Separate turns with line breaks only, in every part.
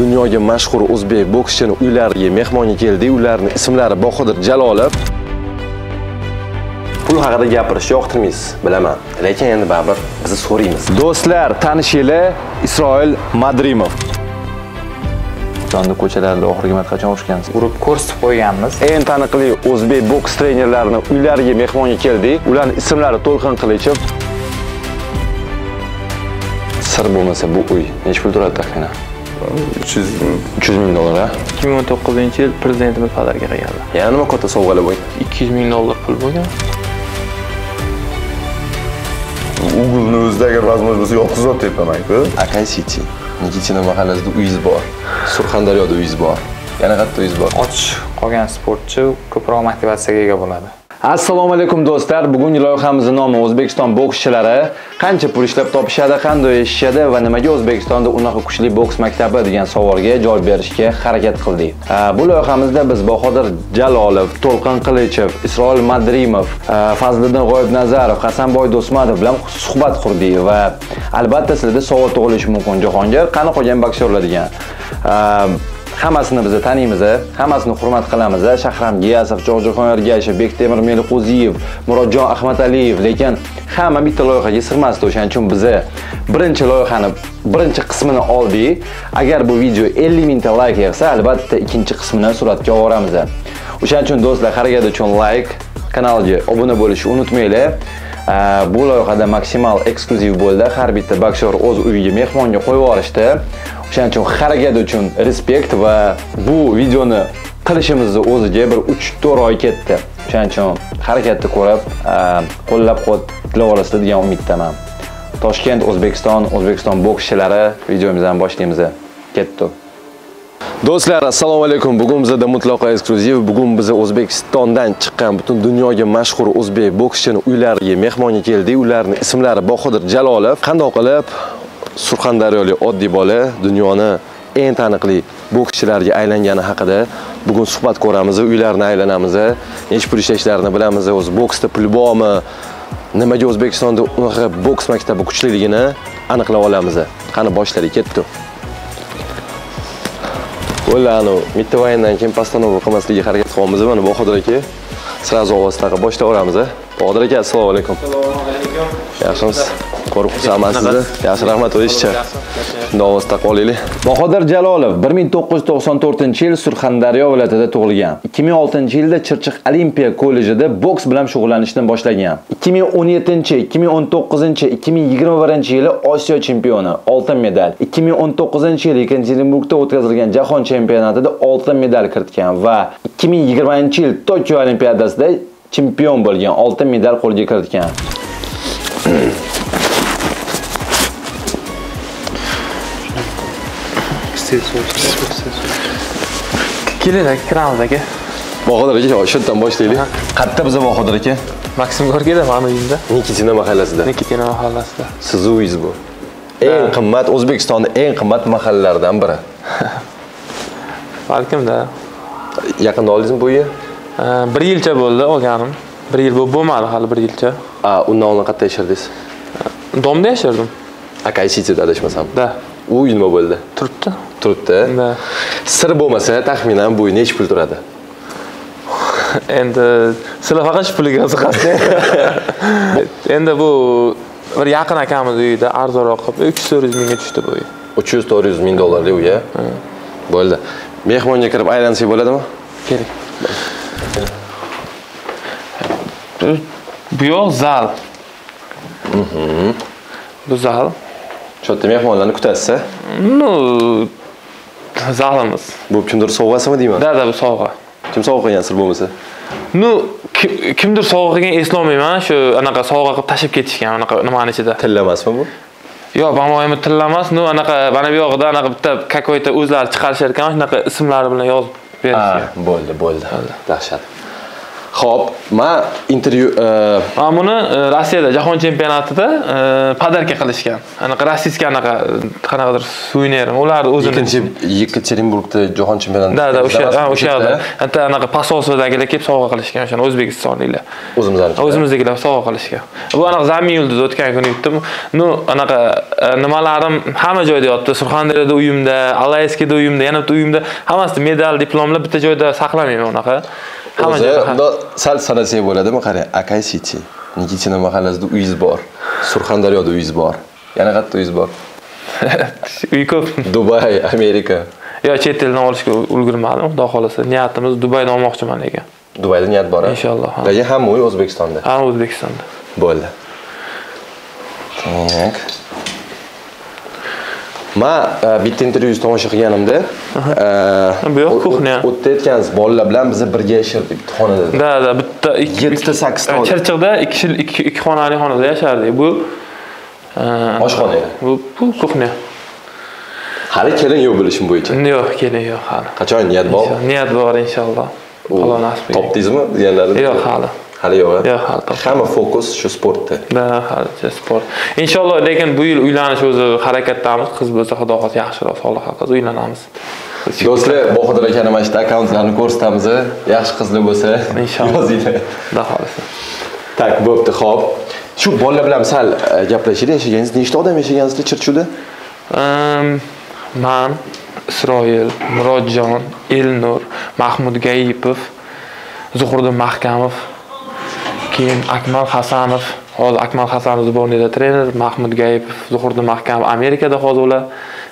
dunyoga mashhur o'zbek bokschini uylariga mehmonga keldik. Ularning ismlari Bahodir Jalolov. Pul haqida gapirishni yoqtirmaysiz, bilaman. Lekin endi baribir bizni so'raymiz. Do'stlar, tanishinglar Isroil Madrimov. O'zbekistonda ko'chalarda oxirgi marta qachon urushgansiz?
Urib ko'rsatib qo'yganmiz.
Eng taniqli o'zbek boks trenerlarini uylariga mehmonga keldik. Ularning ismlari To'lqin Qilichev. Sir bo'lmasa bu uy necha pul turadi taxminan?
300 ming.
300 ming dollar, ha?
2019-yil prezidentimiz podarka qilganlar.
Yana nima katta sovg'alar bo'lgan?
200 ming dollar pul bo'lgan.
Google'ni o'zida agar возможно bo'lsa yotqizib tepaman-ku.
Akay City, Nikitina mahallasida uyingiz bor. Surxondaryoda uyingiz bor. Yana qayerda uyingiz bor?
Och qolgan sportchi ko'proq motivatsiyaga ega bo'ladi.
Assalomu alaykum do'stlar. Bugungi loyihamizning nomi O'zbekiston bokschilari qancha pul ishlab topishadi, qanday yashashadi va nimaga O'zbekistonda unaqa kuchli boks maktabi degan savolga javob berishga harakat qildik. Bu loyihamizda biz Bahodir Jalolov, To'lqin Qilichev, Isroil Madrimov, Fazliddin G'oyibnazarov, Hasanboy Do'stmatov bilan suhbat qurdik va albatta sizlarda savol tug'ilishi mumkin. Jahongir, qani qolgan boksyorlar degan. Hammasini biz taniymiz, hammasini hurmat qilamiz. Shahram Giyasov, Cho'g'jahon Ergashev, Bektemir Meliqo'ziyev, Murodjon Ahmadaliyev, lekin hamma bitta loyihaga sig'masdi. O'shaning uchun biz birinchi loyihani birinchi qismini oldik. Agar bu video 50 mingta like yig'sa, albatta ikkinchi qismini suratga olamiz. O'shaning uchun do'stlar, harakat uchun like, kanalga obuna bo'lishni unutmanglar. Bu loyihada maksimal eksklyuziv bo'ldi. Har bitta boksyor o'z uyiga mehmonga qo'yib yuborishdi. O'shaning uchun harakat uchun respekt va bu videoni qilishimizni o'ziga bir 3-4 oy ketdi. O'shaning uchun harakatni ko'rib, qo'llab-quvvatlab olasizlar degan umiddaman. Toshkent, O'zbekiston, O'zbekiston bokschilari videomizni boshlaymiz. Ketdi. Do'stlar, assalomu alaykum. Bugun bizda mutlaqo eksklyuziv. Bugun biz O'zbekistondan chiqqan butun dunyoga mashhur o'zbek bokschini uylariga mehmonga keldik. Ularning ismlari Bahodir Jalolov. Qanday qilib Surxondaryolik oddiy bola dunyoni eng taniqli bokschilariga aylangani haqida bugun suhbat ko'ramiz, uylarini aylanamiz, necha pul ishlashlarini bilamiz, o'zi boksda pul bormi, nimaga O'zbekistonda unaqa boks maktabi kuchliligini aniqlab olamiz. Qani boshladik, ketdi. O'lani mitti vayndan keyin postanova qilmasligiga harakat qilyapmiz. Mana Bahodir aka, sразу ovoz taqib boshlayveramiz. Bahodir aka, assalomu alaykum.
Assalomu alaykum.
Yaxshimisiz? Ko'rib xursandman sizni. Yaxshi, rahmat o'zingizcha. Shunda ovoz taqib olaylik. Bahodir Jalolov 1994-yil Surxondaryo viloyatida tug'ilgan. 2006-yilda Chirchiq Olimpiya kollejida boks bilan shug'ullanishni boshlagan. 2017, 2019, 2021-yili Osiyo chempioni, oltin medal. 2019-yil Yekaterinburgda o'tkazilgan jahon chempionatida oltin medal kiritgan va 2020-yil Tokio Olimpiadasida chempion bo'lgan, oltin medal qo'lga kiritgan.
Keling aka, kiramiz aka.
Bahodir aka, shu yerdan boshlaylik. Qayerda biz Bahodir aka?
Maksim Gorkiyda, mani uyimda.
Nikitina mahallasida.
Nikitina mahallasida.
Siz uyingiz bu. Eng qimmat, O'zbekistonda eng qimmat mahallalardan biri.
Balkim-da.
Yaqinda oldingizmi bu uyni?
Bir yilcha bo'ldi olganim. Bir yil bo'lmadi hali, bir yilcha.
Undan oldin qayerda yashardingiz?
Domda yashardim.
Akay Cityda adashmasam.
Da.
U uy nima bo'ldi?
Turibdi.
Turibdi.
Da.
Sir bo'lmasa, taxminan bu uy necha pul turadi?
Endi sizlar faqat shu puliga qiziqasiz. Endi bu bir yaqin akamiz uyida arzonroq qilib 300-400 mingga tushdi bu uy.
300-400 ming dollarlik uy, a? Bo'ldi. Mehmonga kirib aylansak bo'ladimi?
Keling. Bu yoq zal. Bu zal.
Shu yerda mehmonlarni kutasiz, a?
Ну, zalimiz.
Bu kimdir sovg'asimi deyman?
Da, bu sovg'a.
Kim sovg'a qilgan sir bo'lmasa?
Ну, kimdir sovg'a qilgan eslolmayman, shu anaqa sovg'a qilib tashib ketishgan, anaqa nimani ichida.
Tilla emasmi bu?
Yo'q, по-моему, tilla emas. Ну, anaqa mana bu yog'ida anaqa bitta какой-то o'zlari chiqarishar ekan, shunaqa ismlari bilan yozib berishgan.
Bo'ldi, bo'ldi. Dahshat.
Xo'p, men intervyu
Mana buni Rossiyada jahon chempionatida podarka qilishgan. Anaqa rossiyskiy anaqa qanaqadir suvenir. Ular o'zini
ikkinchi Yekaterinburgda jahon chempionatida.
Da, da, o'sha, o'sha yoqda. Hatto anaqa посольство dagilar kelib sovg'a qilishgan o'shani o'zbekistonliklar.
O'zimizniklar.
O'zimizdagilar sovg'a qilishgan. Bu anaqa Zamin yulduz o'tgan kuni yutdim. Ну, anaqa nimalarim hamma joyda yotdi. Surxondaryoda uyimda, Alayskida uyimda, yana bitta uyimda hammasi medal, diplomlar bitta joyda saqlamayman unaqa. Hamma
O'zi
joyda.
bundoq sal sanasak bo'ladimi? Qarang, Akay City, Nikitina mahallasida uyingiz bor. Surxondaryoda uyingiz bor. Yana qayerda uyingiz bor?
Uy ko'p.
Dubay, Amerika.
Yo, chet eldan olishga ulgurmadim. Xudo xolasa, niyatimiz Dubaydan olmoqchiman lekin.
Dubayda niyat bor, a?
Inshaalloh, ha.
Lekin hamma uy O'zbekistonda.
Ha, O'zbekistonda.
Bo'ldi. Так. Ma bitta intervyuingizni tomosha qilganimda,
Bu yoq кухня.
U yerda aytgansiz, bolalar bilan biz birga yashardik bitta xonada.
Да, да, bitta ikki
Yettita, sakkizta odam.
Chirchiqda ikki xonali xonada yashardik. Bu
Oshxona edi.
Bu кухня.
Hali kelin yo'q bilishim bo'yicha.
Yo'q, kelin yo'q hali.
Qachon niyat bor?
Niyat bor inshaalloh. Alloh nasib qilsa.
Topdingizmi deganlari?
Yo'q hali.
Hali yo'q. a?
Yo'q, hali topmadim.
Hamma fokus shu sportda.
Да, halicha sport. Inshaalloh, lekin bu yil uylanish o'zi harakatdamiz. Qiz bo'lsa, Xudo xohlasa yaxshiroq soliha qiz uylanamiz.
Do'stlar, Bahodir akani mana shu akkauntlarni ko'rsatamiz. Yaxshi qizlar bo'lsa,
Inshaalloh.
yozinglar.
Xudo xohlasa.
Так, bo'pti, xo'p. Shu bolalar bilan sal gaplashaylik. Yashaganingiz nechta odam yashagansizlar Chirchiqda?
Man, Isroil, Murodjon, Elnur, Mahmud Gayipov, Zuhriddin Mahkamov, keyin Akmal Hasanov. Hozir Akmal Hasanov сборный da trener, Mahmud Gayipov, Zuhriddin Mahkamov Amerikada hozir ular.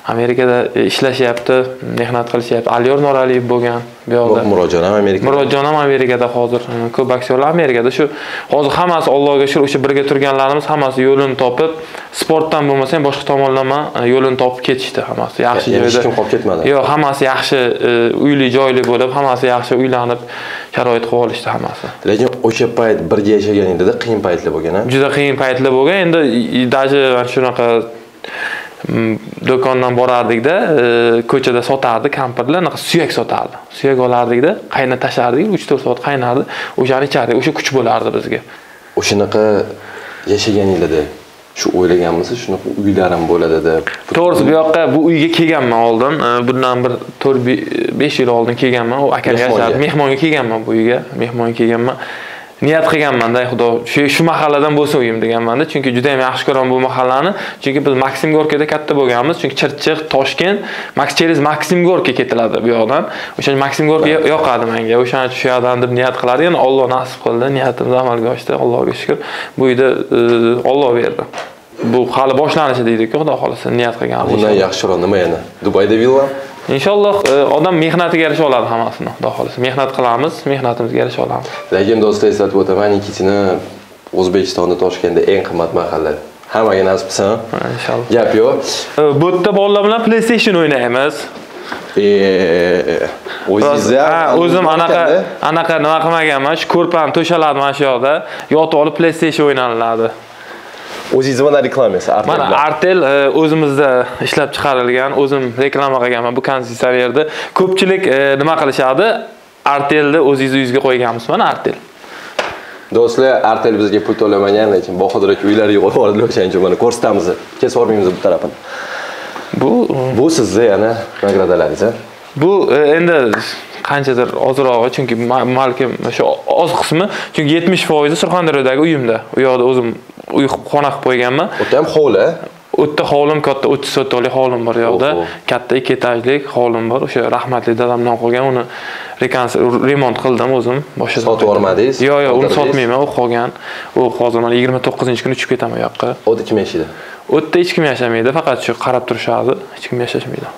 Amerikada ishlashyapti, mehnat qilishyapti. Aliyor Noraliyev bo'lgan bu yoqda.
Murodjon ham Amerikada.
Murodjon ham Amerikada hozir. Ko'p aktyorlar Amerikada. Shu hozir hammasi Allohga shukr, o'sha birga turganlarimiz hammasi yo'lini topib, sportdan bo'lmasa ham boshqa tomonlama yo'lini topib ketishdi hammasi. Yaxshi
Ya'ni hech
joyda.
kim qolib ketmadi.
Yo'q, hammasi yaxshi uyli joyli bo'lib, hammasi yaxshi uylanib, sharoit qilib olishdi hammasi.
Lekin o'sha payt birga yashaganingizda qiyin paytlar bo'lgan, a?
Juda qiyin paytlar bo'lgan. Endi даже shunaqa do'kondan borardikda, ko'chada sotardi kampirlar, anaqa suyak sotardi. Suyak olardikda, qaynab tashardik, 3-4 soat qaynardi. O'shani ichardik, o'sha kuch bo'lardi bizga.
O'shanaqa yashaganinglarda shu o'ylaganmisiz, shunaqa uylarim bo'ladi deb?
To'g'risi bu yoqqa bu uyga kelganman oldin. Bundan bir 4-5 yil oldin kelganman. U akam
Mehmonga.
yashardi. Mehmonga kelganman bu uyga. Mehmonga kelganman. Niyat qilganman-da, Xudo, shu mahalladan bo'lsin uyim deganman-da. Chunki juda ham yaxshi ko'raman bu mahallani. Chunki biz Maksim Gorkida katta bo'lganmiz. Chunki Chirchiq, Toshkent, через Maksim Gorki ketiladi bu yoqdan. O'sha Maksim Gorki yoqadi menga. O'shaning uchun shu yoqdan deb niyat qilardik. Endi Alloh nasib qildi, niyatimiz amalga oshdi. Allohga shukr. Bu uyda Alloh berdi. Bu hali boshlanishi deydi-ku, Xudo xolasa niyat qilganmiz.
Bundan yaxshiroq nima yana? Dubayda villa?
Inshaalloh odam mehnatiga yarasha oladi hammasini. Xudo xolasa mehnat qilamiz, mehnatimizga yarasha olamiz.
Lekin do'stlar eslatib o'taman, Nikitina O'zbekistonda Toshkentda eng qimmat mahalla. Hammaga nasib qilsin.
Ha, inshaalloh.
Gap yo'q.
Bu yerda bolalar bilan PlayStation o'ynaymiz.
O'zingizni
Ha, o'zim anaqa nima qilmaganman, shu ko'rpani to'shaladi mana shu yoqda, yotib olib PlayStation o'ynaniladi.
O'zingizni mana reklamangiz Artel
Mana
bilan.
Artel o'zimizda ishlab chiqarilgan, o'zim reklama qilganman bu konditsionerni. Ko'pchilik nima qilishadi? Artelni o'zingiz uyingizga qo'yganmiz mana Artel.
Do'stlar, Artel bizga pul to'lamagan, lekin Bahodir aka uylariga qo'yib yubordilar, o'shaning uchun mana ko'rsatamiz. Kesib yubormaymiz bu tarafini.
Bu
Bu sizni yana награда laringiz, a?
Bu endi qanchadir ozrog'i, chunki balkim o'sha oz qismi, chunki 70% Surxondaryodagi uyimda. U yoqda o'zim uy xona qilib qo'yganman.
U yerda ham hovli.
U yerda hovlim katta, 30 sotixlik hovlim bor u yoqda.
Oho.
Katta 2 etajlik hovlim bor. O'sha rahmatli dadamdan qolgan, uni remont qildim o'zim. Boshidan.
Sotib yubormadingiz?
Yo'q, yo'q, uni
Qoldirdingiz?
sotmayman, u qolgan. U hozir mana 29-kuni uchib ketaman u yoqqa.
U yerda kim yashaydi?
U yerda hech kim yashamaydi, faqat shu qarab turishadi, hech kim yashashmaydi.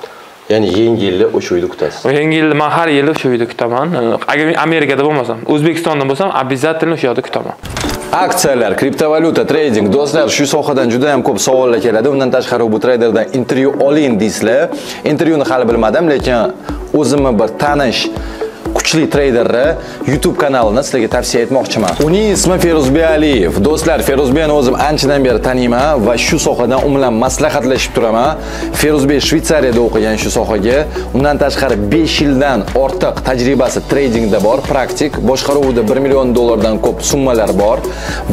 Ya'ni yangi yilni o'sha uyda kutasiz.
Yangi yilni men har yili o'sha uyda kutaman. Agar Amerikada bo'lmasam, O'zbekistonda bo'lsam, обязательно o'sha yerda kutaman.
Aksiyalar, kriptovalyuta, trading, do'stlar, shu sohadan juda ham ko'p savollar keladi. Undan tashqari bu treyderdan intervyu oling deysizlar. Intervyuni hali bilmadim, lekin o'zimni bir tanish kuchli treyderni YouTube kanalini sizlarga tavsiya etmoqchiman. Uning ismi Feruzbek Aliyev. Do'stlar, Feruzbekni o'zim anchadan beri taniyman va shu sohadan u bilan maslahatlashib turaman. Feruzbek Shvetsariyada o'qigan shu sohaga. Undan tashqari 5 yildan ortiq tajribasi tradingda bor, praktik, boshqaruvida 1 million dollardan ko'p summalar bor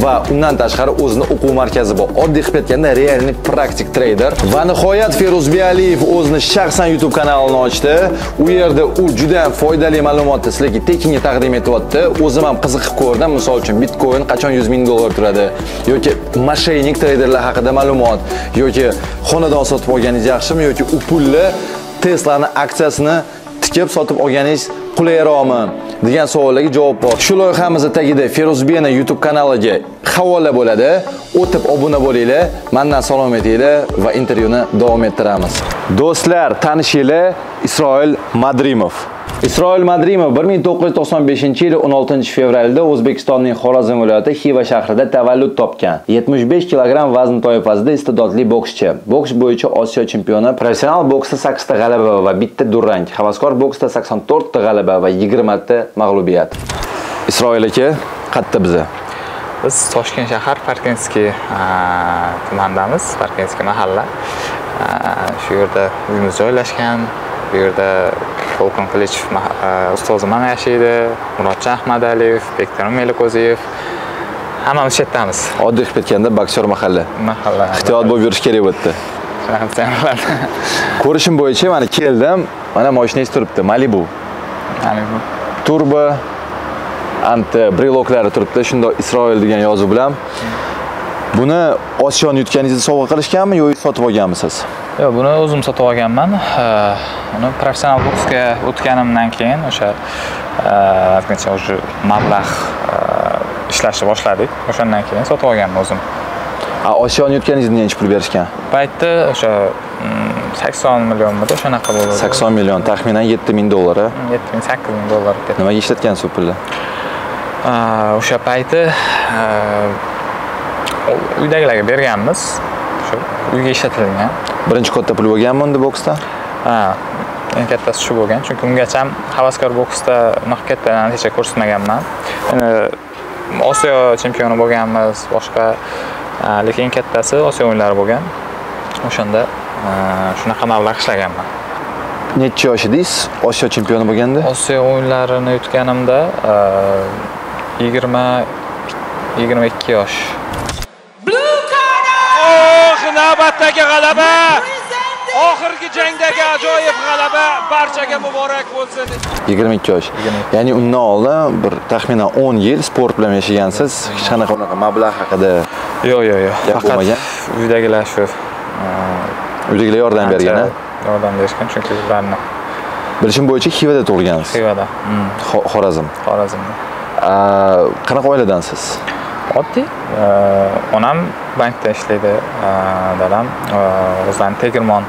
va undan tashqari o'zini o'quv markazi bor. Oddiy qilib aytganda, realniy praktik treyder. Va nihoyat Feruzbek Aliyev o'zini shaxsan YouTube kanalini ochdi. U yerda u juda ham foydali ma'lumotni sizlarga tekinga taqdim etyapti. O'zim ham qiziqib ko'rdim. Misol uchun Bitcoin qachon 100 ming dollar turadi yoki moshennik treyderlar haqida ma'lumot yoki xonadon sotib olganingiz yaxshimi yoki u pulni Tesla'ning aksiyasini tikib sotib olganingiz qulayroqmi degan savollarga javob bor. Shu loyihamiz tagida Feruzbekning YouTube kanaliga havola bo'ladi. O'tib obuna bo'linglar, mendan salom aytinglar va intervyuni davom ettiramiz. Do'stlar, tanishinglar, Isroil Madrimov. Isroil Madrimov 1995-yil 16-fevralda O'zbekistonning Xorazm viloyati Xiva shahrida tavallud topgan. 75 kilogramm vazn toifasida iste'dodli bokschi. Boks bo'yicha Osiyo chempioni, professional boksda 8 ta g'alaba va 1 ta durang, havaskor boksda 84 ta g'alaba va 20 ta mag'lubiyat. Isroil aka, qatta biza?
Biz Toshkent shahar Parkentskiy tumandamiz, Parkentskiy mahalla. Shu yerda uyimiz joylashgan. Bu yerda To'lqin Qilichev ustozim ham yashaydi, Murodjon Ahmadaliyev, Bektemir Meliqo'ziyev. Hammamiz shu yerdamiz.
Oddiy qilib aytganda, boksyor mahalla.
Mahalla.
Ehtiyot bo'lib yurish kerak bu yerda. Ko'rishim bo'yicha mana keldim, mana mashinangiz turibdi, Malibu.
Malibu.
Turbo anti breloklari turibdi, shunda Isroil degan yozuv bilan. Buni Osiyoni yutganingizda sovg'a qilishganmi yoki sotib olganmisiz?
Yo'q, buni o'zim sotib olganman. Uni professional boksga o'tganimdan keyin o'sha ozgincha o'sha mablag' ishlashni boshladik. O'shandan keyin sotib olganman o'zim.
Osiyoni yutganingizda necha pul berishgan?
Paytda o'sha 80 millionmidi, o'shanaqa bo'ldi.
80 million, taxminan 7 ming dollar.
7 ming, 8 ming dollar ketdi.
Nimaga ishlatgansiz u pulni?
O'sha payti uydagilarga berganmiz. O'sha uyga ishlatilgan.
Birinchi katta pul bo'lganmi unda boksda?
Ha, eng kattasi shu bo'lgan. Chunki ungacha ham havaskor boksda unaqa katta natija ko'rsatmaganman. Endi Osiyo chempioni bo'lganmiz, boshqa, lekin eng kattasi Osiyo o'yinlari bo'lgan. O'shanda shunaqa mablag' ishlaganman.
Necha yosh edingiz Osiyo chempioni bo'lganda?
Osiyo o'yinlarini yutganimda 22 yosh.
Navbatdagi g'alaba, oxirgi jangdagi ajoyib g'alaba barchaga muborak bo'lsin.
22 yosh. Ya'ni undan oldin bir taxminan 10 yil sport bilan yashagansiz, hech qanaqa unaqa mablag' haqida
yo'q, yo'q, yo'q. Faqat uydagilar shu
uydagilar yordam bergan, ha?
Yordam berishgan, chunki ularni
bilishim bo'yicha Xivada tug'ilgansiz.
Xivada.
Xorazm.
Xorazmda.
Qanaqa oiladansiz?
Oddiy. Onam bankda ishlaydi, dadam o'zlarining tegirmon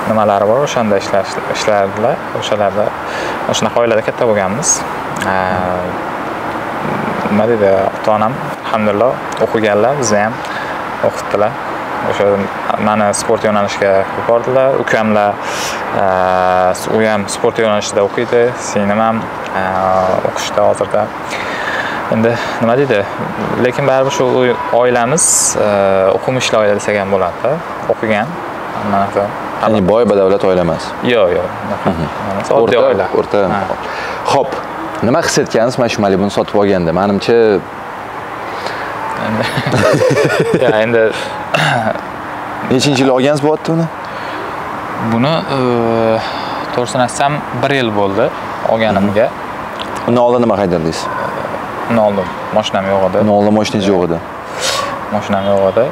nimalari bor, o'shanda ishlardilar. O'shalarda shunaqa oilada katta bo'lganmiz. Nima deydi, ota-onam alhamdulillah o'qiganlar, bizni ham o'qitdilar. O'sha meni sport yo'nalishiga yubordilar. Ukamlar u ham sport yo'nalishida o'qiydi, singlim ham o'qishda hozirda. Endi nima deydi, lekin baribir shu oilamiz o'qimishli oila desak ham bo'ladi, o'qigan hamma narsa.
Ya'ni boy badavlat oila emas.
Yo'q, yo'q. Oddiy oila.
O'rta. Xo'p, nima his etgansiz mana shu Malibuni sotib olganda? Menimcha
endi
nechinchi yil olgansiz bu otni uni?
Buni to'g'risini aytsam 1 yil bo'ldi olganimga.
Undan oldin nima haydardingiz?
Undan oldin mashinam yo'q edi.
Undan oldin mashinangiz yo'q edi.
Mashinam yo'q edi.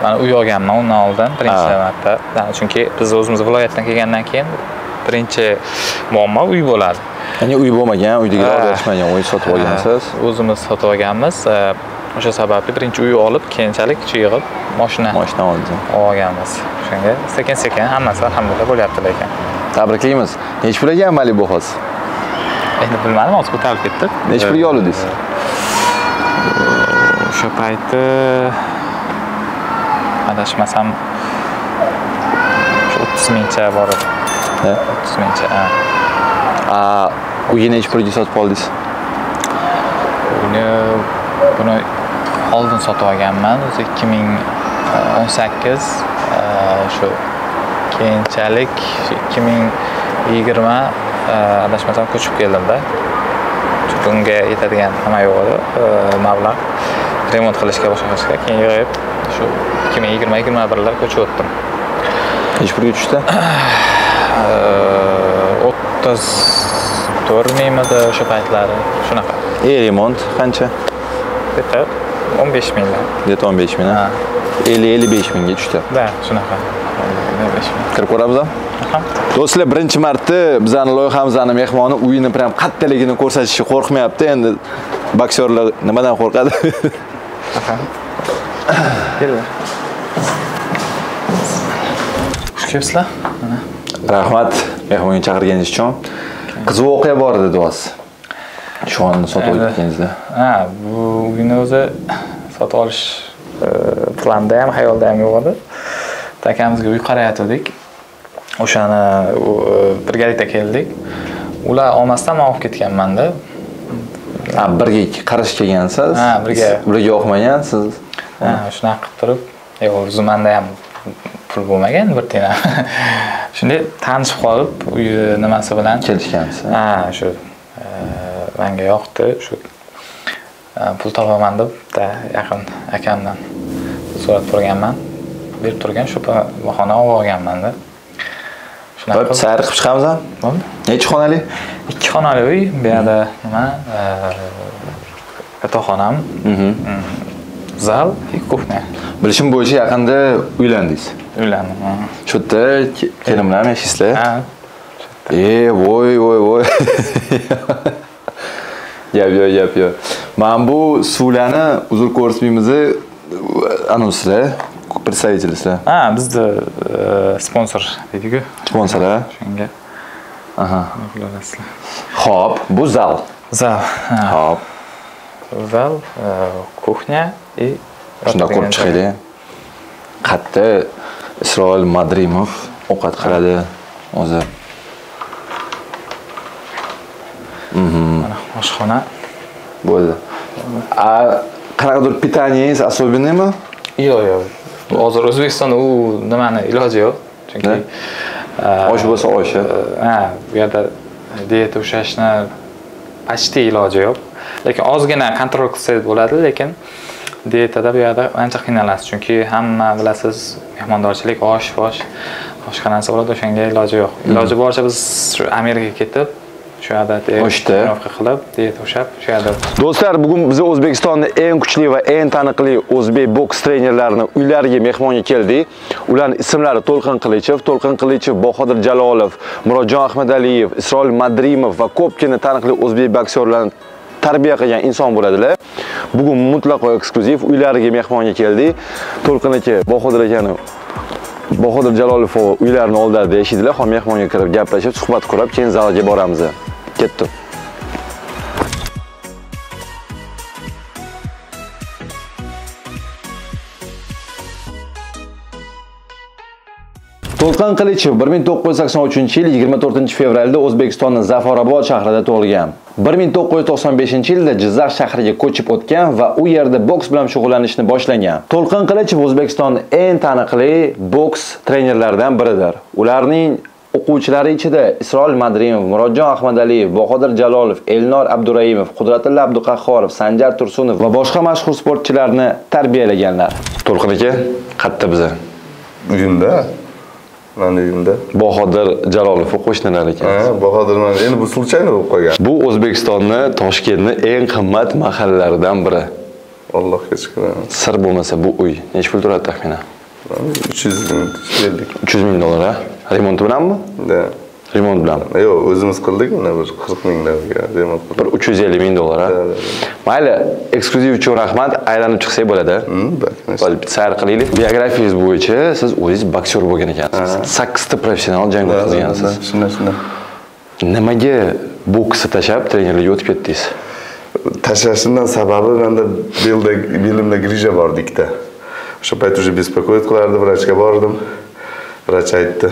Mana uy olganman undan oldin birinchi marta. Chunki biz o'zimiz viloyatdan kelgandan keyin birinchi muammo uy bo'ladi.
Ya'ni uy bo'lmagan, uydagilar olib berishmagan, uy sotib olgansiz.
O'zimiz sotib olganmiz. O'sha sababli birinchi uy olib, keyinchalik yig'ib mashina
oldik.
Olganmiz. O'shanga sekin-sekin hammasi alhamdulillah bo'lyapti lekin.
Tabriklaymiz. Necha pul ekan Malibu hozir?
Endi bilmadim, hozir ko'tarilib ketdi.
Necha pulga oldingiz?
O'sha payti adashmasam 30 mingcha bor edi. 30 mingcha.
Uyni necha pulga sotib oldingiz?
Uyni buni oldin sotib olganman, o'zi 2018, shu keyinchalik 2020 adashmasam ko'chib keldimda. Chunki unga yetadigan nima yo'q edi, mablag' remont qilishga boshqa qilishga, keyin yig'ib shu 2020-21lar ko'chib o'tdim.
Necha pulga tushdi?
34 mingmidi o'sha paytlari, shunaqa.
Remont qancha?
Bitta 15 minglar.
Bitta 15 ming, ha? 50-55 mingga tushdi.
Da, shunaqa. 55 ming.
Kirib ko'ramizmi? Do'stlar, birinchi marta bizning loyihamizning mehmoni uyini prям qattaligini ko'rsatishga qo'rqmayapti. Endi boksyorlar nimadan qo'rqadi?
Kelinglar. Xush kelibsizlar. Mana.
Rahmat mehmonga chaqirganingiz uchun. Qiziq voqea bor edi, do'st. Shu onni sotib olganingizda.
Ha, bu uyni o'zi sotib olish planda ham, xayolda ham yo'q edi. Akamizga uy qarayotgandik. O'shani birgalikda keldik. Ular olmasdan men olib ketganman-da.
Ha, birga qarash kelgansiz?
Ha, birga.
Ularga yoqmagansiz?
Ha, shunaqa qilib turib, yo'q, o'zi menda ham pul bo'lmagan bir tiyin. Shunday tanishib qolib, uyi nimasi bilan
kelishgansiz.
Ha, shu menga yoqdi, shu pul topaman deb bitta yaqin akamdan so'rab turganman. Berib turgan shu bahona olib olganman-da.
Shunaqa qilib sayr qilib chiqamizmi?
Bo'ldi.
Necha xonali?
2 xonali uy. Bu yerda nima? Yotoqxonam, zal, kuxnya.
Bilishim bo'yicha yaqinda uylandingiz.
Uylandim.
Shu yerda kelin bilan yashaysizlar?
Ha.
Voy, voy, voy. Gap yo'q, gap yo'q. Mana bu suvlarni uzr ko'rsatmaymiz, anusizlar, представительsizlar.
Ha, bizni sponsor deydi-ku.
Sponsor, ha?
Shunga.
Aha.
Bilasizlar.
Xo'p, bu zal.
Zal.
Xo'p.
Zal, kuxnya и
shundoq ko'rib chiqaylik. Qatta Isroil Madrimov ovqat qiladi o'zi.
Mana oshxona.
Bo'ldi. A qanaqadir pitaniyangiz особенныйmi?
Yo'q, yo'q. Hozir O'zbekistonda u nimani iloji yo'q. Chunki
osh bo'lsa osh.
Ha, bu yerda dieta ushlashni почти iloji yo'q. Lekin ozgina kontrol qilsangiz bo'ladi, lekin dietada bu yerda ancha qiynalasiz. Chunki hamma bilasiz, mehmondorchilik, osh, bosh, boshqa narsa bo'ladi, o'shanga iloji yo'q. Iloji boricha biz shu Amerikaga ketib, shu yerda trenirovka qilib, dieta ushlab, shu yerda.
Do'stlar, bugun biz O'zbekistonning eng kuchli va eng taniqli o'zbek boks trenerlarini uylariga mehmonga keldik. Ularning ismlari To'lqin Qilichev, Bahodir Jalolov, Murodjon Ahmadaliyev, Isroil Madrimov va ko'pgina taniqli o'zbek boksyorlarini tarbiya qilgan inson bo'ladilar. Bugun mutlaqo eksklyuziv uylariga mehmonga keldik. To'lqin aka, Bahodir akani, Bahodir Jalolov uylarini oldida yashaydilar. Hom mehmonga kirib gaplashib, suhbat qurib, keyin zalga boramiz. Ketdi. To'lqin Qilichev 1983-yil 24-fevralda O'zbekistonning Zafarobod shahrida tug'ilgan. 1995-yilda Jizzax shahriga ko'chib o'tgan va u yerda boks bilan shug'ullanishni boshlagan. To'lqin Qilichev O'zbekistonning eng taniqli boks trenerlaridan biridir. Ularning o'quvchilari ichida Isroil Madrimov, Murodjon Ahmadaliyev, Bahodir Jalolov, Elnor Abduraimov, Qudratilla Abduqahhorov, Sanjar Tursunov va boshqa mashhur sportchilarni tarbiyalaganlar. To'lqin aka, qatta biza?
Uyimda. Meni uyimda.
Bahodir Jalolov qo'shnilar ekan.
Ha, Bahodir mana endi bu случайно bo'lib qolgan.
Bu O'zbekistonni, Toshkentning eng qimmat mahallalaridan biri.
Allohga shukr.
Sir bo'lmasa bu uy necha pul turadi taxminan?
300 ming, 350.
300 ming dollar, ha? Remont bilanmi?
Da.
Remont bilan.
Yo'q, o'zimiz qildik, uni bir 40 minglarga remont qildik.
Bir 350 ming dollar, ha? Mayli, eksklyuziv uchun rahmat. Aylanib chiqsak bo'ladi. Bo'ldi, sayr qilaylik. Biografiyangiz bo'yicha siz o'zingiz boksyor bo'lgan ekansiz. 8 ta professional jang o'tkazgansiz.
Shunday.
Nimaga boksni tashlab trenerlikka o'tib ketdingiz?
Tashlashimdan sababi menda belimda grija bor ikkita. O'sha payt уже беспокоит qilardi, vrachga bordim. Vrach aytdi: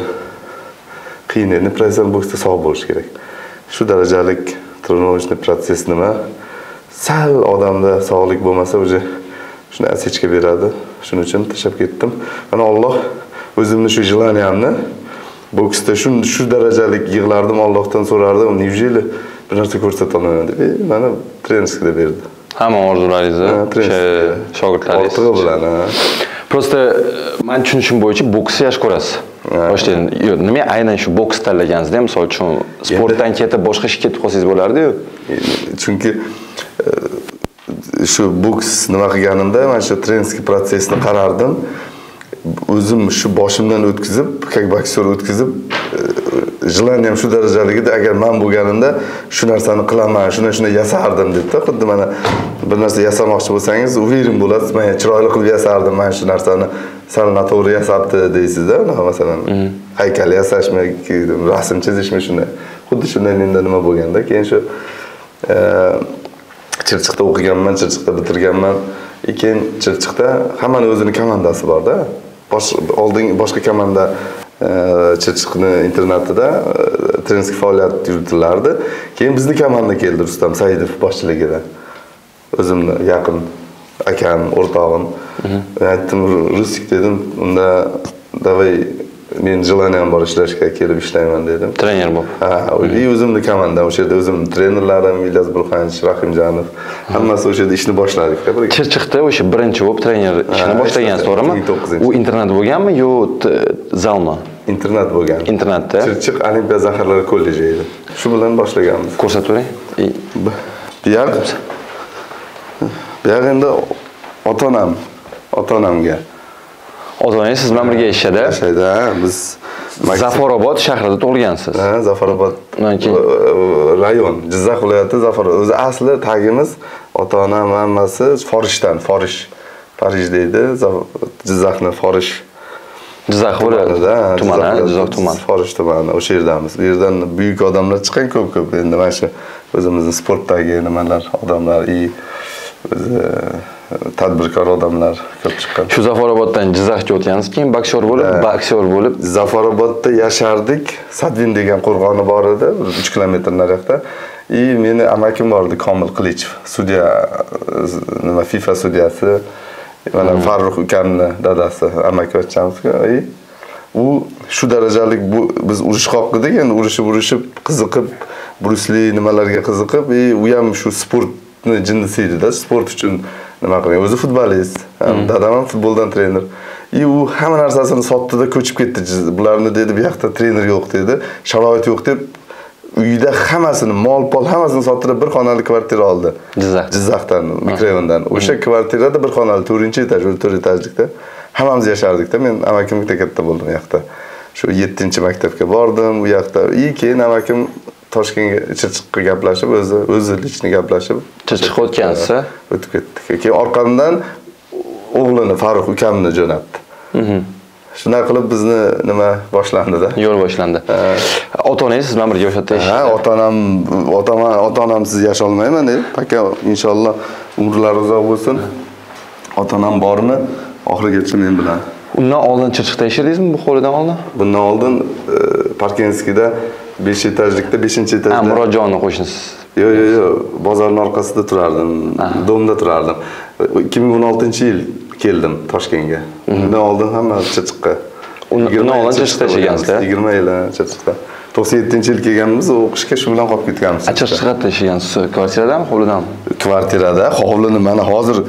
"Qiyin endi, professional boksda sog' bo'lish kerak. Shu darajalik тренировочный процесс nima? Sal odamda sog'lik bo'lmasa, уже shuni осечка beradi. Shuning uchun tashlab ketdim. Mana Alloh o'zimni shu желание mni boksda shu darajalik yig'lardim, Allohdan so'rardim, неужели bir narsa ko'rsata olmayman deb. Mana тренерский da berdi.
Hamma orzularingizni shogirdlaringiz
ortig'i bilan.
Просто men tushunishim bo'yicha boksni yaxshi ko'rasiz. Boshlaydi. Yo'q, nima aynan shu boks tanlagansizda, misol uchun sportdan ketib boshqa ishga ketib qolsangiz bo'lardi-yu.
Chunki shu boks nima qilganimda, mana shu тренерский процесс ni qarardim. O'zim shu boshimdan o'tkazib, как boksyor o'tkazib, желание m shu darajaligida, agar men bo'lganimda shu narsani qilaman, shuni yasardim deb-da. Xuddi mana bir narsa yasamoqchi bo'lsangiz, уверен bo'lasiz, men chiroyli qilib yasardim, mana shu narsani sal noto'g'ri yasabdi deysizda, masalan, haykal yasashmi, rasm chizishmi, shunday. Xuddi shunday menda nima bo'lganda, keyin shu Chirchiqda o'qiganman, Chirchiqda bitirganman. Keyin Chirchiqda hammani o'zini komandasi bor-da. Boshqa komanda Chirchiqni internatida тренерский faoliyat yuritilardi. Keyin bizni komanda keldi Rustam Saidov boshchiligida. O'zimni yaqin akam, o'rtog'im. Aytdim, Rusik dedim, unda давай men желание m bor ishlashga, kelib ishlayman dedim.
Trener bo'lib.
Ha, o'zimni komandam, o'sha yerda o'zimni trenerlarim Ilyas Burxanovich, Rahimjonov, hammasi o'sha yerda ishni boshladik-da birga.
Chirchiqda o'sha birinchi bo'lib trener ishini boshlagan, to'g'rimi? U internat bo'lganmi yo zalmi?
Internat bo'lgan.
Internatda.
Chirchiq Olimpiya zaxiralari kolleji edi. Shu bilan boshlaganmiz.
Ko'rsatib bering.
Bu yoq endi ota-onamga.
Ota-onangiz siz bilan birga yashadi.
Yashaydi, ha, biz
Zafarobod shahrida tug'ilgansiz.
Ha, Zafarobod rayon, Jizzax viloyati Zafarobod. O'zi asli tagimiz ota-onam hammasi Forishdan, Forish. Parij deydi, Jizzaxni Forish.
Jizzax viloyati tumani, Jizzax tumani.
Forish tumani, o'sha yerdamiz. Bu yerdan buyuk odamlar chiqqan ko'p-ko'p. Endi mana shu o'zimizni sportdagi nimalar, odamlar, o'zi tadbirkor odamlar ko'p chiqqan.
Shu Zafaroboddan Jizzaxga o'tgansiz, keyin boksyor bo'lib,
Zafarobodda yashardik. Sadvin degan qo'rg'oni bor edi, 3 kilometr nariyoqda. Meni amakim bor edi, Komil Qilichev, sudya, nima FIFA sudyasi. Mana Farruh ukamni dadasi, amaki ochamiz-ku. U shu darajalik bu biz urushqoq edik, endi urushib qiziqib, Bruce Lee nimalarga qiziqib, u ham shu sportni jinnisi edi-da, sport uchun nima qilgan. O'zi futbolist, dadam ham futboldan trener. U hamma narsasini sotdi-da ko'chib ketdi. Bularni dedi, bu yoqda trener yo'q dedi, sharoit yo'q deb uyda hammasini, mol-pol hammasini sotdi-da bir xonali kvartira oldi. Jizzaxdan, mikrorayondan. O'sha kvartirada bir xonali 4-etaj, 4 etajlikda hammamiz yashardik-da. Men amakimnikida katta bo'ldim u yoqda. Shu 7-maktabga bordim u yoqda. Keyin amakim Toshkentga, Chirchiqqa gaplashib, o'zi лично gaplashib
Chirchiqqa o'tgansiz?
O'tib ketdik. Keyin orqamdan o'g'lini Farruh ukamni jo'natdi. Shunday qilib bizni nima boshlandi-da?
Yo'l boshlandi. Ota-onangiz siz bilan birga o'sha yerda
yashaydi. Ha, ota-onamsiz yasha olmayman deb. Пока inshaalloh umrlari uzoq bo'lsin. Ota-onam bormi? Oxirigacha men bilan.
Undan oldin Chirchiqda yashadingizmi bu hovlidan oldin?
Bundan oldin Parkentskiyda 5 etajlikda, 5-etajda.
Ha, Murodjonni qo'shnisiz.
Yo'q, yo'q, yo'q, bozorning orqasida turardim, domda turardim. 2016-yil keldim Toshkentga. Undan oldin hamma Chirchiqqa.
Undan oldin Chirchiqda yashagansiz-da?
20 yil Chirchiqda. 97-yil kelganmiz, o'qishga shu bilan qolib ketganmiz.
Chirchiqda qayerda yashagansiz? Kvartiradami, hovlidami?
Kvartirada, hovlini mana hozir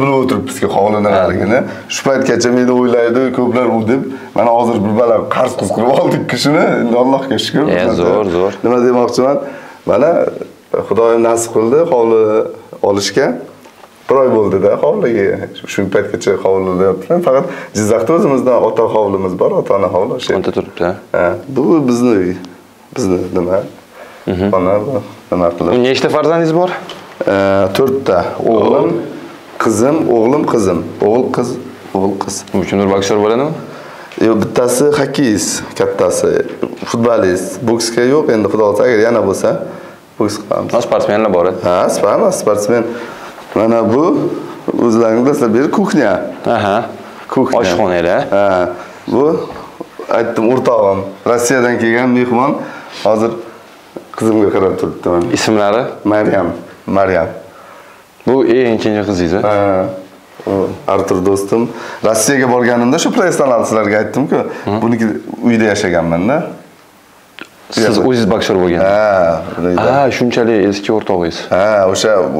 bilib o'tiribmizki hovli nimaligini. Shu paytgacha meni o'ylaydi ko'plar u deb. Mana hozir bir bala qarz qiz qilib oldik shuni. Endi Allohga shukr.
Zo'r, zo'r.
Nima demoqchiman? Mana Xudoyim nasib qildi hovli olishga. Bir oy bo'ldi-da hovliga. Shu paytgacha hovlida yotibman. Faqat Jizzaxda o'zimizdan ota hovlimiz bor, ota-ona hovli o'sha.
O'nta turibdi.
Ha, bu bizni uy. Bizni nima? Xona bu, nima qilib.
Nechta farzandingiz bor?
4 ta. O'g'lim, qizim, o'g'lim, qizim. O'g'il, qiz, o'g'il, qiz.
Kimdir boksyor bo'ladimi?
Yo'q, bittasi xokkeyist, kattasi futbolist. Boksga yo'q, endi Xudo xohlasa agar yana bo'lsa, boks qilamiz.
Sportsmenlar bor.
Ha, sportsmen. Mana bu o'zlaringiz bilasizlar, bu yer kuxnya.
Aha.
Kuxnya.
Oshxonalar.
Ha, bu aytdim o'rtog'im, Rossiyadan kelgan mehmon. Hozir Qizimga qarab turibdi mana.
Ismlari?
Maryam. Maryam.
Bu eng kenja qizingiz,
ha? Artur do'stim. Rossiyaga borganimda shu professional sizlarga aytdim-ku, buniki uyda yashaganman-da.
Siz o'zingiz boksyor bo'lgansiz?
Ha,
ha, shunchalik eski o'rtog'ingiz.
Ha,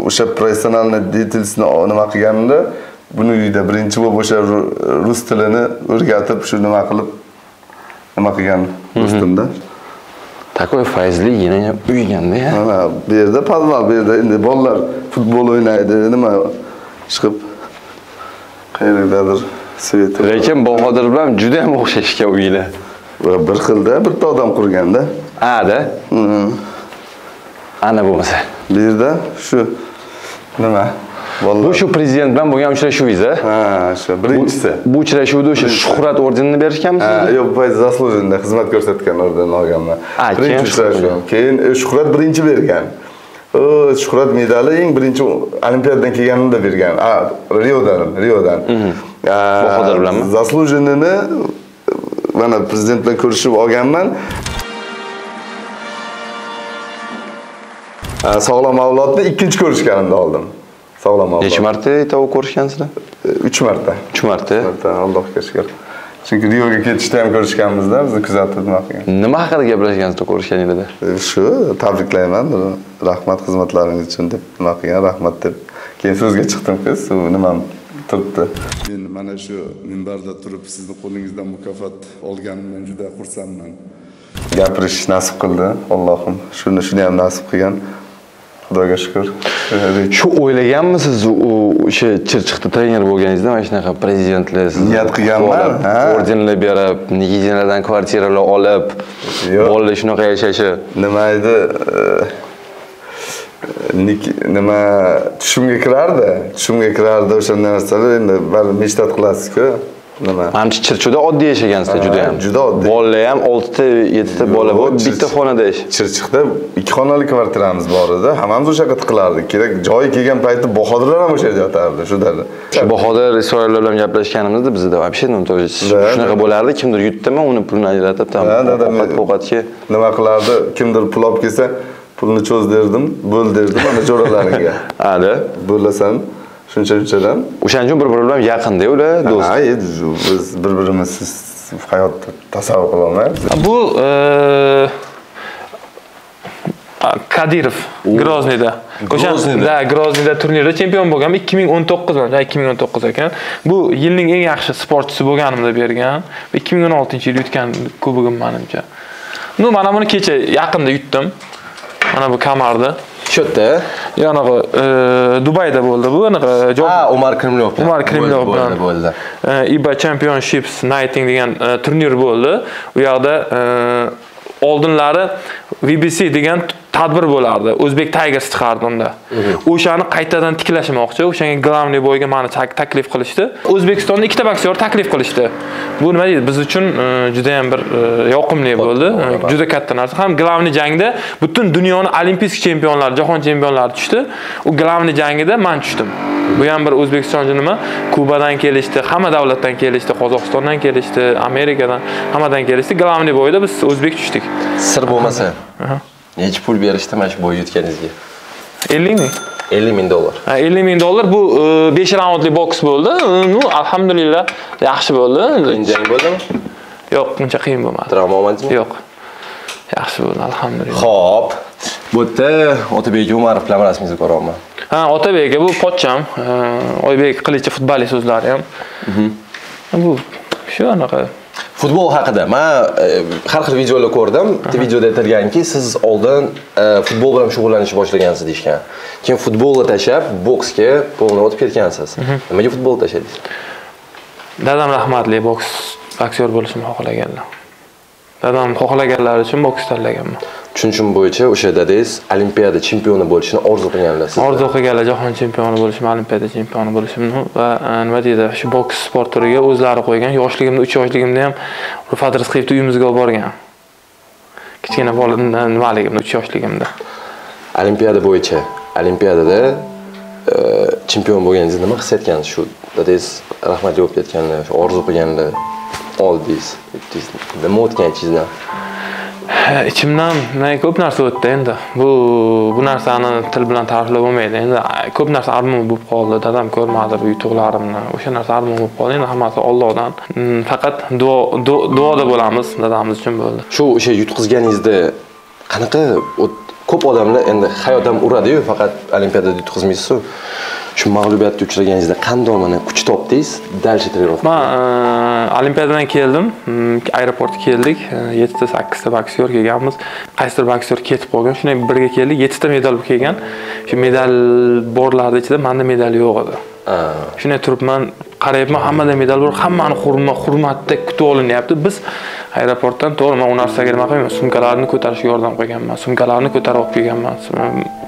o'sha professionalni detalsini nima qilganimda, buni uyda birinchi bo'lib o'sha rus tilini o'rgatib, shu nima qilib nima qilgan do'stimda.
Takoy fayzli yana uyganda ya.
Mana bu yerda podval, bu yerda endi bolalar futbol o'ynaydi, nima chiqib qayerdadir svet.
Lekin Bahodir bilan juda ham o'xshashgan uylar.
Bir xilda, bitta odam qurganda.
Ha-da. Ana bo'lmasa.
Bu yerda shu nima?
Bu shu prezident bilan bo'lgan uchrashuvingiz, ha?
Ha, shu birinchisi.
Bu uchrashuvda o'sha shuhrat ordenini berishganmi sizga?
Ha, yo'q, bu заслуженный xizmat ko'rsatgan ordenini olganman. Birinchi uchrashuv. Keyin shuhrat birinchi bergan. Shuhrat medali eng birinchi olimpiadadan kelganimda bergan. Riodan.
Bahodir bilanmi?
Заслуженныйni mana prezident bilan ko'rishib olganman. Sog'lom avlodni ikkinchi ko'rishganimda oldim. Sog'lom avlod.
Necha marta tovuq ko'rishgansizlar?
3 marta.
3 marta.
Allohga shukr. Chunki Rioga ketishda ham ko'rishganmizda, bizni kuzatib nima qilgan.
Nima haqida gaplashgansizlar ko'rishganingizda?
Shu, tabriklayman, rahmat xizmatlaringiz uchun deb nima qilgan, rahmat deb. Keyin so'zga chiqdim qiz, u nimam turibdi. Men mana shu minbarda turib sizni qo'lingizdan mukofot olganimdan juda xursandman. Gapirish nasib qildi, Allohim shuni ham nasib qilgan. Xudoga shukr.
Shu o'ylaganmisiz u o'sha Chirchiqda trener bo'lganingizda mana shunaqa prezidentlar sizni
niyat qilganman, ha?
Ordenlar berib, Nikitinalardan kvartiralar olib, bolalar shunaqa yashashi.
Nima edi? Nima tushimga kirardi? Tushimga kirardi o'sha narsalar. Endi baribir meshtat qilasiz-ku. Nima?
Manimcha Chirchiqda oddiy yashagansizlar juda ham.
Juda oddiy.
Bolalar ham 6 ta, 7 ta bola bor, bitta xonada yashash.
Chirchiqda 2 xonali kvartiramiz bor edi. Hammamiz o'sha yerga tiqilardik. Kerak joyi kelgan paytda Bahodirlar ham o'sha yerda yotardi, shu darda.
Shu Bahodir Isroilov bilan gaplashganimizda bizda вообще shunaqa bo'lardi, kimdir yutdimi, uni pulini ajratib tam ovqat-ovqatga
nima qilardi, kimdir pul olib kelsa, pulni cho'z derdim, bo'l derdim ana jo'ralaringga.
Hali
bo'lasan. Shuncha-shunchadan.
O'shaning uchun bir-biri bilan yaqin-da ular, do'st.
Ha, biz bir-birimizsiz hayotda tasavvur qila olmaymiz.
Bu Kadirov Grozniyda. O'shanda Grozniyda turnirda chempion bo'lganman 2019 mana 2019 ekan. Bu yilning eng yaxshi sportchisi bo'lganimda bergan. 2016-yil yutgan kubogim menimcha. Ну, mana buni kecha yaqinda yutdim. Mana bu kamarni.
Shu yerda?
Yo'q, anaqa Dubayda bo'ldi bu, anaqa.
Ha, Umar Kremlov.
Umar Kremlov bilan
bo'ldi.
IBA Championships Nighting degan turnir bo'ldi. U yoqda oldinlari VBC degan tadbir bo'lardi. O'zbek Tigers chiqardi unda. O'shani qaytadan tiklashmoqchi. O'shanga главный boyga meni taklif qilishdi. O'zbekistonda ikkita boksyor taklif qilishdi. Bu nima deydi? Biz uchun juda ham bir yoqimli bo'ldi. Juda katta narsa. Ham главный jangda butun dunyoni olimpiysk chempionlari, jahon chempionlari tushdi. U главный jangida men tushdim. Bu ham bir O'zbekistoncha nima? Kubadan kelishdi, hamma davlatdan kelishdi, Qozog'istondan kelishdi, Amerikadan, hammadan kelishdi. Главный boyda biz o'zbek tushdik.
Sir bo'lmasa. Necha pul berishdi mana shu boy yutganingizga?
50 ming.
50 ming dollar.
Ha, 50 ming dollar bu 5 raundli boks bo'ldi. Ну, alhamdulillah, yaxshi bo'ldi.
Qiyin jang bo'ldimi?
Yo'q, uncha qiyin bo'lmadi.
Travma olmadingizmi?
Yo'q. Yaxshi bo'ldi, alhamdulillah.
Xo'p. Bu yerda Otabek Umarov bilan rasmingizni ko'ryapman.
Ha, Otabek bu pochcham, Oybek Qilichi futbolist o'zlari ham. Bu shu anaqa
Futbol haqida men har xil videolar ko'rdim. Bitta videoda aytilganki, siz oldin futbol bilan shug'ullanishni boshlagansiz deyishgan. Keyin futbolni tashlab, boksga polni o'tib ketgansiz. Nimaga futbolni tashladingiz?
Dadam rahmatli boksyor bo'lishimni xohlaganlar. Dadam xohlaganlari uchun boks tanlaganman.
Tushunchim bo'yicha o'sha dadangiz olimpiada chempioni bo'lishini orzu qilganlar siz.
Orzu qilganlar, jahon chempioni bo'lishimni, olimpiada chempioni bo'lishimni va nima deydi, shu boks sport turiga o'zlari qo'ygan. Yoshligimda, 3 yoshligimda ham Rufat Rizqiyevni uyimizga olib borgan. Kichkina bola nimaligimda, 3 yoshligimda.
Olimpiada bo'yicha, olimpiadada chempion bo'lganingizda nima his etgansiz? Shu dadangiz rahmatli bo'lib ketganlar, shu orzu qilganlar oldingiz, nima o'tgan ichingizdan?
Ichimdan ko'p narsa o'tdi endi. Bu narsani til bilan ta'riflab bo'lmaydi. Endi ko'p narsa armon bo'lib qoldi. Dadam ko'rmadi bu yutuqlarimni. O'sha narsa armon bo'lib qoldi. Endi hammasi Allohdan. Faqat duoda bo'lamiz, dadamiz uchun bo'ldi.
Shu o'sha yutqizganingizda qanaqa ko'p odamlar endi hayot ham uradi-yu, faqat olimpiadada yutqizmaysiz-ku. Shu mag'lubiyatga uchraganingizda qanday mana kuch topdingiz? Дальше тренировка.
Men olimpiadadan keldim, aeroportga keldik. 7 ta 8 ta boksyor kelganmiz. Qaysidir boksyor ketib qolgan. Shunday birga keldik, 7 ta medal kelgan. Shu medal borlarning ichida menda medal yo'q edi. Shunday turibman, qarayapman, hammada medal bor, hammani hurmatda kutib olinyapti. Biz aeroportdan to'g'ri, men u narsaga nima qilmayman, sumkalarni ko'tarishga yordam qilganman, sumkalarni ko'tarib olib kelganman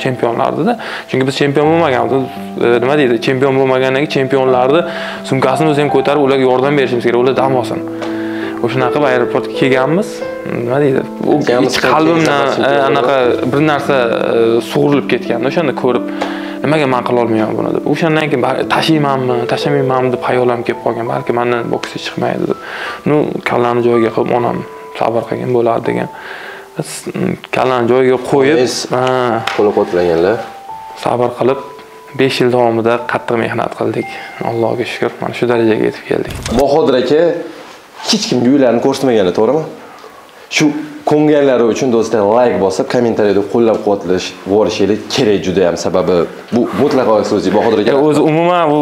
chempionlarda. Chunki biz chempion bo'lmaganmiz. Nima deydi? Chempion bo'lmagandan keyin chempionlarni sumkasini o'zi ham ko'tarib, ularga yordam berishimiz kerak, ular dam olsin. O'shanaqa qilib aeroportga kelganmiz. Nima deydi? U ich qalbimdan anaqa bir narsa sug'urilib ketgandi. O'shanda ko'rib, nimaga men qila olmayman buni deb. O'shandan keyin tashiymanmi, tashamaymanmi deb xayolim kelib qolgan. Balki mendan bokschi chiqmaydi deb. Nu, kallani joyiga qo'yib, onam sabr qilgan bo'ladi degan. Biz kallani joyiga qo'yib,
qo'llab-quvvatlaganlar.
Sabr qilib 5 yil davomida qattiq mehnat qildik. Allohga shukr, mana shu darajaga yetib keldik.
Bahodir aka hech kimga uylarini ko'rsatmaganlar, to'g'rimi? Shu ko'nganlari uchun do'stlar like bosib, kommentariyada qo'llab-quvvatlash borishingiz kerak juda ham, sababi bu mutlaqo eksklyuziv. Bahodir aka
o'zi umuman bu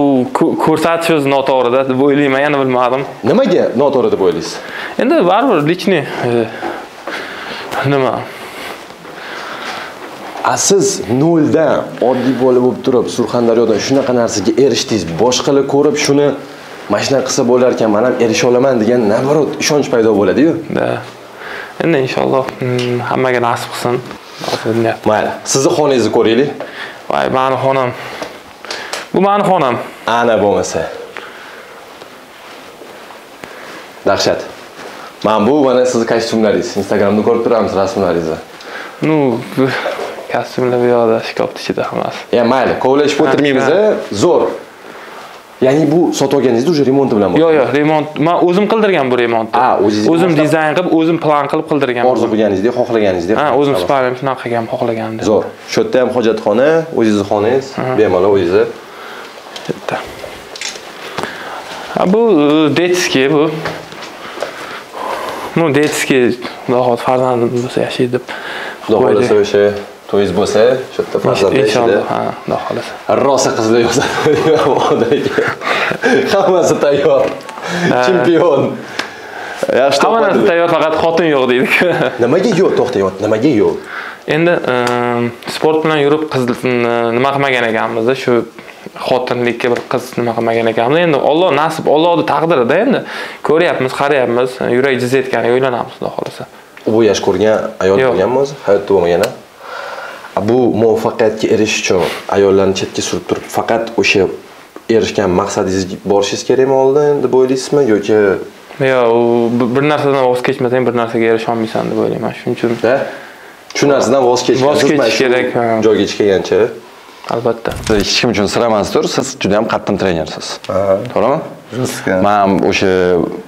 ko'rsatish o'zi noto'g'ri-da deb o'ylayman, yana bilmadim.
Nimaga noto'g'ri deb o'ylaysiz?
Endi baribir lichni nima?
A siz noldan oddiy bola bo'lib turib, Surxondaryodan shunaqa narsaga erishdingiz, boshqalar ko'rib shuni mana shunaqa qilsa bo'lar ekan, men ham erisha olaman degan nabarot ishonch paydo bo'ladi-yu.
Da. Endi inshaalloh hammaga nasib qilsin.
Mayli, sizni xonangizni ko'raylik.
Voy, meni xonam. Bu meni xonam.
Ana bo'lmasa. Dahshat. Mana bu mana sizni kostyumlaringiz. Instagramda ko'rib turamiz rasmlaringizni.
Nu, kostyumlar bu yoqda, shkaf ichida hammasi.
Ya mayli, kovlashib o'tirmaymiz, zo'r. Ya'ni bu sotib olganingizda уже remonti bilan bo'ldi.
Yo'q, yo'q, remont. Men o'zim qildirgan bu remontni. O'zim dizayn qilib, o'zim plan qilib qildirgan.
Orzu qilganingizdek, xohlaganingizdek.
Ha, o'zim spalnim shunaqa qilgan, xohlagandim.
Zo'r. Shu yerda ham hojatxona, o'zingizni xonangiz, bemalol o'zingizni.
Bitta. Ha, bu detskiy bu. Ну, detskiy, xudo xohlasa farzandim bo'lsa yashaydi deb.
Xudo xohlasa o'sha to'yingiz bo'lsa, shu yerda farzand yashaydi.
Ha, xudo xohlasa.
Rosa qizlar yozadi. Hammasi tayyor. Chempion. Yaxshi
Hamma narsa tayyor, faqat xotin yo'q deydi.
Nimaga yo'q? To'xtang, nimaga yo'q?
Endi sport bilan yurib qiz nima qilmagan ekanmiz-da, shu xotinlikka bir qiz nima qilmagan ekanmiz. Endi Alloh nasib, Allohning taqdirida endi ko'ryapmiz, qarayapmiz, yurak jiz etganiga uylanamiz, xudo xohlasa.
Bu yosh ko'rgan ayol bo'lganmi o'zi? Hayotda bo'lmagan-a? Bu muvaffaqiyatga erishish uchun ayollarni chetga surib turib, faqat o'sha erishgan maqsadingizga borishingiz kerakmi oldin deb o'ylaysizmi yoki
yo'q, u bir narsadan voz kechmasang bir narsaga erisha olmaysan deb o'ylayman. Shuning uchun
shu narsadan voz
kechish kerak,
joyga chiqqancha.
Albatta.
Hech kim uchun sir emasdir, siz juda ham qattiq trenersiz. To'g'rimi? Men o'sha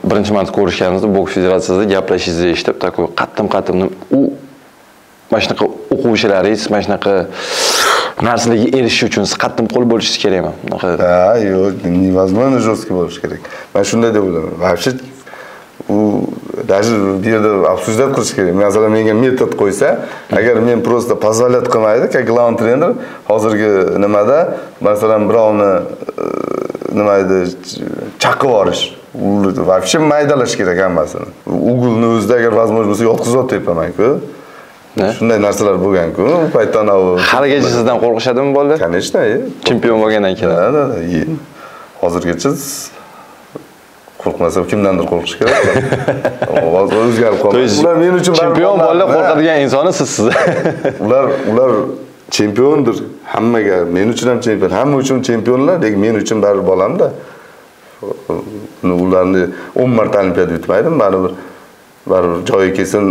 birinchi marta ko'rishganimizda boks federatsiyasida gaplashingizni eshitib, takoy qattiq u mana shunaqa o'quvchilaringiz mana shunaqa narsalarga erishish uchun siz qattiq qo'l bo'lishingiz kerakmi? Bunaqa.
Ha, yo'q, невозможно жесткий bo'lish kerak. Men shunday deb o'ylayman. Вообще u даже bu yerda обсуждать qilish kerak. Masalan, menga metod qo'ysa, agar men просто позволять qilmaydi, как главный тренер, hozirgi nimada, masalan, birovni nima edi, chaqib yuborish, вообще maydalash kerak hammasini. Uglni o'zida agar возможно bo'lsa yotqizib tepaman-ku. Shunday narsalar bo'lgan-ku. U paytdan
haligacha sizdan qo'rqishadimi bolalar?
Конечно,
chempion bo'lgandan keyin.
Да, да, hozirgacha qo'rqmasa kimdandir qo'rqish kerak. O'zgarib qoldi. Ular men uchun
chempion bolalar qo'rqadigan insoni sizsiz.
Ular chempiondir hammaga. Men uchun ham chempion, hamma uchun chempionlar, lekin men uchun baribir bolamda. Ularni 10 marta olimpiada yutmaydim, baribir joyi kelsin,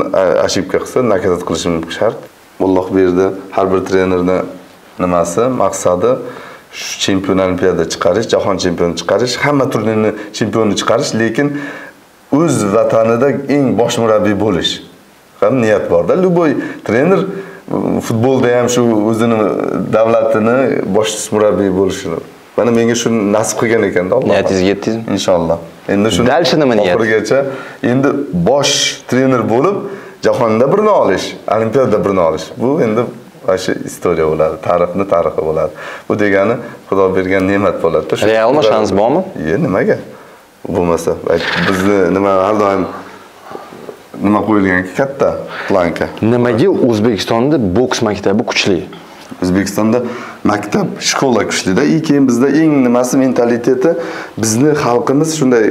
ошибка qilsa, nakazat qilishim shart. Alloh berdi, har bir trenerning nimasi, maqsadi shu chempion olimpiada chiqarish, jahon chempioni chiqarish, hamma turnirni chempioni chiqarish, lekin o'z vatanida eng bosh murabbiy bo'lish. Ham niyat borda. Любой trener futbolda ham shu o'zini davlatini bosh murabbiy bo'lishini. Mana menga shu nasib qilgan ekanda Alloh.
Niyatingizga yetdingizmi?
Inshaalloh. Endi shuni
Дальше nima niyat?
Oxirigacha endi bosh trener bo'lib jahonda birini olish, olimpiadada birini olish. Bu endi o'sha istoriya bo'ladi, tarixni tarixi bo'ladi. Bu degani Xudo bergan ne'mat bo'ladi.
Realmi shans bormi?
Ye, nimaga? Bo'lmasa, bizni nima har doim nima qo'yilganki katta planka.
Nimaga O'zbekistonda boks maktabi kuchli?
O'zbekistonda maktab, shkola kuchlida. И keyin bizda eng nimasi mentaliteti, bizni xalqimiz shunday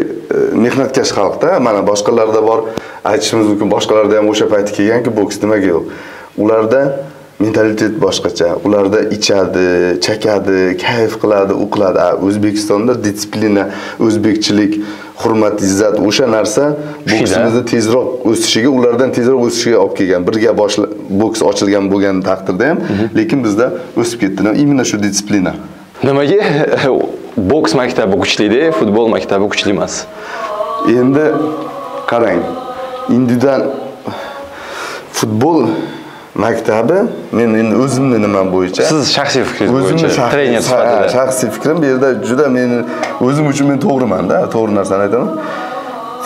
mehnatkash xalqda. Mana boshqalarda bor, aytishimiz mumkin, boshqalarda ham o'sha payti kelganki boks nimaga yo'q. Ularda mentalitet boshqacha. Ularda ichadi, chakadi, kayf qiladi, u qiladi. O'zbekistonda disiplina, o'zbekchilik, hurmat, izzat o'sha narsa boksimizni tezroq o'sishiga, ulardan tezroq o'sishiga olib kelgan. Birga boks ochilgan bo'lgan taqdirda ham, lekin bizda o'sib ketdi. Именно shu disiplina.
Nimaga boks maktabi kuchli-da, futbol maktabi kuchli emas?
Endi qarang, individual futbol maktabi, men endi o'zimni nimam bo'yicha,
siz shaxsiy fikringiz bo'yicha, trener sifatida.
Shaxsiy fikrim bu yerda juda meni o'zim uchun men to'g'riman-da, to'g'ri narsani aytaman.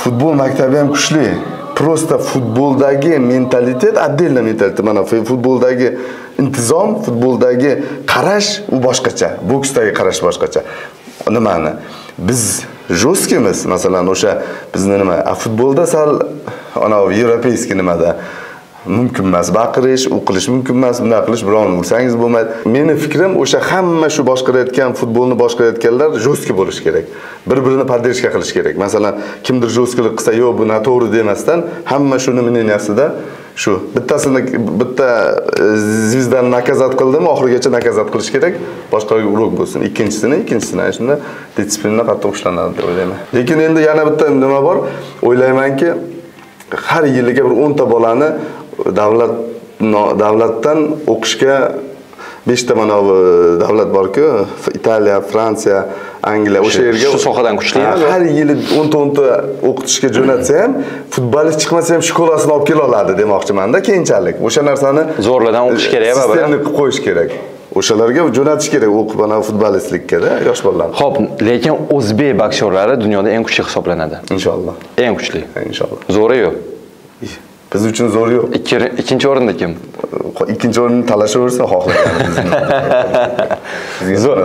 Futbol maktabi ham kuchli. Prosta futboldagi mentalitet, отдельно mentalitet. Mana futboldagi intizom, futboldagi qarash u boshqacha, boksdagi qarash boshqacha. Nimani? Biz жесткийmiz, masalan, o'sha bizni nima, futbolda sal ana европейский nimada mumkin emas baqirish, u qilish mumkin emas, bunday qilish, birovni ursangiz bo'lmaydi. Meni fikrim o'sha hamma shu boshqarayotgan, futbolni boshqarayotganlar жесткий bo'lish kerak. Bir-birini поддержка qilish kerak. Masalan, kimdir жесткийlik qilsa, yo'q, bu noto'g'ri demasdan, hamma shuni мнениясida shu bittasini bitta zvizdani nakazat qildimi, oxirigacha nakazat qilish kerak, boshqalarga urok bo'lsin. Ikkinchisini, shunda disiplina qattiq ushlanadi deb o'ylayman. Lekin endi yana bitta nima bor, o'ylaymanki, har yiliga bir 10 ta bolani davlatdan o'qishga 5 ta mana bu davlat bor-ku, Italiya, Fransiya, Angliya, o'sha yerga
shu sohadan kuchli.
Har yili 10 ta o'qitishga jo'natsa ham, futbolist chiqmasa ham shkolasini olib kela oladi demoqchiman-da keyinchalik. O'sha narsani
zo'rlardan o'qish kerak baribir.
Sistemni qilib qo'yish kerak. O'shalarga jo'natish kerak o'qib ana futbolistlikka-da yosh bolalarni.
Xo'p, lekin o'zbek boksyorlari dunyoda eng kuchli hisoblanadi.
Inshaalloh.
Eng kuchli.
Inshaalloh.
Zo'ri yo'q.
Biz uchun zo'r yo'q.
Ikkinchi o'rinda kim?
Ikkinchi o'rinni talashaversa xohlaganimiz.
Zo'r,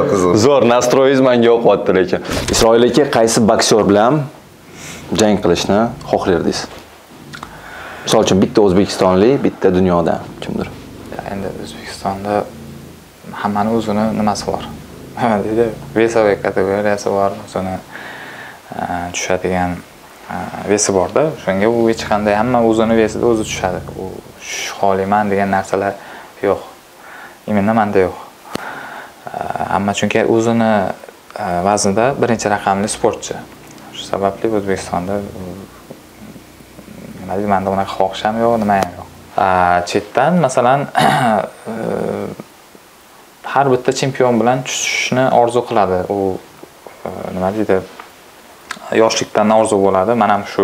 zo'r nastroyingiz menga yoqyapti lekin. Isroil aka qaysi boksyor bilan jang qilishni xohlardingiz? Misol uchun bitta o'zbekistonlik, bitta dunyodan kimdir.
Endi O'zbekistonda hammani o'zini nimasi bor. Nima deydi? Весовой kategoriyasi bor, o'zini tushadigan vesi borda. O'shanga u hech qanday hamma o'zini vesida o'zi tushadi. U xoliman degan narsalar yo'q. Именно menda yo'q. Hamma chunki o'zini vaznida birinchi raqamli sportchi. Shu sababli O'zbekistonda nima deydi, menda unaqa xohish ham yo'q, nima ham yo'q. Chetdan masalan har bitta chempion bilan tushishni orzu qiladi. U nima deydi, yoshlikdan orzu bo'ladi. Men ham shu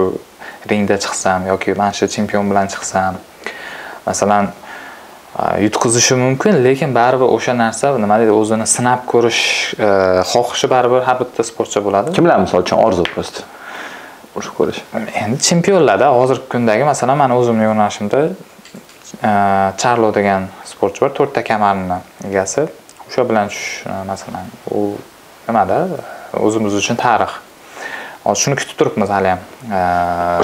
ringda chiqsam yoki mana shu chempion bilan chiqsam, masalan, yutqizishi mumkin, lekin baribir o'sha narsa, nima deydi, o'zini sinab ko'rish xohishi baribir har bitta sportchi bo'ladi.
Kimlar misol uchun orzu просто o'sha ko'rish?
Endi chempionlarda hozirgi kundagi, masalan, men o'zimning yo'nalishimda Charlo degan sportchi bor, 4 ta kamarni egasi. O'sha bilan tushish, masalan, u nimada o'zimiz uchun tarix. Hozir shuni kutib turibmiz hali ham.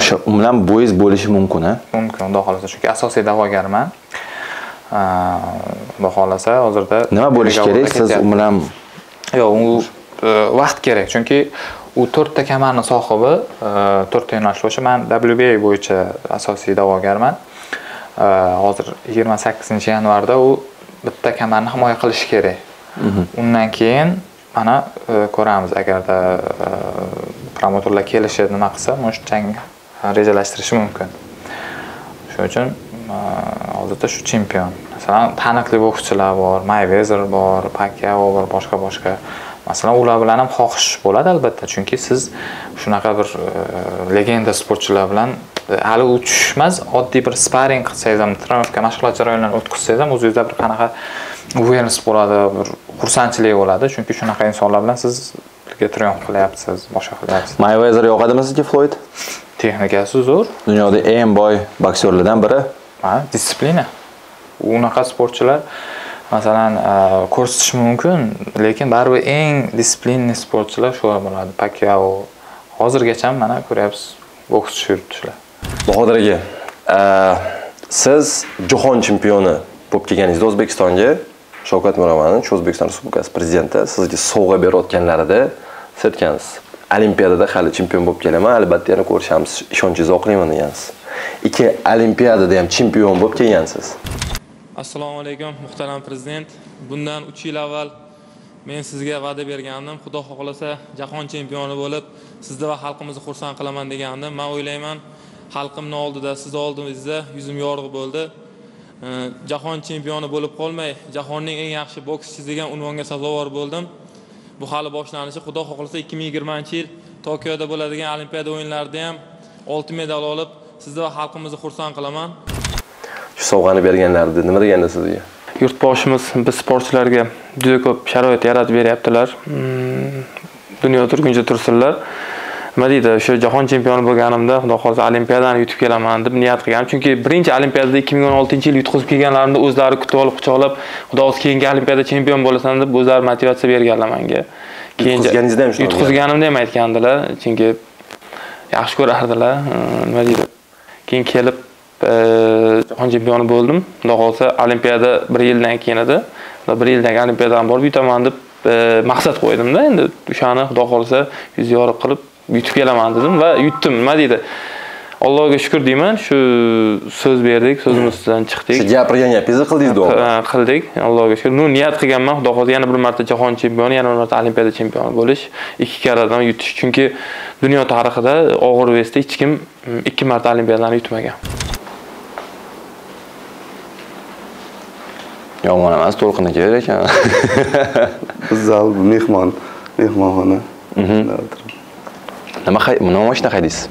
O'sha bilan bo'yiz bo'lishi mumkin, ha?
Mumkin, xudo xolasa, chunki asosiy da'vogarman. Xudo xolasa hozirda
nima bo'lishi kerak? Siz u bilan
yo'q, u vaqt kerak, chunki u 4 ta kamarni sohibi, 4 ta yo'nalish bo'yicha men WBA bo'yicha asosiy da'vogarman. Hozir 28-yanvarda u bitta kamarni himoya qilishi kerak. Undan keyin mana ko'ramiz, agarda promotorlar kelishib nima qilsa, mana shu jang rejalashtirishi mumkin. Shuning uchun hozirda shu chempion. Masalan, taniqli bokschilar bor, Mayweather bor, Pacquiao bor, boshqa-boshqa. Masalan, ular bilan ham xohish bo'ladi albatta, chunki siz shunaqa bir legenda sportchilar bilan hali u tushmas, oddiy bir sparring qilsangiz ham, trenirovka mashg'ulot jarayonlarini o'tkazsangiz ham o'zingizda bir qanaqa уверенность bo'ladi, bir xursandchilik bo'ladi, chunki shunaqa insonlar bilan siz birga triumf qilyapsiz, boshqa qilyapsiz.
Mayweather yoqadimi sizga Floyd?
Texnikasi zo'r.
Dunyoda eng boy boksyorlardan biri.
Ha, disiplina. Unaqa sportchilar masalan ko'rsatish mumkin, lekin baribir eng disiplinli sportchilar shular bo'ladi. Pacquiao hozirgacha mana ko'ryapsiz, bokschi yuribdi shular.
Bahodir aka, siz jahon chempioni bo'lib kelganingizda O'zbekistonga Shavkat Miromonovich, O'zbekiston Respublikasi prezidenti sizga sovg'a berayotganlarida siz aytgansiz, Olimpiadada hali chempion bo'lib kelaman, albatta yana ko'rishamiz, ishonchingizni oqlayman degansiz. 2 Olimpiadada ham chempion bo'lib kelgansiz.
Assalomu alaykum, muhtaram prezident. Bundan 3 yil avval men sizga va'da bergandim. Xudo xohlasa jahon chempioni bo'lib, sizni va xalqimizni xursand qilaman degandim. Men o'ylayman, xalqimning oldida, siz oldingizda yuzim yorug' bo'ldi. Jahon chempioni bo'lib qolmay, jahonning eng yaxshi bokschisi degan unvonga sazovor bo'ldim. Bu hali boshlanishi. Xudo xohlasa 2020-yil Tokioda bo'ladigan Olimpiada o'yinlarida ham oltin medal olib, sizni va xalqimizni xursand qilaman.
Shu sovg'ani berganlarida nima degandi sizga?
Yurtboshimiz biz sportchilarga juda ko'p sharoit yaratib beryaptilar. Dunyo turguncha tursinlar. Nima deydi, o'sha jahon chempioni bo'lganimda Xudo xohlasa Olimpiadani yutib kelaman deb niyat qilgandim. Chunki birinchi Olimpiadada 2016-yil yutqizib kelganlarimda o'zlari kutib olib, quchoqlab, Xudo xohlasa keyingi Olimpiada chempion bo'lasan deb o'zlari motivatsiya berganlar menga. Keyin
yutqizganingizda ham shuni
yutqizganimda ham aytgandilar, chunki yaxshi ko'rardilar. Nima deydi? Keyin kelib jahon chempioni bo'ldim. Xudo xohlasa Olimpiada bir yildan keyin edi. Bir yildan keyin Olimpiadadan borib yutaman deb maqsad qo'ydimda. Endi o'shani Xudo xohlasa yuz yorug' qilib yutib kelaman dedim va yutdim. Nima deydi? Allohga shukr deyman, shu so'z berdik, so'zimizdan chiqdik.
Shu gapirgan gapingizni qildingiz, to'g'rimi?
Qildik. Allohga shukr. Nu niyat qilganman, Xudo xohlasa yana bir marta jahon chempioni, yana bir marta Olimpiada chempioni bo'lish, 2 karradan yutish. Chunki dunyo tarixida og'ir vesda hech kim 2 marta Olimpiadani yutmagan.
Yomon emas, to'lqin aka ekan.
Biz zal mehmonxona.
Nima mashina haydaysiz?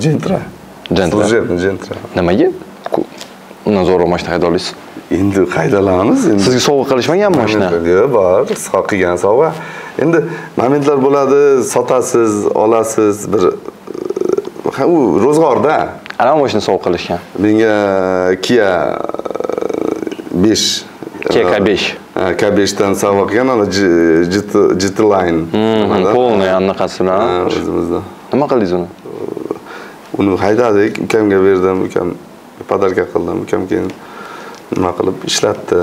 Gentra.
Gentra.
Служебный Gentra.
Nimaga? Undan zo'rroq mashina hayda olasiz.
Endi haydalamiz endi.
Sizga sovg'a qilishmaganmi mashina?
Yo'q, bor, sovg'a qilgan sovg'a. Endi momentlar bo'ladi, sotasiz, olasiz, bir u ro'zg'orda.
Ana mashina sovg'a qilishgan.
Menga Kia 5
Kia K5.
K5 dan sovg'a qilgan, ana GT Line.
Polniy anaqasi bilan.
O'zimizda.
Nima qildingiz uni?
Uni haydadik, ukamga berdim, ukam podarka qildim, ukam keyin nima qilib ishlatdi.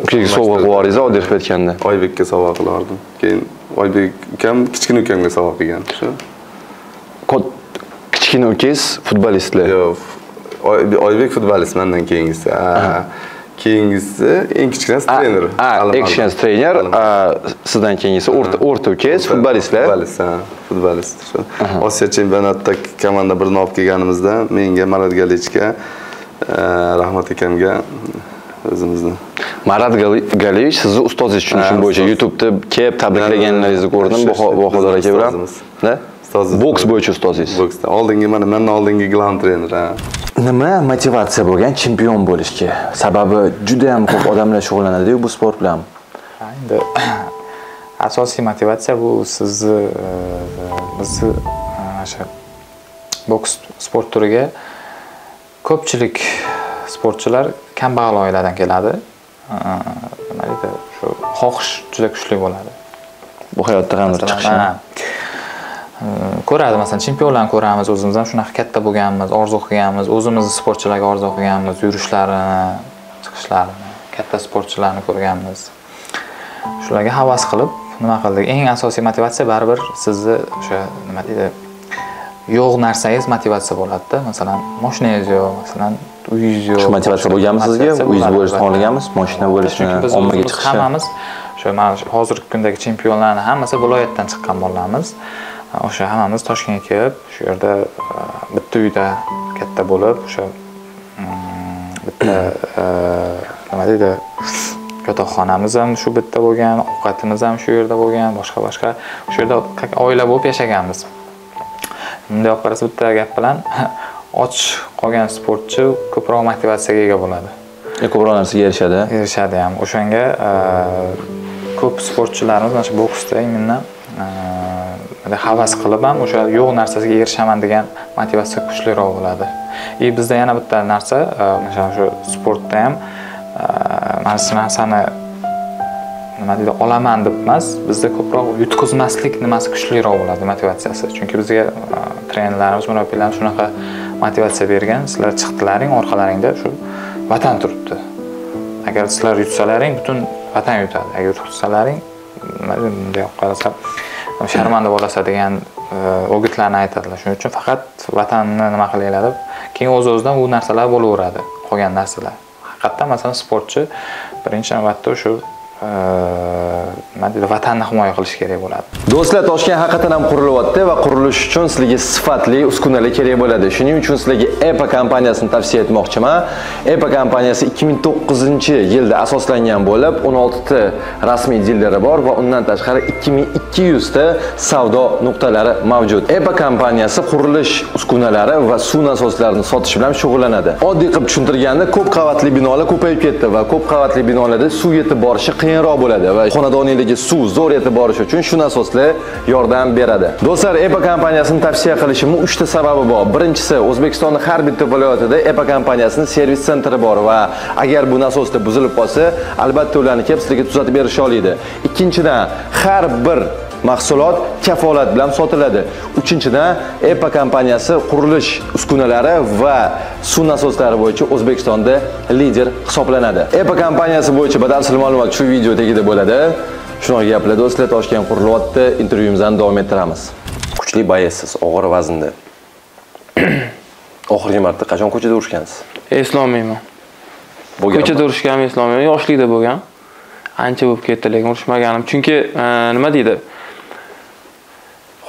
Ukaga sovg'a qilib yubordingiz, oddiy qilib aytganda.
Oybekka sovg'a qilib yubordim. Keyin Oybek ukam kichkina ukamga sovg'a qilgan. Shu.
Kichkina ukangiz futbolistlar.
Yo'q, Oybek futbolist mendan keyingisi. Keyingisi eng kichkinasi trener.
Eng kichkinasi trener, sizdan keyingisi o'rta ukangiz futbolistlar.
Futbolist, ha, futbolist. Osiyo chempionatida komanda birini olib kelganimizda menga, Marat Galichga, Rahmat akamga o'zimizni.
Marat Galiyevich sizni ustozingiz tushunishim bo'yicha YouTube'da kelib tabriklaganlaringizni ko'rdim, Bahodir aka bilan. Da? Boks bo'yicha ustozingiz.
Boksda oldingi mana mendan oldingi glan trener, ha.
Nima motivatsiya bo'lgan chempion bo'lishga? Sababi juda ham ko'p odamlar shug'ullanadi-yu bu sport bilan.
Endi asosiy motivatsiya bu sizni bizni o'sha boks sport turiga ko'pchilik sportchilar kambag'al oiladan keladi. Nima deydi, shu xohish juda kuchli bo'ladi.
Bu hayotda qanday chiqishi?
Ko'radi, masalan, chempionlarni ko'ramiz, o'zimiz ham shunaqa katta bo'lganmiz, orzu qilganmiz, o'zimizni sportchilarga orzu qilganmiz, yurishlarini, chiqishlarini, katta sportchilarni ko'rganmiz. Shularga havas qilib nima qildik? Eng asosiy motivatsiya baribir sizni o'sha nima deydi, yo'q narsangiz motivatsiya bo'ladi-da. Masalan, mashinangiz yo'q, masalan, uyingiz yo'q.
Shu motivatsiya bo'lganmi sizga? Uyingiz bo'lishni xohlaganmiz, mashina bo'lishni, ommaga chiqishi.
Hammamiz o'sha mana hozirgi kundagi chempionlarning hammasi viloyatdan chiqqan bolalarimiz. O'sha hammamiz Toshkentga kelib, shu yerda bitta uyda katta bo'lib, o'sha bitta nima deydi, Yotoqxonamiz ham shu bitta bo'lgan, ovqatimiz ham shu yerda bo'lgan, boshqa-boshqa. O'sha yerda oila bo'lib yashaganmiz. Bunday olib qarasa bitta gap bilan och qolgan sportchi ko'proq motivatsiyaga ega bo'ladi.
Ko'proq narsaga erishadi.
Erishadi ham. O'shanga ko'p sportchilarimiz mana shu boksda imенно havas qilib ham o'sha yo'q narsasiga erishaman degan motivatsiya kuchliroq bo'ladi. И bizda yana bitta narsa, masalan shu sportda ham mana shu narsani nima deydi, olaman deb emas, bizda ko'proq yutqizmaslik nimasi kuchliroq bo'ladi motivatsiyasi. Chunki bizga trenerlarimiz, murabbiylarimiz shunaqa motivatsiya bergan, sizlar chiqdilaring, orqalaringda shu vatan turibdi. Agar sizlar yutsalaring, butun vatan yutadi. Agar yutqizsalaring, nima bunday olib qarasa, sharmanda bo'lasa degan o'gitlarni aytadilar. Shuning uchun faqat vatanni nima qilinglar deb, keyin o'z-o'zidan u narsalar bo'laveradi, qolgan narsalar. Haqiqatdan masalan sportchi birinchi navbatda shu nima deydi, vatanni himoya qilish kerak bo'ladi.
Do'stlar, Toshkent haqiqatan ham qurilyapti va qurilish uchun sizlarga sifatli uskunalar kerak bo'ladi. Shuning uchun sizlarga EPA kompaniyasini tavsiya etmoqchiman. EPA kompaniyasi 2009-yilda asoslangan bo'lib, 16 ta rasmiy dileri bor va undan tashqari 2200 ta savdo nuqtalari mavjud. EPA kompaniyasi qurilish uskunalari va suv nasoslarini sotish bilan shug'ullanadi. Oddiy qilib tushuntirganda, ko'p qavatli binolar ko'payib ketdi va ko'p qavatli binolarda suv yetib borishi qiyinroq bo'ladi va xonadoningdagi suv zo'r yetib borishi uchun shu nasoslar yordam beradi. Do'stlar, EPA kompaniyasini tavsiya qilishimning 3 ta sababi bor. Birinchisi, O'zbekistonning har bitta viloyatida EPA kompaniyasining servis sentri bor va agar bu nasoslar buzilib qolsa, albatta ularni kelib sizlarga tuzatib berisha oladi. Ikkinchidan, har bir mahsulot kafolat bilan sotiladi. Uchinchidan, EPA kompaniyasi qurilish uskunalari va suv nasoslari bo'yicha O'zbekistonda lider hisoblanadi. EPA kompaniyasi bo'yicha batafsil ma'lumot shu video tagida bo'ladi. Shunaqa gaplar do'stlar, Toshkent qurilyapti, intervyumizni davom ettiramiz.
Kuchli boyasiz, og'ir vaznda. Oxirgi marta qachon ko'chada urushgansiz?
Eslolmayman. Ko'chada urushganim eslolmayman. Yoshlikda bo'lgan. Ancha bo'lib ketdi, lekin urushmaganim. Chunki nima deydi?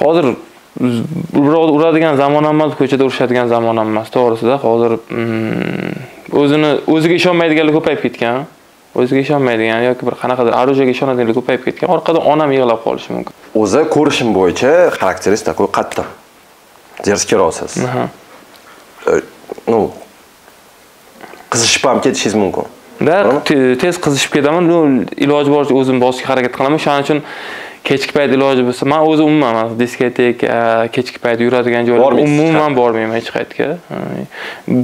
Hozir birov uradigan zamon emas, ko'chada urushadigan zamon emas, to'g'risida. Hozir o'zini o'ziga ishonmaydiganlar ko'payib ketgan. O'ziga ishonmaydigan yoki bir qanaqadir orujga ishonadiganlar ko'payib ketgan. Orqada onam yig'lab qolishi mumkin.
O'zi ko'rishim bo'yicha xarakteringiz такой qattiq. Дерзкийroqsiz. Ну, qizishib ham ketishingiz mumkin.
Da, tez qizishib ketaman. Iloji boricha o'zim bosishga harakat qilaman. Shuning uchun kechki payt iloji bo'lsa, men o'zi umuman diskoteka, kechki payt yuradigan joylarga umuman bormayman hech qayerga.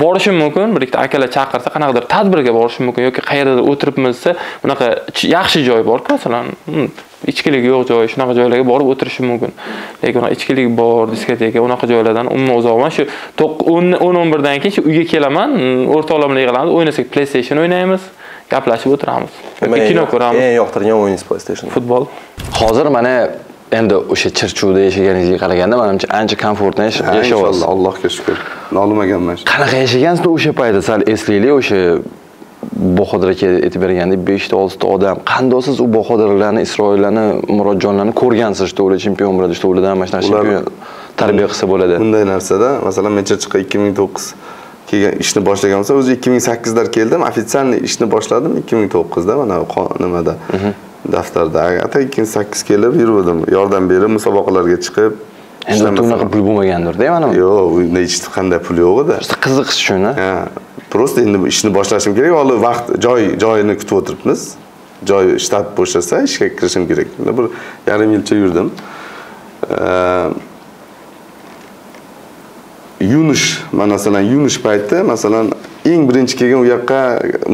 Borishim mumkin, bir ikkita akalar chaqirsa, qanaqadir tadbirga borishim mumkin yoki qayerdadir o'tiribmiz desa, unaqa yaxshi joy bor-ku, masalan, ichkilik yo'q joy, shunaqa joylarga borib o'tirishim mumkin. Lekin unaqa ichkilik bor, diskoteka, unaqa joylardan umuman uzoqman. Shu 10-11 dan keyin shu uyga kelaman, o'rtoqlar bilan yig'ilamiz, o'ynasak PlayStation o'ynaymiz, gaplashib o'tiramiz. Kino ko'ramiz.
Eng yoqtirgan o'yiningiz PlayStation.
Futbol.
Hozir mana endi o'sha Chirchiqda yashaganingizga qaraganda menimcha ancha komfortni yashayapsiz.
Allohga shukr. Nolimaganman.
Qanaqa yashagansiz o'sha paytda sal eslaylik, o'sha Bahodir aka aytib bergandek 5 ta 6 ta odam. Qanday siz u Bahodirlarni, Isroillarni, Murodjonlarni ko'rgansiz, что ular chempion bo'ladi, что ulardan mana shunaqa chempion tarbiya qilsa bo'ladi.
Bunday narsada, masalan, men Chirchiqqa 2009 kelgan ishni boshlagan bo'lsa, o'zi 2008lar keldim, ofitsialniy ishni boshladim 2009da mana nimada daftarda. Ata 2008 kelib yurdim, yordam berib musobaqalarga chiqib.
Endi unaqa pul bo'lmagandir-da, mana.
Yo'q, unda hech qanday pul yo'q edi.
Qiziqish uchun, ha?
Просто endi ishni boshlashim kerak, hali vaqt, joyini kutib o'tiribmiz. Joy shtat bo'shasa ishga kirishim kerak. Bir yarim yilcha yurdim. Yunish, masalan, Yunish payti, masalan, eng birinchi kelgan u yoqqa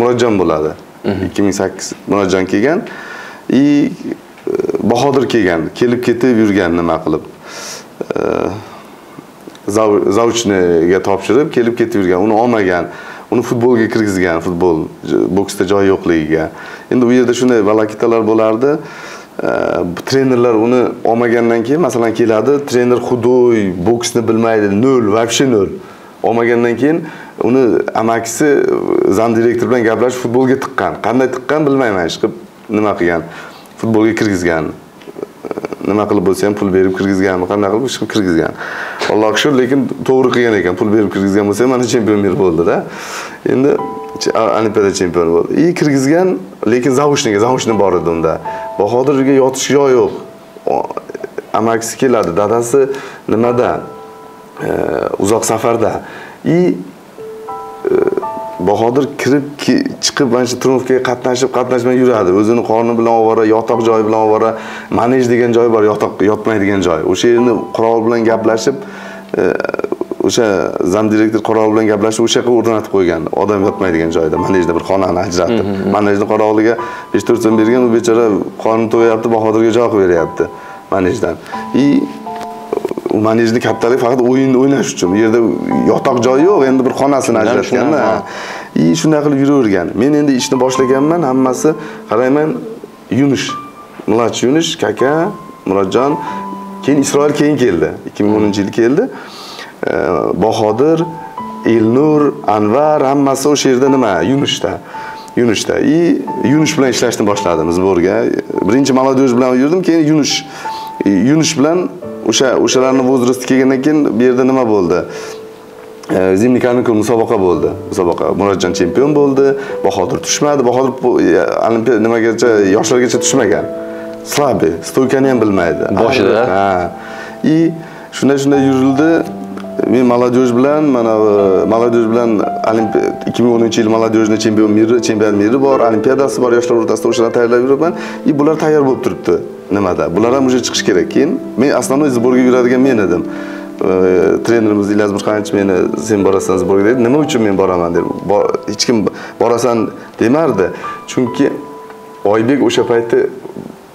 Murodjon bo'ladi. 2008 Murodjon kelgan. И Bahodir kelgan, kelib ketib yurgan nima qilib. Zavuchniga topshirib, kelib ketib yurgan, uni olmagan, uni futbolga kirgizgan, futbol boksda joy yo'qligiga. Endi u yerda shunday valakitalar bo'lardi. Trenerlar uni olmagandan keyin, masalan, keladi, trener xudoy, boksni bilmaydi, nol, вообще nol. Olmagandan keyin uni amakisi zam direktor bilan gaplashib futbolga tiqqan. Qanday tiqqan bilmayman, chiqib nima qilgan, futbolga kirgizgan. Nima qilib bo'lsa ham pul berib kirgizganmi, qanday qilib chiqib kirgizgan. Allohga shukr, lekin to'g'ri qilgan ekan, pul berib kirgizgan bo'lsa ham mana chempionlar bo'ldi-da. Endi Olimpiada chempioni bo'ldi. И kirgizgan, lekin zavushniga, zavushni bor edi unda. Bahodirga yotish joyi yo'q. Amakisi keladi, dadasi nimada? Uzoq safarda. И Bahodir kirib chiqib mana shu trenirovkaga qatnashib, qatnashmay yuradi. O'zini qorni bilan ovora, yotoq joyi bilan ovora, manej degan joyi bor, yotoq yotmaydigan joy. O'sha yerni qurol bilan gaplashib, o'sha zam direktor qurol bilan gaplashib o'sha yerga o'rnatib qo'ygan. Odam yotmaydigan joyda, manejda bir xonani ajratib. Manejni qorovliga 5-4 so'm bergan, u bechora qorni to'yapti, Bahodirga joy qilib beryapti manejdan. И u manejni kattalik faqat o'yin o'ynash uchun. Bu yerda yotoq joyi yo'q, endi bir xonasini ajratganda. И shunday qilib yuravergan. Men endi ishni boshlaganman, hammasi qarayman Yunish, Mulaч Yunish, Kaka, Murodjon, keyin Isroil keyin keldi. 2010-yil keldi. Bahodir, Elnur, Anvar hammasi o'sha yerda nima, Yunishda. Yunishda. И Yunish bilan ishlashni boshladim zborga. Birinchi Молодежь bilan yurdim, keyin Yunish. Yunish bilan o'shalarning возрасти kelgandan keyin bu yerda nima bo'ldi? Zimniy kanikul musobaqa bo'ldi. Musobaqa. Murodjon chempion bo'ldi, Bahodir tushmadi. Bahodir olimpiya nimagacha, yoshlargacha tushmagan. Slabi, stoykani ham bilmaydi.
Boshida.
Ha. И shunday yurildi. Men Молодежь bilan, mana Молодежь bilan Olimpiya 2010-yil Молодежный chempion miri, chempion miri bor, olimpiadasi bor, yoshlar o'rtasida o'shalarni tayyorlab yuribman. И bular tayyor bo'lib turibdi nimada. Bular ham уже chiqish kerak. Keyin men основной сборga yuradigan men edim. Trenerimiz Ilyas Burxonovich meni sen borasan сборga dedi. Nima uchun men boraman dedi. Hech kim borasan demardi. Chunki Oybek o'sha payti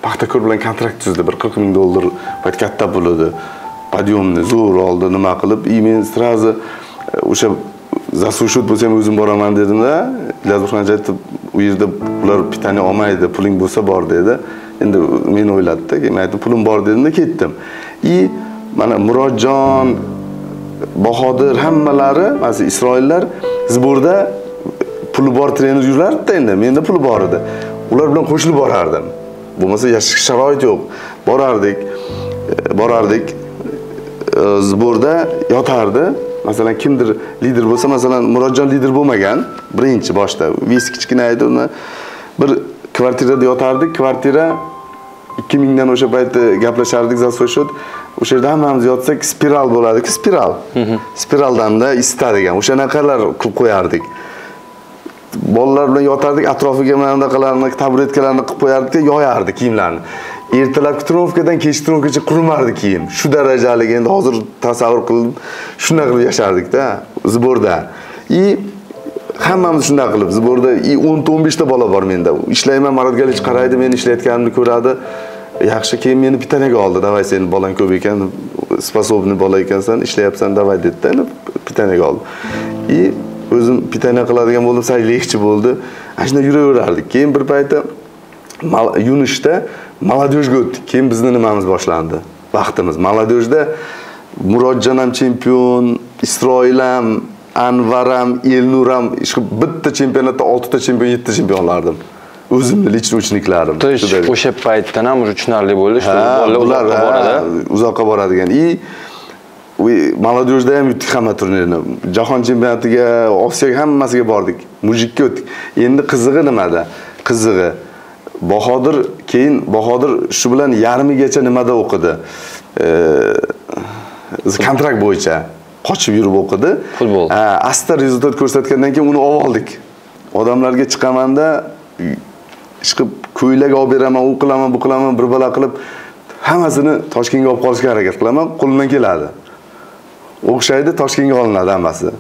Paxtakor bilan kontrakt tuzdi. Bir $40,000 payt katta pul edi. Podъемni zo'r oldi, nima qilib, и men сразу o'sha zasusho't bo'lsam o'zim boraman dedim-da. Ilyas Burxonovich aytdi, u yerda ular pitani olmaydi, puling bo'lsa bor dedi. Endi meni o'ylatdi, keyin men aytdim, pulim bor dedim-da ketdim. И mana Murodjon, Bahodir hammalari, mana Isroillar zborda puli bor trener yurardi endi, menda puli bor edi. Ular bilan qo'shilib borardim. Bo'lmasa yashash sharoit yo'q. Borardik. Zborda yotardi. Masalan, kimdir lider bo'lsa, masalan, Murodjon lider bo'lmagan birinchi boshda. Ves kichkina edi, uni bir kvartirada yotardik. Kvartira 2000 dan o'sha paytda gaplashardik za свой счет. O'sha yerda hammamiz yotsak spiral bo'ladi-ku, spiral. Spiraldan-da isitadigan o'shanaqalar qilib qo'yardik. Bolalar bilan yotardik, atrofiga mana bunaqalarni, taburetkalarni qilib qo'yardik, yoyardi kiyimlarni. Ertalabki trenirovkadan kechki trenirovkagacha qurimardi kiyim. Shu darajalik endi hozir tasavvur qilib, shunday qilib yashardik-da, zborda. И hammamiz shunday qilib zborda и 10-15 ta bola bor menda. Ishlayman, Marat Galich qaraydi, men ishlayotganimni ko'radi. Yaxshi, keyin meni pitanaga oldi. Davay, sen bolang ko'p ekan, sposobniy bola ekansan, ishlayapsan, davay dedi-da, pitanaga oldi. И o'zim pitana qiladigan bo'ldim, sal lehchi bo'ldi. Ana shunday yuraverardik. Keyin bir payti Yunishda Молодежьga o'tdik. Keyin bizni nimamiz boshlandi? Vaqtimiz. Молодежьda Murodjon ham chempion, Isroil ham, Anvar ham, Elnur ham, bitta chempionatda 6 ta chempion, 7 ta chempionlardim. O'zimni личный uchniklarim.
То есть o'sha paytdan ham уже tushunarli bo'ldi, shu bolalar uzoqqa boradi.
Uzoqqa boradigan. И Молодежьda ham yutdik hamma turnirni. Jahon chempionatiga, Osiyoga hammasiga bordik. Mujikka o'tdik. Endi qizig'i nimada? Qizig'i Bahodir keyin Bahodir shu bilan yarmigacha nimada o'qidi? Kontrakt bo'yicha qochib yurib o'qidi.
Futbol.
Ha, asta rezultat ko'rsatgandan keyin uni olib oldik. Odamlarga chiqamanda chiqib ko'ylak olib beraman, u qilaman, bu qilaman, bir bala qilib hammasini Toshkentga olib qolishga harakat qilaman, qo'limdan keladi. O'xshaydi, Toshkentga olinadi hammasi.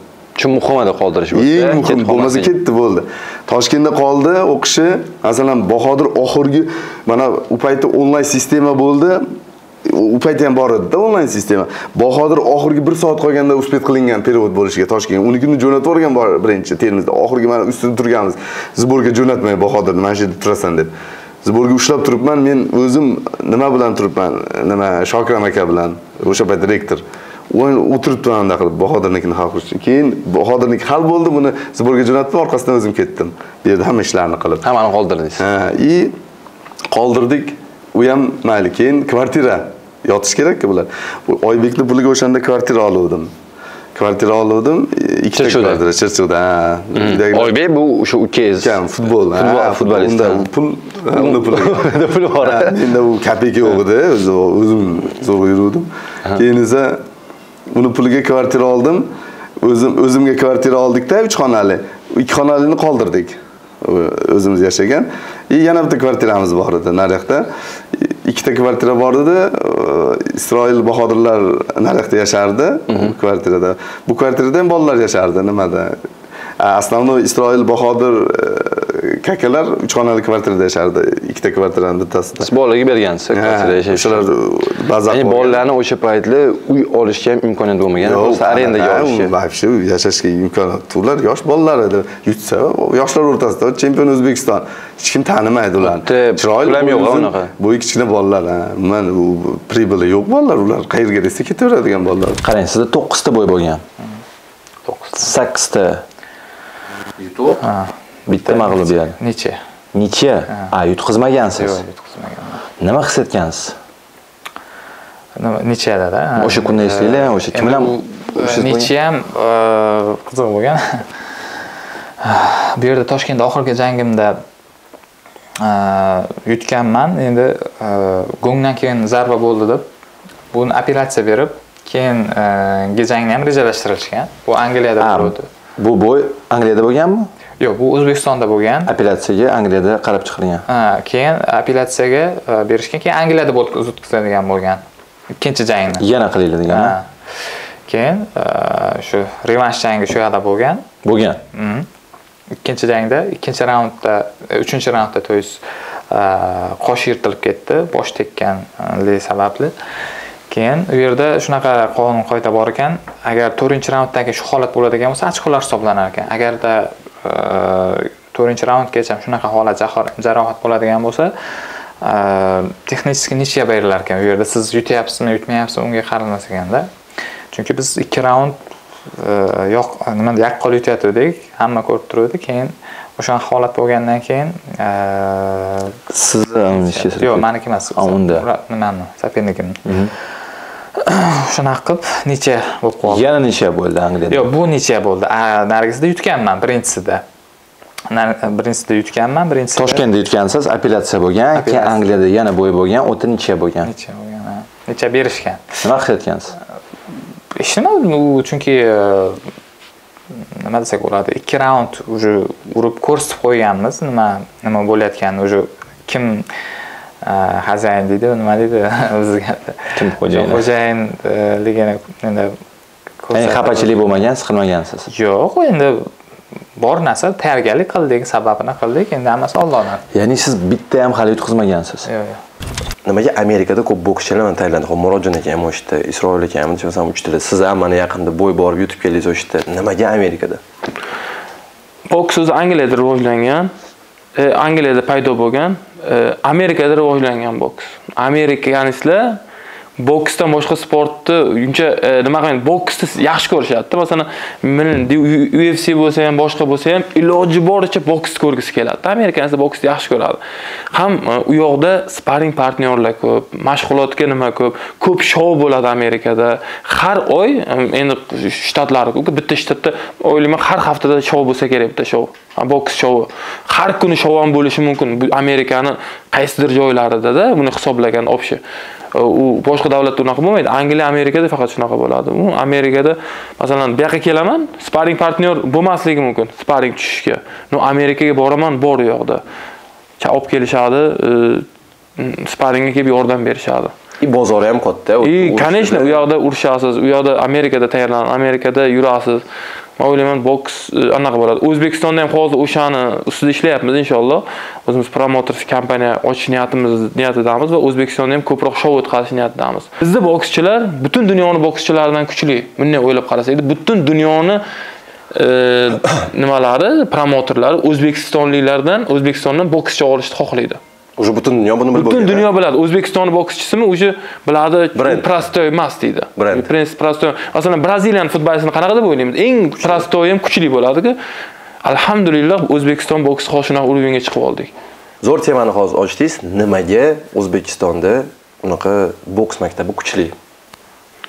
Shu muhimada qoldirish bo'lsa,
eng muhim bo'lmasa ketdi bo'ldi. Toshkentda qoldi o'qishi. Masalan, Bahodir oxirgi mana u paytda onlayn sistema bo'ldi. U paytda ham bor edi-da onlayn sistema. Bahodir oxirgi 1 soat qolganda uspet qilingan perevod bo'lishiga Toshkentga. Unikini jo'natib yuborgan bor birinchi Termizda. Oxirgi mana ustida turganmiz. Zborga jo'natmay Bahodirni mana shu yerda turasan deb. Zborga ushlab turibman, men o'zim nima bilan turibman? Nima Shokram aka bilan, o'sha paytda rektor. O'tiribdi mana qilib Bahodirnikini hal qilish uchun. Keyin Bahodirniki hal bo'ldi, buni zborga jo'natdim, orqasidan o'zim ketdim. Bu yerda hamma ishlarni qilib.
Hammani qoldirdingiz.
Ha, i qoldirdik. U ham mayli, keyin kvartira yotish kerak-ku bular. Oybekni puliga o'shanda kvartira oluvdim. Kvartira oldim, ikkita kvartira Chirchiqda.
Oybek bu o'sha ukangiz.
Ukam futbol,
futbolist.
Unda pul, unda pul.
Unda pul bor.
Menda u kapeka yo'q edi, o'zim zo'rg'a yuruvdim. Keyin esa uni puliga kvartira oldim. O'zimga kvartira oldikda 3 xonali. 2 xonalini qoldirdik. O'zimiz yashagan. Yana bitta kvartiramiz bor edi nariyoqda. 2 ta kvartira bor edi. Isroil Bahodirlar nariyoqda yashardi, bu kvartirada. Bu kvartirada ham bolalar yashardi, nimada? Основной Isroil Bahodir kakalar 3 xonali kvartirada yashardi, 2 ta kvartirani bittasida.
Siz bolalarga bergansiz, kvartirada yashash.
O'shalar baza.
Ya'ni bolalarni o'sha paytda uy olishga ham imkoniyat bo'lmagan, просто arendaga olishga.
Вообще yashashga imkoniyat. Ular yosh bolalar edi. Yutsa, yoshlar o'rtasida chempion O'zbekiston. Hech kim tanimaydi ularni. Chiroyli
ular yo'q unaqa.
Bo'yi kichkina bolalar, umuman u pribili yo'q bolalar, ular qayerga desa ketaveradigan bolalar.
Qarang, sizda 9 ta bo'y bo'lgan. 8 ta yutuq, bitta mag'lubiyat.
Necha?
Necha? A, yutqizmagansiz.
Yo'q, yutqizmaganman.
Nima his etgansiz?
Nechada-da.
O'sha kunni eslaysizmi? O'sha kim bilan
necha ham qiziq bo'lgan. Bu yerda Toshkentda oxirgi jangimda yutganman. Endi gongdan keyin zarba bo'ldi deb buni operatsiya berib, keyin jangni ham rejalashtirilgan. Bu Angliyada bo'ldi.
Bu bo'y Angliyada bo'lganmi?
Yo'q, bu O'zbekistonda bo'lgan.
Apellyatsiyaga Angliyada qarab chiqilgan.
Ha, keyin apellyatsiyaga berishgan, keyin Angliyada bo'lib o'tkaziladigan bo'lgan. Ikkinchi jangni.
Yana qilinglar degan.
Ha. Keyin shu revansh jangi shu yerda bo'lgan.
Bo'lgan.
Ikkinchi jangda, ikkinchi raundda, uchinchi raundda, to есть qosh yirtilib ketdi, bosh tekkanligi sababli. Keyin u yerda shunaqa qonun qoida bor ekan, agar 4-raunddan keyin shu holat bo'ladigan bo'lsa, ochkolar hisoblanar ekan. Agarda 4-raundgacha shunaqa holat jarohat bo'ladigan bo'lsa, texnik necha berilar ekan. U yerda siz yutyapsizmi, yutmayapsizmi unga qaralmas ekanda. Chunki biz 2 raund yo'q, nima yaqqol yutayotgandik, hamma ko'rib turuvdi. Keyin o'sha holat bo'lgandan keyin
sizni
yo'q, meniki emas.
Unda
nimani, sopernikimni. Shunaqa qilib necha bo'lib qoldi.
Yana necha bo'ldi Angliyada?
Yo'q, bu necha bo'ldi. Narigisida yutganman, birinchisida. Birinchisida yutganman, birinchisida
Toshkentda yutgansiz, apellyatsiya bo'lgan, keyin Angliyada yana bo'y bo'lgan, o'ta necha bo'lgan.
Necha bo'lgan, ha. Necha berishgan.
Nima his etgansiz?
Hech nima, u chunki nima desak bo'ladi, 2 raund уже urib ko'rsatib qo'yganmiz, nima bo'layotganini, уже kim xo'jayin deydi, nima deydi bizga.
Kim xo'jayin?
Xo'jayinligini endi
ko'rsatib. Xafachilik bo'lmagan, siqilmagansiz?
Yo'q, endi bor narsa tayyorgarlik qildik, sababini qildik, endi hammasi Allohdan.
Ya'ni siz bitta ham hali yutqizmagansiz?
Yo'q, yo'q.
Nimaga Amerikada ko'p bokschilar mana Tailandda, hop Murodjon aka ham o'sha yerda, Isroil aka ham, masalan, uchtalar. Siz ham mana yaqinda bo'y borib yutib keldingiz o'sha yerda. Nimaga Amerikada?
Boks o'zi Angliyada rivojlangan, Angliyada paydo bo'lgan, Amerikada rivojlangan boks. Amerikanislar boksdan boshqa sportni uncha nima qilmaydi, boksni yaxshi ko'rishadi. Masalan, UFC bo'lsa ham, boshqa bo'lsa ham iloji boricha boks ko'rgisi keladi. Amerikanislar boksni yaxshi ko'radi. Ham u yoqda sparring partnyorlar ko'p, mashg'ulotga nima ko'p, ko'p shou bo'ladi Amerikada. Har oy endi shtatlar ko'p, bitta shtatda o'ylayman har haftada shou bo'lsa kerak, bitta shou. Boks shou. Har kuni shou ham bo'lishi mumkin. Bu Amerikani qaysidir joylarida-da buni hisoblagan общий. U boshqa davlatda unaqa bo'lmaydi. Angliya, Amerikada faqat shunaqa bo'ladi. U Amerikada masalan, bu yoqqa kelaman, sparring partnyor bo'lmasligi mumkin, sparring tushishga. No Amerikaga boraman, bor u yoqda. Olib kelishadi, sparingga kelib yordam berishadi.
Bozori ham katta.
И, конечно, u yoqda urushasiz, u yoqda Amerikada tayyorlanib, Amerikada yurasiz. Men o'ylayman, boks anaqa bo'ladi. O'zbekistonda ham hozir o'shani ustida ishlayapmiz inshaalloh. O'zimiz promoter kompaniya ochish niyatidamiz va O'zbekistonda ham ko'proq shou o'tkazish niyatidamiz. Bizda bokschilar butun dunyoni bokschilaridan kuchli. Bunday o'ylab qarasak, butun dunyoni nimalari, promoterlari o'zbekistonliklardan, O'zbekistondan bokschi olishni xohlaydi.
Уже butun dunyo buni bilib
bo'lgan. Butun dunyo biladi. O'zbekiston bokschisimi уже biladi, prostoy emas deydi. Prens prostoy. Masalan, Braziliyan futbolchisini qanaqa deb o'ylaymiz? Eng prostoy ham kuchli bo'ladi-ku. Alhamdulillah, O'zbekiston boksi hozir shunaqa uruvenga chiqib oldik.
Zo'r temani hozir ochdingiz. Nimaga O'zbekistonda unaqa boks maktabi kuchli?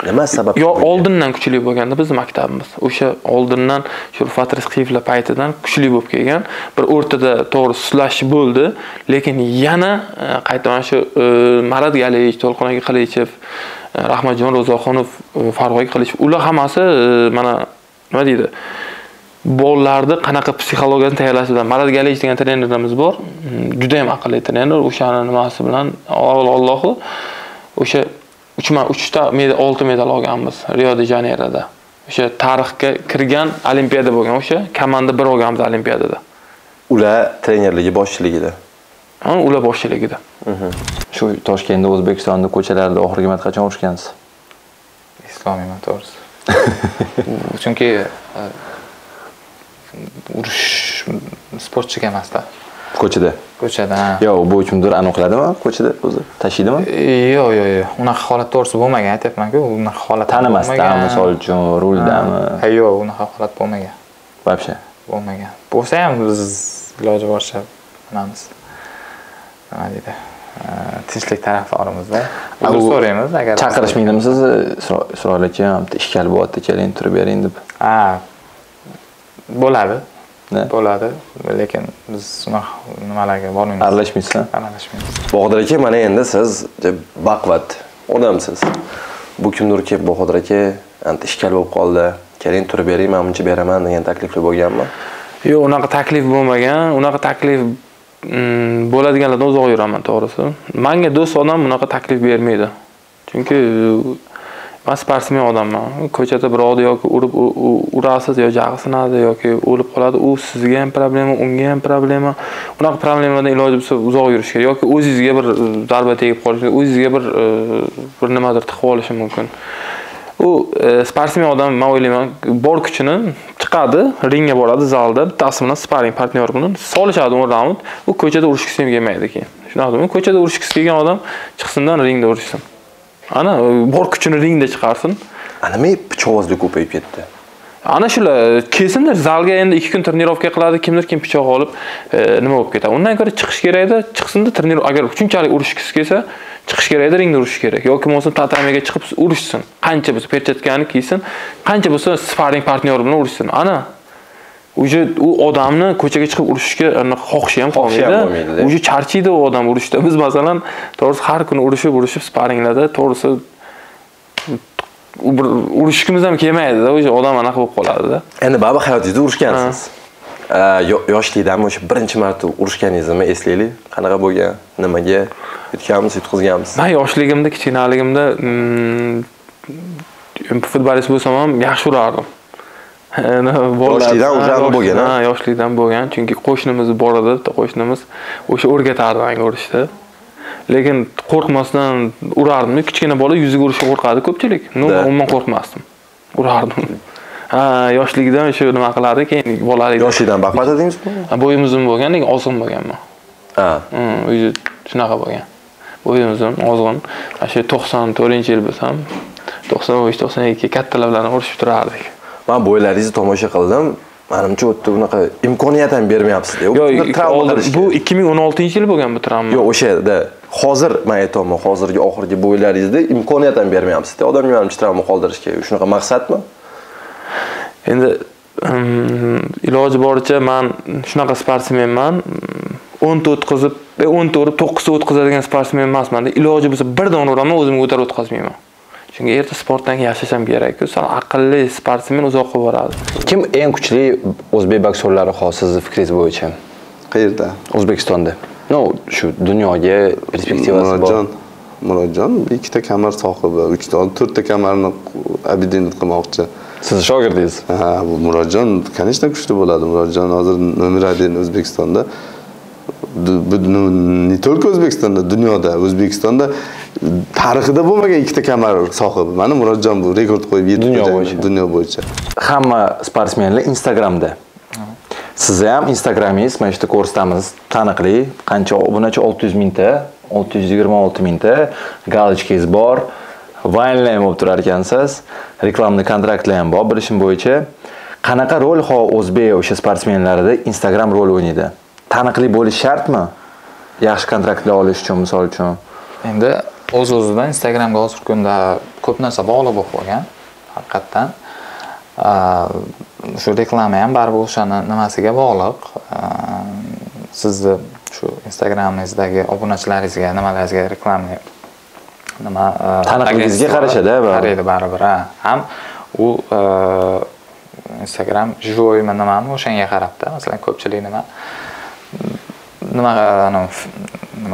Nima sabab?
Yo, oldindan kuchli bo'lganda bizning maktabimiz. O'sha oldindan shu Rufat Rizqiyevlar paytidan kuchli bo'lib kelgan. Bir o'rtada to'g'ri suslash bo'ldi, lekin yana qayta mana shu Marat Galiyevich, To'lqin aka Qilichev, Rahmatjon Ro'zoxonov, Farg'oy Qilichev, ular hammasi mana nima deydi? Bolalarni qanaqa psixologiyasini tayyorlash bilan Marat Galiyevich degan trenerimiz bor. Juda ham aqlli trener. O'shani nimasi bilan Allohu o'sha 3 ta 6 medal olganmiz Rio de Janeyroda. O'sha tarixga kirgan olimpiada bo'lgan, o'sha komanda bir olganmiz olimpiadada.
Ular trenerligi boshchiligida.
Ha, ular boshchiligida.
Shu Toshkentda, O'zbekistonda ko'chalarda oxirgi marta qachon urushgansiz?
Eslolmayman to'g'risi. Chunki urush sportchiga emas-da.
Ko'chada.
Ko'chada.
Yo'q, bu kimdir aniqladimi ko'chada o'zi? Tashiydimi?
Yo'q, yo'q, yo'q. Unaqa holat to'g'risi bo'lmagan, aytyapman-ku, unaqa holat
tanimasdan, misol uchun, ruldami?
Ha, yo'q, unaqa holat bo'lmagan.
Вообще
bo'lmagan. Bo'lsa ham biz iloji boricha nimamiz. Nima deydi? Tinchlik tarafdorimizda. Uzr so'raymiz agar
chaqirishmaydimi sizni? Isroil aka, bitta ishkal bo'lyapti, keling, turib bering deb.
Ha, bo'ladi. Bo'ladi, lekin biz unaqa nimalarga bormaymiz.
Aralashmaysiz?
Aralashmaymiz.
Bahodir aka, mana endi siz baquvvat odamsiz. Bu kimdir kelib, Bahodir aka, anta ishkal bo'lib qoldi, keling turib bering, men buncha beraman degan takliflar bo'lganmi?
Yo'q, unaqa taklif bo'lmagan. Unaqa taklif bo'ladiganlardan uzoq yuraman, to'g'risi. Menga do'st odam bunaqa taklif bermaydi. Chunki men sportsmen odamman. Ko'chada birovni yoki urib urasiz, yo jag'i sinadi yoki o'lib qoladi. U sizga ham problema, unga ham problema. Unaqa problemadan iloji bo'lsa uzoq yurish kerak yoki o'zingizga bir zarba tegib qolishi, o'zingizga bir nimadir tiqib olishi mumkin. U sportsmen odam, men o'ylayman, bor kuchini chiqadi, ringga boradi, zalda bittasi bilan sparring partnyor bilan solishadi 10 raund. U ko'chada urushgisi ham kelmaydi keyin. Shunaqami? Ko'chada urushgisi kelgan odam chiqsindan ringda urushsin. Ana bor kuchini ringda chiqarsin.
Ana nima pichoqbozlik ko'payib ketdi.
Ana shular kelsinlar zalga, endi 2 kun trenirovka qiladi, kimdir kim pichoq olib nima bo'lib ketadi. Undan ko'ra chiqish kerakda, chiqsinda trenir agar shunchalik urushgisi kelsa, chiqish kerakda, ringda urishish kerak. Yoki bo'lmasa tatamiga chiqib urushsin. Qancha bo'lsa perchatkani kiysin, qancha bo'lsa sparring partnyor bilan urushsin. Ana уже u odamni ko'chaga chiqib urushishga xohishi ham qolmaydi. Уже charchiydi u odam urushda. Biz masalan, to'g'risi har kuni urushib sparringlarda, to'g'risi bir urushishimiz ham kelmaydi-da, o'sha odam anaqa bo'lib qoladi-da.
Endi baba hayotingizda urushgansiz. Yoshlikdami o'sha birinchi marta urushganingizni eslaylik? Qanaqa bo'lgan? Nimaga yutganmiz, yutqizganmiz?
Men yoshligimda, kichkinaligimda futbolist bo'lsam ham yaxshi urardim.
Yoshlikdan o'sha bo'lgan,
ha, yoshlikdan bo'lgan, chunki qo'shnimiz bor edi, bitta qo'shnimiz o'sha o'rgatardi menga urishni. Lekin qo'rqmasdan urardim. Kichkina bola yuziga urishga qo'rqadi ko'pchilik. Men umuman qo'rqmasdim. Urardim. Ha, yoshligidan shu nima qilardi, keyin bolalikda.
Yoshlikdan baquvvat edingizmi?
Bo'yim uzun bo'lgan, lekin ozg'in bo'lganman.
Ha.
O'zi shunaqa bo'lgan. Bo'yim uzun, ozg'in. Mana shu 94-yil bo'lsam, 95, 92 kattalar bilan urushib turardik.
Men bo'ylaringizni tomosha qildim. Menimcha o'tdi unaqa imkoniyat ham bermayapsiz.
Yo'q, bu 2016-yil bo'lgan bu travma.
Yo'q, o'shada. Hozir men aytaman, hozirgi oxirgi bo'ylaringizda imkoniyat ham bermayapsiz. Odamga menimcha travma qoldirishga shunaqa maqsadmi?
Endi iloji boricha men shunaqa sportsmenman. 10 ta o'tkazib, 10 ta urib, 9 ta o'tkazadigan sportsmen emasman. Iloji bo'lsa bir dona uraman, o'zimga o'tar o'tkazmayman. Chunki erta sportdan yashasham kerak-ku. Sal aqlli sportsmen uzoqqa boradi.
Kim eng kuchli o'zbek boksyorlari hozir sizni fikringiz bo'yicha?
Qayerda?
O'zbekistonda. No, shu dunyoga perspektivasi bor.
Murodjon 2 ta kamar sohibi, 3 ta, 4 ta kamarni объединить qilmoqchi.
Siz shogirdingiz?
Ha, bu Murodjon, конечно, kuchli bo'ladi. Murodjon hozir nomer 1 O'zbekistonda. Не только O'zbekistonda, dunyoda, O'zbekistonda tarixida bo'lmagan 2 ta kamar sohibi. Mana Murodjon bu rekord qo'yib yetdi dunyo bo'yicha.
Hamma sportsmenlar Instagramda. Sizni ham Instagramingiz mana shu yerda ko'rsatamiz, taniqli, qancha obunachi 600 mingta, 626 mingta galochkangiz bor. Vaynlar ham bo'lib turar ekansiz. Reklamli kontraktlar ham bor bilishim bo'yicha. Qanaqa rol o'zbek o'sha sportsmenlarida Instagram rol o'ynaydi? Taniqli bo'lish shartmi? Yaxshi kontraktlar olish uchun, misol uchun.
Endi o'z-o'zidan Instagramga hozirgi kunda ko'p narsa bog'liq bo'lib qolgan haqiqatdan. Shu reklama ham baribir o'shani nimasiga bog'liq. Sizni shu Instagramingizdagi obunachilaringizga, nimalaringizga reklama nima
taniqligingizga qarashadi,
qaraydi baribir. Ham u Instagram живойmi nimami o'shanga qarabda. Masalan, ko'pchilik nima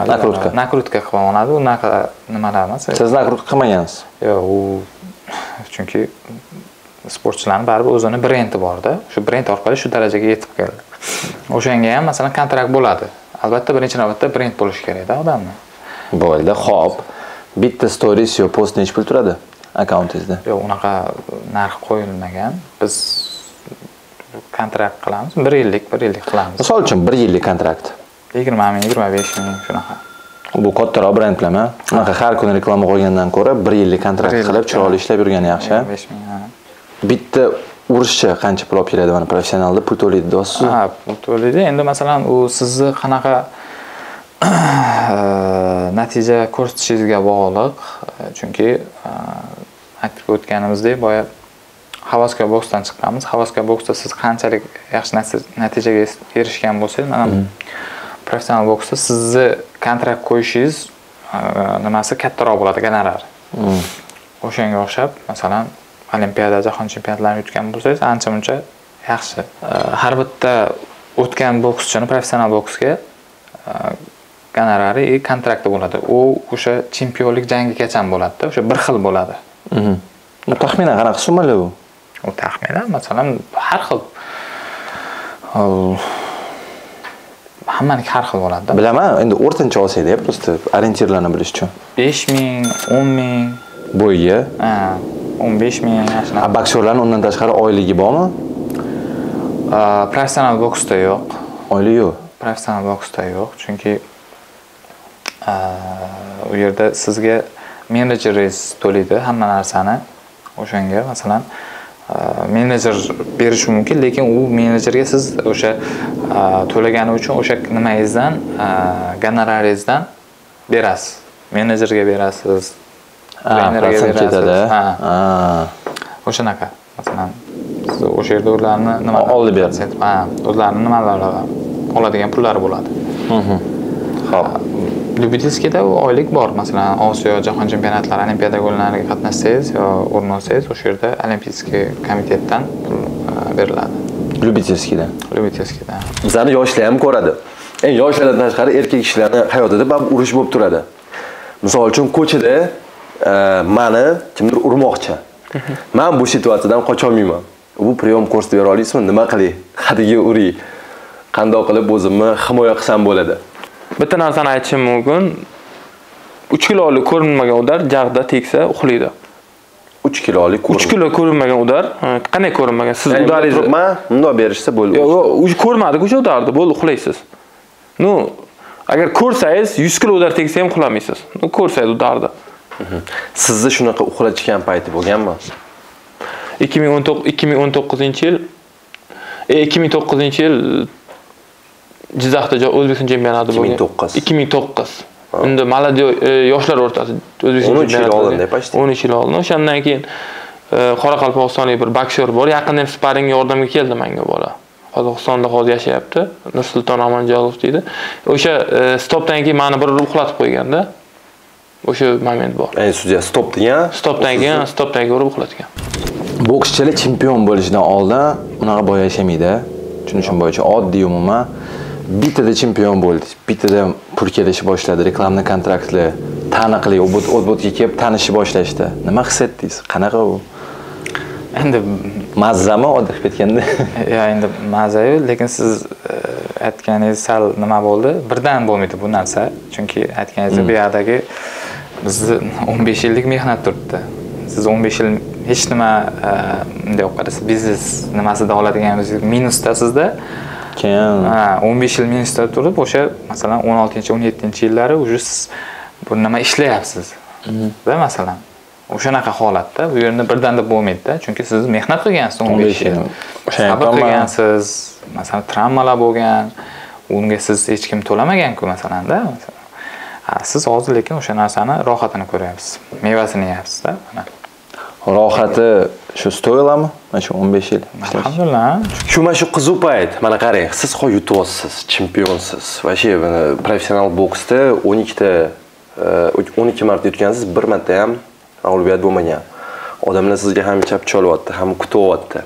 nakrutka nakrutka qilib oladi, unaqa nimalar emas.
Siz nakrutka qilmagansiz?
Yo'q, u chunki sportchilarning baribir o'zini brendi bor-da. Shu brend orqali shu darajaga yetib keldi. O'shanga ham masalan kontrakt bo'ladi. Albatta birinchi navbatda brend bo'lishi kerak-da odamni.
Bo'ldi, xo'p. Bitta stories yo post necha pul turadi akkauntingizda?
Yo'q, unaqa narx qo'yilmagan. Biz kontrakt qilamiz, 1 yillik, 1 yillik qilamiz.
Misol uchun 1 yillik kontrakt.
20 ming, 25 ming shunaqa.
Bu kattaroq brendlarmi? Unaqa har kuni reklama qo'ygandan ko'ra 1 yillik kontrakt qilib chiroyli ishlab yurgani yaxshi.
25 ming, ha.
Bitta urishchi qancha pul olib keladi mana professionalda pul to'laydi deyapsiz?
Ha, pul to'laydi. Endi masalan, u sizni qanaqa natija ko'rsatishingizga bog'liq. Chunki aytib o'tganimizdek, boya havaskor boksdan chiqqanmiz. Havaskor boksda siz qanchalik yaxshi natijaga erishgan bo'lsangiz, mana professional boksda sizni kontrakt qo'yishingiz nimasi kattaroq bo'ladi, gonorar. O'shanga o'xshab, masalan, Olimpiada, jahon chempionatlarini yutgan bo'lsangiz, ancha-muncha yaxshi. Har bitta o'tgan bokschini professional boksga gonorari и kontrakti bo'ladi. U o'sha chempionlik jangigacha bo'ladi-da, o'sha bir xil bo'ladi.
Taxminan qanaqa summalar u?
U taxminan, masalan, har xil. Hammaniki har xil bo'ladi-da.
Bilaman, endi o'rtancha olsak-da, просто orientirlarni bilish uchun.
5 ming, 10 ming
bo'yiga.
Ha, 15 ming.
A boksyorlarning undan tashqari oyligi bormi?
Professional boksda yo'q.
Oylik yo'q.
Professional boksda yo'q, chunki u yerda sizga menejeringiz to'laydi hamma narsani. O'shanga masalan menejer berishi mumkin, lekin u menejerga siz o'sha to'lagani uchun o'sha nimangizdan, gonoraringizdan berasiz. Menejerga berasiz, trenerga berasiz. Ha. O'shanaqa. Masalan, siz o'sha yerda ularni nima
olib beradi.
Ha, o'zlarini nimalari oladigan pullari bo'ladi.
Xo'p.
Любительскийda u oylik bor. Masalan, Osiyo, jahon chempionatlari, olimpiada o'yinlariga qatnashsangiz yo o'rin olsangiz, o'sha yerda Olimpiy komitetdan pul beriladi.
Любительскийda.
Любительскийda.
Bizani yoshlar ham ko'radi. Eng yoshlardan tashqari erkak kishilarning hayotida ham urush bo'lib turadi. Misol uchun ko'chada mani kimdir urmoqchi. Men bu situatsiyadan qocha olmayman. Bu priyom ko'rsatib bera olasizmi? Nima qilay? Hadiga uray. Qanday qilib o'zimni himoya qilsam bo'ladi?
Bitta narsani aytishim mumkin. 3 kilolik ko'rinmagan udar jag'da tegsa uxlaydi.
3 kilolik
3 kilo ko'rinmagan udar, qanday ko'rinmagan? Siz udaringizni
bundoq berishsa bo'ldi.
Yo'q, yo'q, ko'rmadik o'sha udarni, bo'ldi, uxlaysiz. Ну, agar ko'rsangiz 100 kilo udar tegsa ham uxlamaysiz. Ну, ko'rsangiz udarni.
Sizni shunaqa uxlatishgan payti bo'lganmi?
2019-yil 2009-yil Jizzaxda O'zbekiston chempionati bo'lgan. 2009. Unda Maladiyo yoshlar o'rtasida O'zbekiston
13 yil oldin, почти.
13 yil oldin. O'shandan keyin Qoraqalpog'istonlik bir boksyor bor. Yaqinda ham sparing yordamga keldi menga bola. Qozog'istonda hozir yashayapti. Nursulton Amanjolov deydi. O'sha stopdan keyin meni bir urib uxlatib qo'yganda. O'sha moment bor.
Sudya stop degan.
Stopdan keyin urib uxlatgan.
Bokschilar chempion bo'lishidan oldin unaqa boy yashamaydi. Tushunishim bo'yicha oddiy umuman bittada chempion bo'ldi, bittada pul kelishi boshladi, reklamni kontraktlar, taniqli, obodga kelib tanishni boshlashdi. Nima his etdingiz? Qanaqa u?
Endi
mazzami oddiy qilib ketganda?
Ya endi mazza-yu, lekin siz aytganingiz sal nima bo'ldi? Birdan bo'lmaydi bu narsa. Chunki aytganingizdek bu yerdagi bizni 15 yillik mehnat turibdi. Siz 15 yil hech nima bunday olib qarasa biznes nimasida oladigan minusdasizda.
Keyin
ha 15 yil minusda turib, o'sha masalan 16-17-yillari уже siz bu nima ishlayapsiz. Va masalan o'shanaqa holatda bu yerni birdanda bo'lmaydi-da, chunki siz mehnat qilgansiz 15 yil. Sabr qilgansiz, masalan travmalar bo'lgan, unga siz hech kim to'lamagan-ku masalan-da. Siz hozir lekin o'sha narsani rohatini ko'ryapsiz, mevasini yeyapsiz-da. Mana.
Rohati shu stoylami? Mana shu 15 yil.
Alhamdulillah.
Shu mana shu qiziq payt. Mana qarang, siz hozir yutyapsiz, chempionsiz. Вообще professional boksda 12 marta yutgansiz, bir marta ham mag'lubiyat bo'lmagan. Odamlar sizga ham chap cholyapti, ham kutyapti.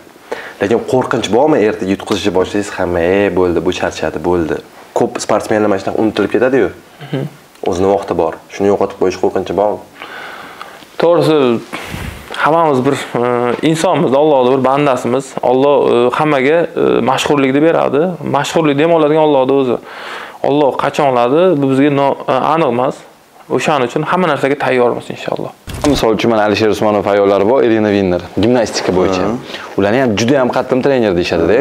Lekin qo'rqinch bormi, ertaga yutqizishni boshlasangiz hamma, bo'ldi, bu charchadi, bo'ldi. Ko'p sportsmenlar mana shunaqa unutilib ketadi-yu. O'zini vaqti bor. Shuni yo'qotib qo'yish qo'rqinchi bormi?
To'g'risi hammamiz bir insonmiz, Allohning bir bandasimiz. Alloh hammaga mashhurlikni beradi. Mashhurlikni ham oladigan Allohning o'zi. Alloh qachon oladi, bu bizga aniq emas. O'shaning uchun hamma narsaga tayyormiz inshaalloh.
Misol uchun mana Alisher Usmonov ayollari bor, Irina Vinner gimnastika bo'yicha. Ularni ham juda ham qattiq trener deyishadi-da.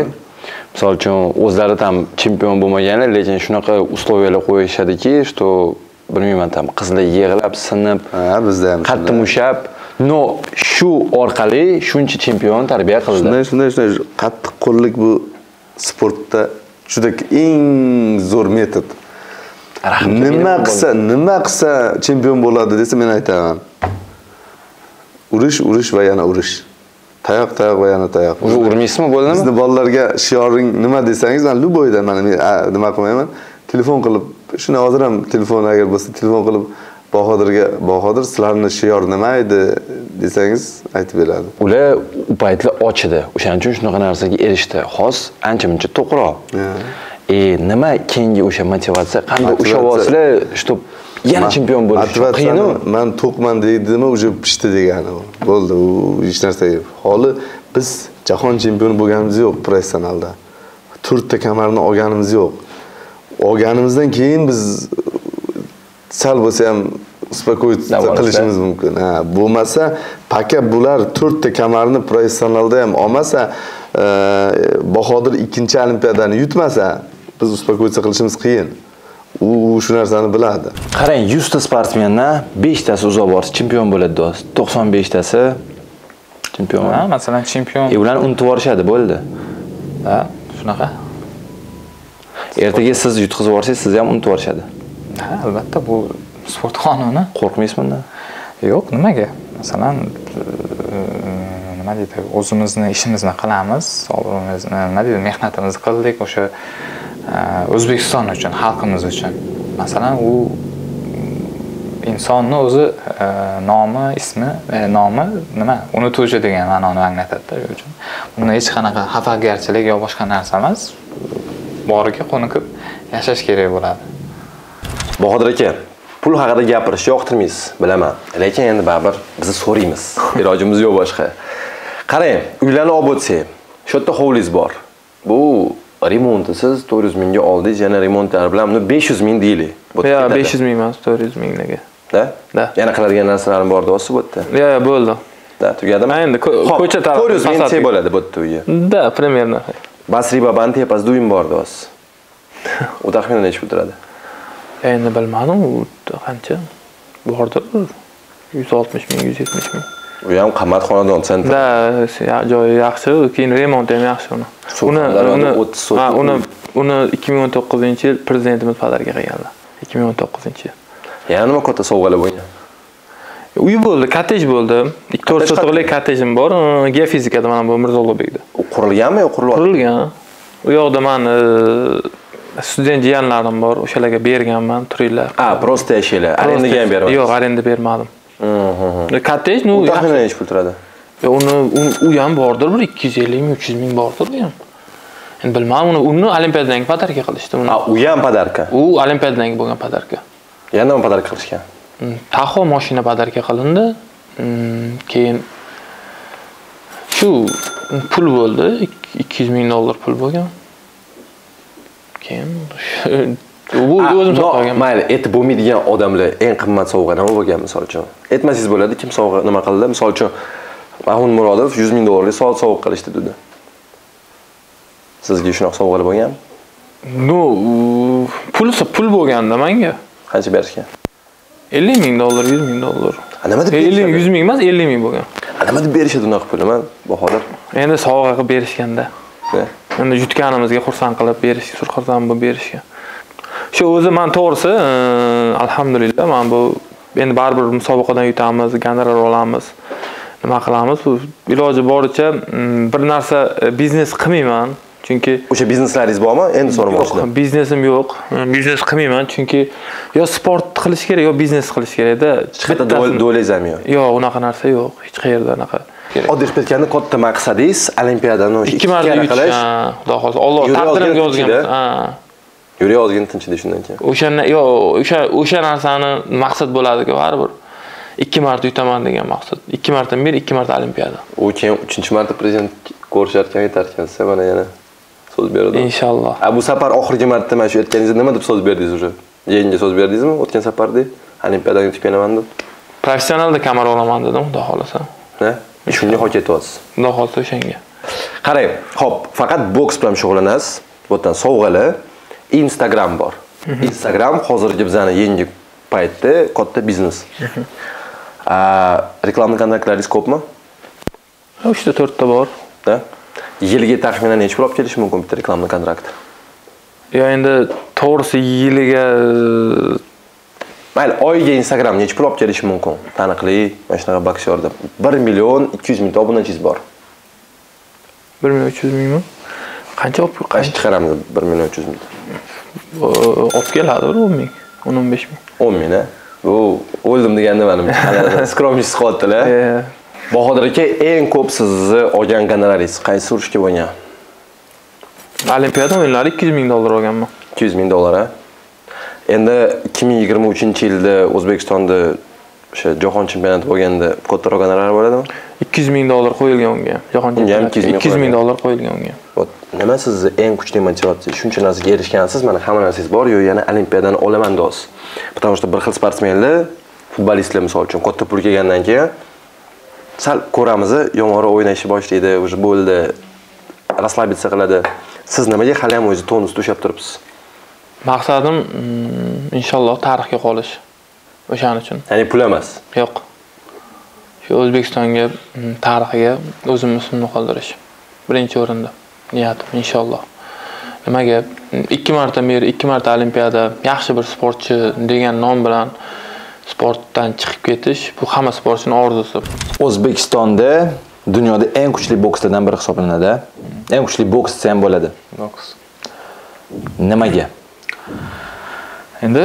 Misol uchun o'zlari tam chempion bo'lmaganlar, lekin shunaqa usloviyalar qo'yishadiki, что bilmayman tam qizlar yig'lab, sinib,
bizda ham
qattiq mushab, no shu orqali shuncha chempion tarbiya qildi.
Shunday qattiq qo'llik bu sportda juda eng zo'r metod. Nima qilsa chempion bo'ladi desa men aytaman. Urush, urush va yana urush. Tayoq, tayoq va yana tayoq.
O'zi urmaysizmi bo'ladimi?
Bizni bolalarga shioring nima desangiz, men любойda mana nima qilmayman. Telefon qilib, shuni hozir ham telefon agar bo'lsa telefon qilib Bahodirga, Bahodir sizlarning shior nima edi desangiz aytib beradi.
Ular u paytlar och edi. O'shaning uchun shunaqa narsaga erishdi. Hozir ancha-muncha to'qroq. Nima keyingi o'sha motivatsiya, qanday ushavosizlar, что yana chempion bo'lish qiyinmi?
Men to'qman deydimi, уже pishdi degani u. Bo'ldi, u hech narsa yo'q. Holi biz jahon chempioni bo'lganimiz yo'q professionalda. 4 ta kamarni olganimiz yo'q. Olganimizdan keyin biz sal bo'lsa ham успокоиться qilishimiz mumkin. Ha, bo'lmasa, paka bular 4 ta kamarni professionalda ham olmasa, Bahodir 2-chi olimpiadani yutmasa, biz успокоиться qilishimiz qiyin. U shu narsani biladi.
Qarang, 100 ta sportsmendan 5 tasi uzoq borsa chempion bo'ladi, do'st. 95 tasi chempion.
Ha, masalan, chempion.
Ularni unutib yuborishadi, bo'ldi.
Ha, shunaqa.
Ertaga siz yutqizib yuborsangiz, sizni ham unutib yuborishadi.
Ha, albatta bu sport qonuni.
Qo'rqmaysizmi undan?
Yo'q, nimaga? Masalan, nima deydi, o'zimizni ishimizni qilamiz, obro'mizni, nima deydi, mehnatimizni qildik o'sha O'zbekiston uchun, xalqimiz uchun. Masalan, u insonni o'zi nomi, ismi, nomi nima? Unutuvchi degan ma'noni anglatadi-da, shuning uchun. Bunda hech qanaqa xafagarchilik yo boshqa narsa emas. Boriga qo'niqib yashash kerak bo'ladi.
Bahodir aka, pul haqida gapirishni yoqtirmaysiz, bilaman. Lekin endi baribir bizni so'raymiz. Ilojimiz yo'q boshqa. Qarang, uylarni olib o'tsak, shu yerda hovlingiz bor. Bu remonti siz 400 mingga oldingiz, yana remontlar bilan buni 500 ming deylik.
Yo'q, 500 ming emas, 400 mingga.
Da?
Da.
Yana qiladigan narsalarim bor deyapsiz bu yerda.
Yo'q, bo'ldi.
Da, tugadimi?
Endi ko'cha taraf
400 ming desa bo'ladi bu yerda uyi.
Da, примерно.
Basri babani tepasida uyim bor deyapsiz. U taxminan necha pul turadi?
Endi bilmadim, u qancha bordir? 160 ming, 170 ming.
U ham qimmat xonadon, sentr.
Da, joyi yaxshi, keyin remont ham yaxshi uni. Uni 2019-yil prezidentimiz podarka qilganlar. 2019-yil.
Yana nima katta sovg'alar bo'lgan?
Uy bo'ldi, kottej bo'ldi. 4 sotixlik kottejim bor. Geofizikada mana bu Mirzo Ulug'bekda.
U qurilganmi yo qurilyapti?
Qurilgan. U yoqda men student jiyanlarim bor, o'shalarga berganman, turinglar.
A, prosta yashaylar. Arendaga ham bermadingiz?
Yo'q, arenda bermadim. Kottej, ну,
taxminan necha pul turadi?
Uni u ham bordir, bir 250 ming, 300 ming bordir u ham. Endi bilmadim, uni olimpiadadan podarka qilishdi uni.
A, u ham podarka.
U olimpiadadan bo'lgan podarka.
Yana nima podarka qilishgan?
Taxo mashina podarka qilindi. Keyin shu pul bo'ldi, 200 ming dollar pul bo'lgan. Keyin bu o'zim sotib olganman.
Mayli, aytib bo'lmaydigan odamlar eng qimmat sovg'a nima bo'lgan misol uchun? Aytmasangiz bo'ladi, kim sovg'a nima qildi? Misol uchun Mahmud Murodov 100 ming dollarlik soat sovg'a qilishdi dedi. Sizga shunaqa sovg'alar bo'lganmi?
No, pul bo'lganda menga.
Qancha berishgan?
50 ming dollar, 100 ming dollar.
Nima deb berishadi?
100 ming emas, 50 ming bo'lgan.
Nima deb berishadi unaqa pulni, man Bahodir?
Endi sovg'a qilib berishganda. Endi yutganimizga xursand qilib berish, xursand bo'lib berishgan. Shu o'zi men to'g'risi, alhamdulillah, men bu endi baribir musobaqadan yutamiz, gonorar olamiz. Nima qilamiz? Bu iloji boricha bir narsa biznes qilmayman. Chunki
o'sha bizneslaringiz bormi? Endi so'ramoqchiman.
Yo'q, biznesim yo'q. Biznes qilmayman chunki yo sport qilish kerak, yo biznes qilish kerak-da.
Bitta do'laysiz ham yo'q.
Yo'q, unaqa narsa yo'q. Hech qayerda unaqa.
Oddiy qilib aytganda katta maqsadingiz olimpiadani o'sha
2 marta yutish. Xudo xohlasa, Alloh taqdirimga yozgan. Ha.
Yurak ozgina tinchidi shundan keyin.
O'shanda yo'q, o'sha narsani maqsad bo'ladi-ku baribir. 2 marta yutaman degan maqsad. 2 marta mir, 2 marta olimpiada.
U keyin 3-marta prezident ko'risharkan, aytarkansiz, mana yana so'z beradi.
Inshaalloh.
A bu safar oxirgi marta mana shu aytganingizda nima deb so'z berdingiz уже? Yangi so'z berdingizmi o'tgan safarda? Olimpiadani yutib kelaman deb.
Professionalda kamar olaman dedim, Xudo xolasa.
Ha? Shunga hok aytyapsiz.
Xudo xolasa o'shanga.
Qarang, xo'p, faqat boks bilan shug'ullanasiz. Bu yerdan sovg'alar, Instagram bor. Instagram hozirgi bizani yangi paytda katta biznes. Reklama kontraktlaringiz ko'pmi?
3 ta 4 ta bor.
Da? Yilga taxminan necha pul olib kelishi mumkin bitta reklama kontrakt?
Yo, endi to'g'risi yiliga
mayli, oyiga Instagram necha pul olib kelishi mumkin? Taniqli mana shunaqa boksyorda 1 200 000 obunachingiz bor.
1 300 000mi? Qancha olib
qancha chiqaramiz 1 300 000?
Olib keladi 10 ming, 10-15 ming.
10 ming, a? Bu o'ldim deganda manimcha. Skromniysiz qolyaptilar. Bahodir aka, eng ko'p sizni olgan gonoraringiz qaysi urushga bo'lgan?
Olimpiada o'yinlari $200 ming olganman.
$200 ming, a? Endi 2023-yilda O'zbekistonda o'sha jahon chempionati bo'lganda kattaroq gonorar bo'ladimi?
$200 ming qo'yilgan unga. Jahon chempionati $200 ming qo'yilgan unga.
Nima sizni eng kuchli motivatsiya? Shuncha narsaga erishgansiz, mana hamma narsangiz bor, yo yana olimpiadani olaman deysiz. Потому что bir xil sportsmenlar, futbolistlar misol uchun katta pul kelgandan keyin sal ko'ramiz, yomonroq o'ynashni boshlaydi, уже bo'ldi, расслабиться qiladi. Siz nimaga hali ham o'zingizni tonusda ushlab turibsiz?
Maqsadim inshaalloh tarixga qolish. O'shaning uchun.
Ya'ni pul emas.
Yo'q. Shu O'zbekistonga tarixiga o'zimni ismimni qoldirish. Birinchi o'rinda niyatim inshaalloh. Nimaga 2 marta mir, 2 marta olimpiada, yaxshi bir sportchi degan nom bilan sportdan chiqib ketish bu hamma sportchining orzusi.
O'zbekistonda dunyoda eng kuchli bokslardan biri hisoblanadi. Eng kuchli bokschi ham bo'ladi.
Boks.
Nimaga?
Endi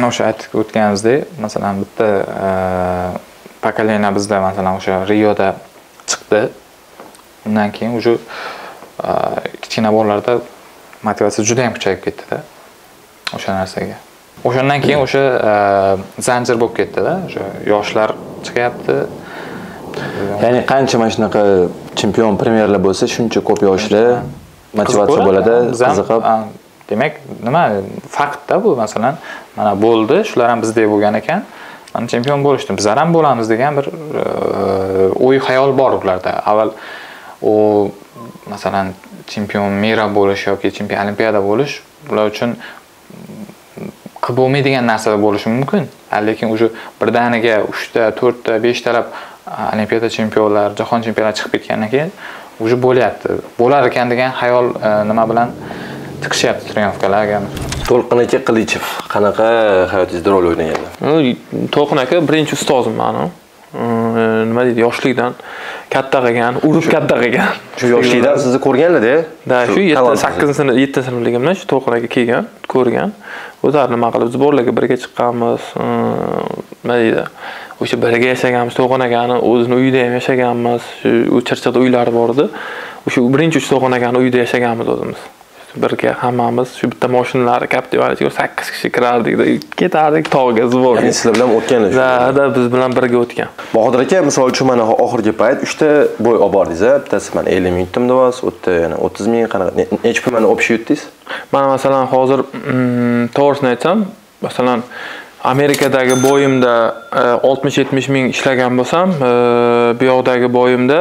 o'sha aytib o'tganimizdek, masalan, bitta pokoleniya bizda masalan o'sha Rioda chiqdi. Undan keyin уже kichkina bolalarda motivatsiya juda ham kuchayib ketdi-da o'sha narsaga. O'shandan keyin o'sha zanjir bo'lib ketdi-da, o'sha yoshlar chiqyapti.
Ya'ni qancha mana shunaqa chempion premyerlar bo'lsa, shuncha ko'p yoshlar motivatsiya bo'ladi, qiziqib.
Demak, nima faktda bu, masalan, mana bo'ldi, shular ham bizdek bo'lgan ekan, mana chempion bo'lishdi, bizlar ham bo'lamiz degan bir o'y xayol bor ularda. Avval u masalan chempion mira bo'lish yoki chempion olimpiada bo'lish ular uchun qilib bo'lmaydigan narsa bo'lishi mumkin. Lekin уже birdaniga 3 ta, 4 ta, 5 talab olimpiada chempionlar, jahon chempionlari chiqib ketgandan keyin уже bo'lyapti. Bo'lar ekan degan xayol nima bilan chiqishyapti trenirovkalarga.
To'lqin aka Qilichev qanaqa hayotingizda rol o'ynagandi?
To'lqin aka birinchi ustozim meni. Nima deydi, yoshlikdan katta qilgan, urib katta qilgan.
Shu yoshlikdan sizni ko'rganlar-da?
Da, shu 7-8 7-sinfligimdan shu To'lqin aka kelgan, ko'rgan. O'zlari nima qilib, zborlarga birga chiqqanmiz, nima deydi, o'sha birga yashaganmiz, To'lqin akani o'zini uyida ham yashaganmiz. Shu Chirchiqda uylari bor edi. O'sha birinchi uch To'lqin akani uyida yashaganmiz o'zimiz. Birga hammamiz shu bitta mashinalar Captiva'ga 8 kishi kirardik, ketardik tog'ga zborga.
Ya'ni sizlar bilan o'tganlar shu.
Da, biz bilan birga o'tgan.
Bahodir aka, misol uchun mana oxirgi payt 3 ta bo'y olib bordingiz, bittasi mana 50 ming yutdim deyapsiz, u yerda yana 30 ming, qanaqa necha pul mana общий yutdingiz?
Mana masalan hozir to'g'risini aytsam, masalan Amerikadagi bo'yimda 60-70 ming ishlagan bo'lsam, bu yoqdagi bo'yimda,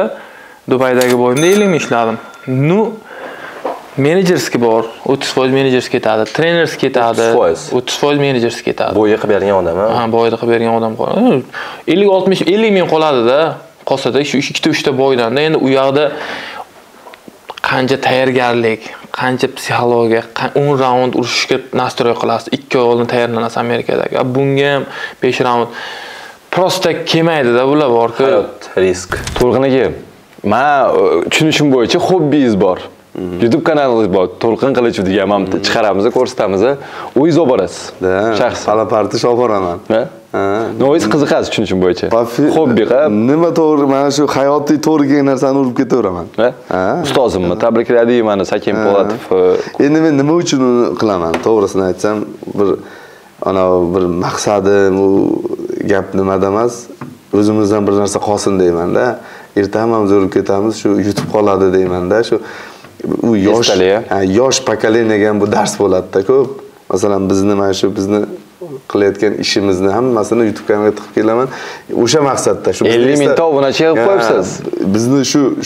Dubaydagi bo'yimda 50 ming ishladim. Nu menejerski bor, 30% menejerski ketadi, trenerski ketadi, 30% menejerski ketadi.
Bo'yi qilib bergan odam, ha?
Ha, bo'yi qilib bergan odam qoladi. 50-60 50 ming qoladi-da, qolsa-da shu 2-3 ta bo'ydan-da. Endi u yoqda qancha tayyorgarlik, qancha psixologiya, 10 raund urushga nastroy qilasiz, 2 oy oldin tayyorlanasiz Amerikadagi. Bunga ham 5 raund Prosta kelmaydi-da bular borku.
Hayot risk. To'lqin aka, men tushunishim bo'yicha hobbingiz bor. YouTube kanalingiz bor. To'lqin Qilichev degan mana chiqaramiz, ko'rsatamiz. O'zingiz olib borasiz. Shaxsan.
Palapartish olib boraman.
Ha? O'zingiz qiziqasiz tushunishim bo'yicha. Hobbi qilib,
nima to'g'ri, mana shu hayotiy to'g'ri kelgan narsani urib ketaveraman.
Ha? Ustozimni tabrikladik mana Sakin Po'latov.
Endi men nima uchun uni qilaman? To'g'risini aytsam, bir ana bir maqsadim, u gap nimada emas, o'zimizdan bir narsa qolsin deyman-da. Erta hammamiz o'lib ketamiz, shu yutib qoladi deyman-da. Shu u yosh, yosh pokoleniyaga ham bu dars bo'ladi-da ko'p. Masalan, bizni mana shu bizni qilayotgan ishimizni hammasini YouTube kanaliga tiqib kelaman. O'sha maqsadda shu
50 mingta obunachi yig'ib qo'yibsiz.
Bizni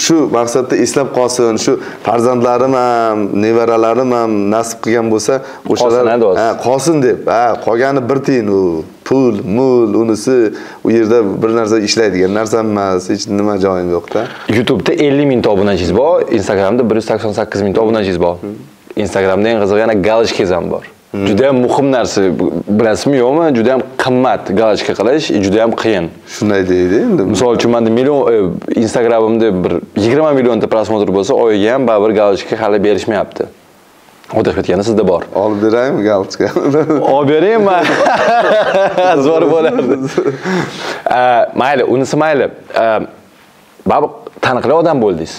shu maqsadda eslab qolsin, shu farzandlarim ham, nevaralarim ham nasib qilgan bo'lsa, o'shalar qolsin deb. Ha, qolgani bir tiyin u pul, mul, unisi u yerda bir narsa ishlaydigan narsam emas, hech nima joyim yo'q-da.
YouTube'da 50 mingta obunachingiz bor, Instagramda 188 mingta obunachingiz bor. Instagramda eng qizig'i yana galочkangiz ham bor. Juda ham muhim narsa, bilasizmi yo'qmi? Juda ham qimmat galочка qilish, juda ham qiyin.
Shunday deydi endi.
Misol uchun menda million Instagramimda bir 20 millionta prosmotr bo'lsa, oyiga ham baribir galочка hali berishmayapti. O'tib ketganda sizda bor.
Olib beraymi galочka?
Olib beraymi? Zo'r bo'lardi. Mayli, unisi mayli. Baribir taniqli odam bo'ldingiz.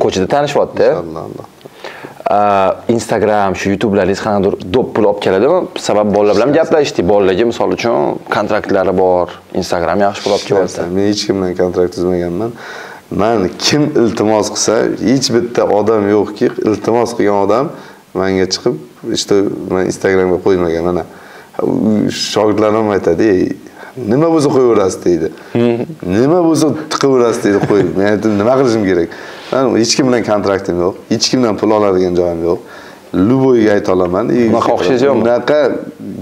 Ko'chada tanishyapti.
Alloh.
Instagram, shu YouTube'laringiz qanaqadir do'p pul olib keladimi? Sabab bolalar bilan gaplashdik. Bolalarga misol uchun kontraktlari bor, Instagram yaxshi pul olib kelyapti.
Men hech kim bilan kontrakt tuzmaganman. Men kim iltimos qilsa, hech bitta odam yo'qki, iltimos qilgan odam menga chiqib, işte men Instagramga qo'ymagan mana. Shogirdlarim ham aytadi, "Ey, nima bo'lsa qo'yaverasiz" deydi. Nima bo'lsa tiqaverasiz deydi, qo'yib. Men aytdim, nima qilishim kerak? Men hech kim bilan kontraktim yo'q, hech kimdan pul oladigan joyim yo'q. Любойga ayta olaman.
Bunaqa xohishingiz yo'qmi?
Bunaqa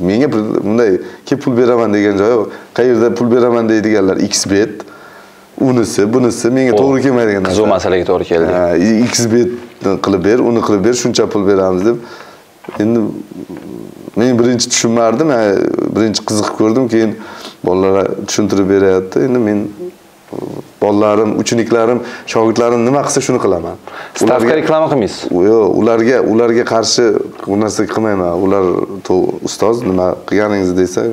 menga bunday kelib pul beraman degan joyi yo'q. Qayerda pul beraman deydiganlar XBet, unisi, bunisi menga to'g'ri kelmaydigan narsa.
Qiziq masalaga to'g'ri keldi.
Ha, XBet qilib ber, uni qilib ber, shuncha pul beramiz deb. Endi men birinchi tushunmardim, birinchi qiziqib ko'rdim, keyin bolalar tushuntirib beryapti. Endi men bolalarim, uchiniklarim, shogirdlarim nima qilsa shuni qilaman.
Stavka reklama qilmaysiz?
Yo'q, ularga qarshi bu narsa qilmayman. Ular ustoz nima qilganingizni desa,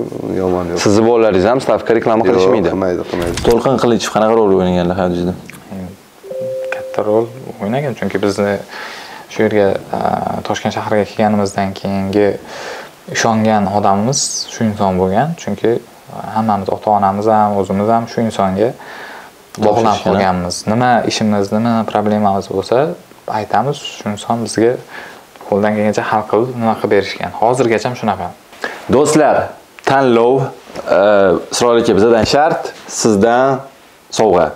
yomon yo'q.
Sizni bolalaringiz ham stavka reklama qilishmaydi?
Qilmaydi, qilmaydi.
To'lqin Qilichev qanaqa rol o'ynaganlar hayotingizda?
Katta rol o'ynagan, chunki bizni shu yerga Toshkent shahriga kelganimizdan keyingi ishongan odamimiz shu inson bo'lgan. Chunki hammamiz, ota-onamiz ham, o'zimiz ham shu insonga bog'lanib qolganmiz. Nima ishimiz, nima problemamiz bo'lsa, aytamiz, shu inson bizga qo'ldan kelgancha hal qilib, nima qilib berishgan. Hozirgacha ham shunaqa.
Do'stlar, tanlov Isroil aka bizdan shart, sizdan sovg'a.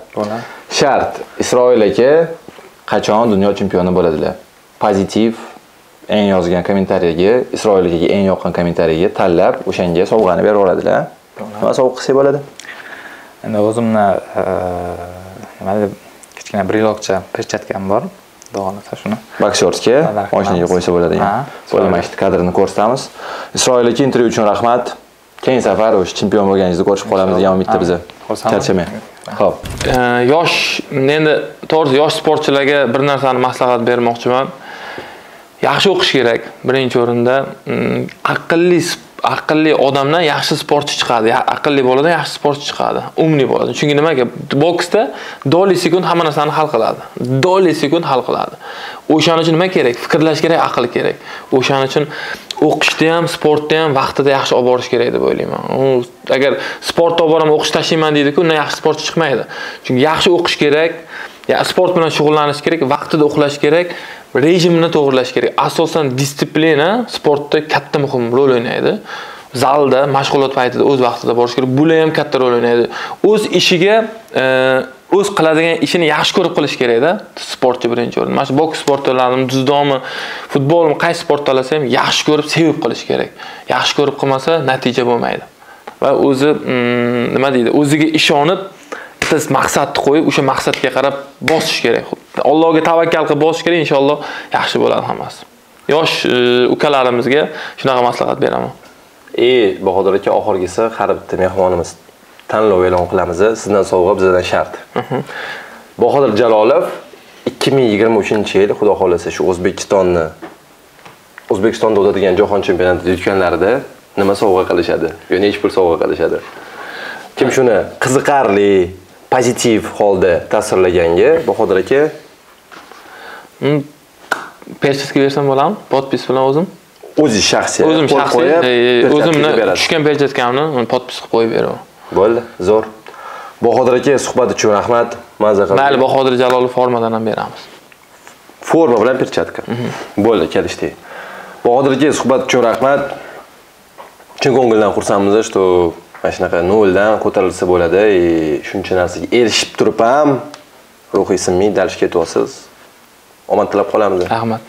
Shart, Isroil aka qachon dunyo chempioni bo'ladilar? Pozitiv eng yozgan kommentariyaga, Isroil akaga eng yoqqan kommentariyaga tanlab, o'shanga sovg'ani berib oladilar. Nima sovg'a qilsak bo'ladi?
Endi o'zimni nima deb kichkina brilokcha perchatkam bor. Xudo xohlasa shuni
boksyorga mashinaga qo'ysa bo'ladi. Bo'ladi, mana shu kadrni ko'rsatamiz. Isroil aka intervyu uchun rahmat. Keyingi safar o'sha chempion bo'lganingizda ko'rishib qolamiz degan umidda biza. Charchamang. Xo'p.
Yosh, endi to'g'risi yosh sportchilarga bir narsani maslahat bermoqchiman. Yaxshi o'qish kerak birinchi o'rinda. Aqlli odamdan yaxshi sportchi chiqadi. Aqlli boladan yaxshi sportchi chiqadi. Umli bo'ladi. Chunki nimaga? Boksda doli sekund hamma narsani hal qiladi. Doli sekund hal qiladi. O'shaning uchun nima kerak? Fikrlash kerak, aql kerak. O'shaning uchun o'qishda ham, sportda ham vaqtida yaxshi olib borish kerak deb o'ylayman. U agar sportda olib boraman, o'qish tashlayman deydi-ku, undan yaxshi sportchi chiqmaydi. Chunki yaxshi o'qish kerak, ya sport bilan shug'ullanish kerak, vaqtida uxlash kerak, rejimni to'g'rilash kerak. Asosan disiplina sportda katta muhim rol o'ynaydi. Zalda mashg'ulot paytida o'z vaqtida borish kerak. Bular ham katta rol o'ynaydi. O'z ishiga, o'z qiladigan ishini yaxshi ko'rib qilish kerakda. Sportchi birinchi o'rin. Mana shu boks sportlarini, dzyudomi, futbolmi, qaysi sport tanlasa ham yaxshi ko'rib, sevib qilish kerak. Yaxshi ko'rib qilmasa natija bo'lmaydi. Va o'zi nima deydi? O'ziga ishonib, bitta maqsadni qo'yib, o'sha maqsadga qarab bosish kerak. Allohga tavakkal qilib bosish kerak, inshaalloh yaxshi bo'ladi hammasi. Yosh ukalarimizga shunaqa maslahat beraman.
Bahodir aka, oxirgisi har bitta mehmonimiz Tanlov e'lon qilamiz. Sizdan sovg'a, bizdan shart. Bahodir Jalolov 2023-yil Xudo xolasa shu O'zbekistonda o'tadigan jahon chempionatida yutganlarida nima sovg'a qilishadi? Yo necha pul sovg'a qilishadi? Kim shuni qiziqarli, pozitiv holda tasvirlaganga Bahodir aka
perchatka bersam bo'ladimi? Podpis bilan o'zim.
O'zi shaxsiy.
O'zim shaxsiy, o'zimni tushgan perchatkamni podpis qilib qo'yib beraman.
Bo'ldi, zo'r. Bahodir aka suhbat uchun rahmat. Mazza qildik.
Mayli, Bahodir Jalolov formadan ham beramiz.
Forma bilan perchatka. Bo'ldi, kelishdik. Bahodir aka suhbat uchun rahmat. Chin ko'ngildan xursandmiz, что mana shunaqa noldan ko'tarilsa bo'ladi, shuncha narsaga erishib turib ham ruhiy sinmay dalishga ketyapsiz. Omad tilab qolamiz.
Rahmat.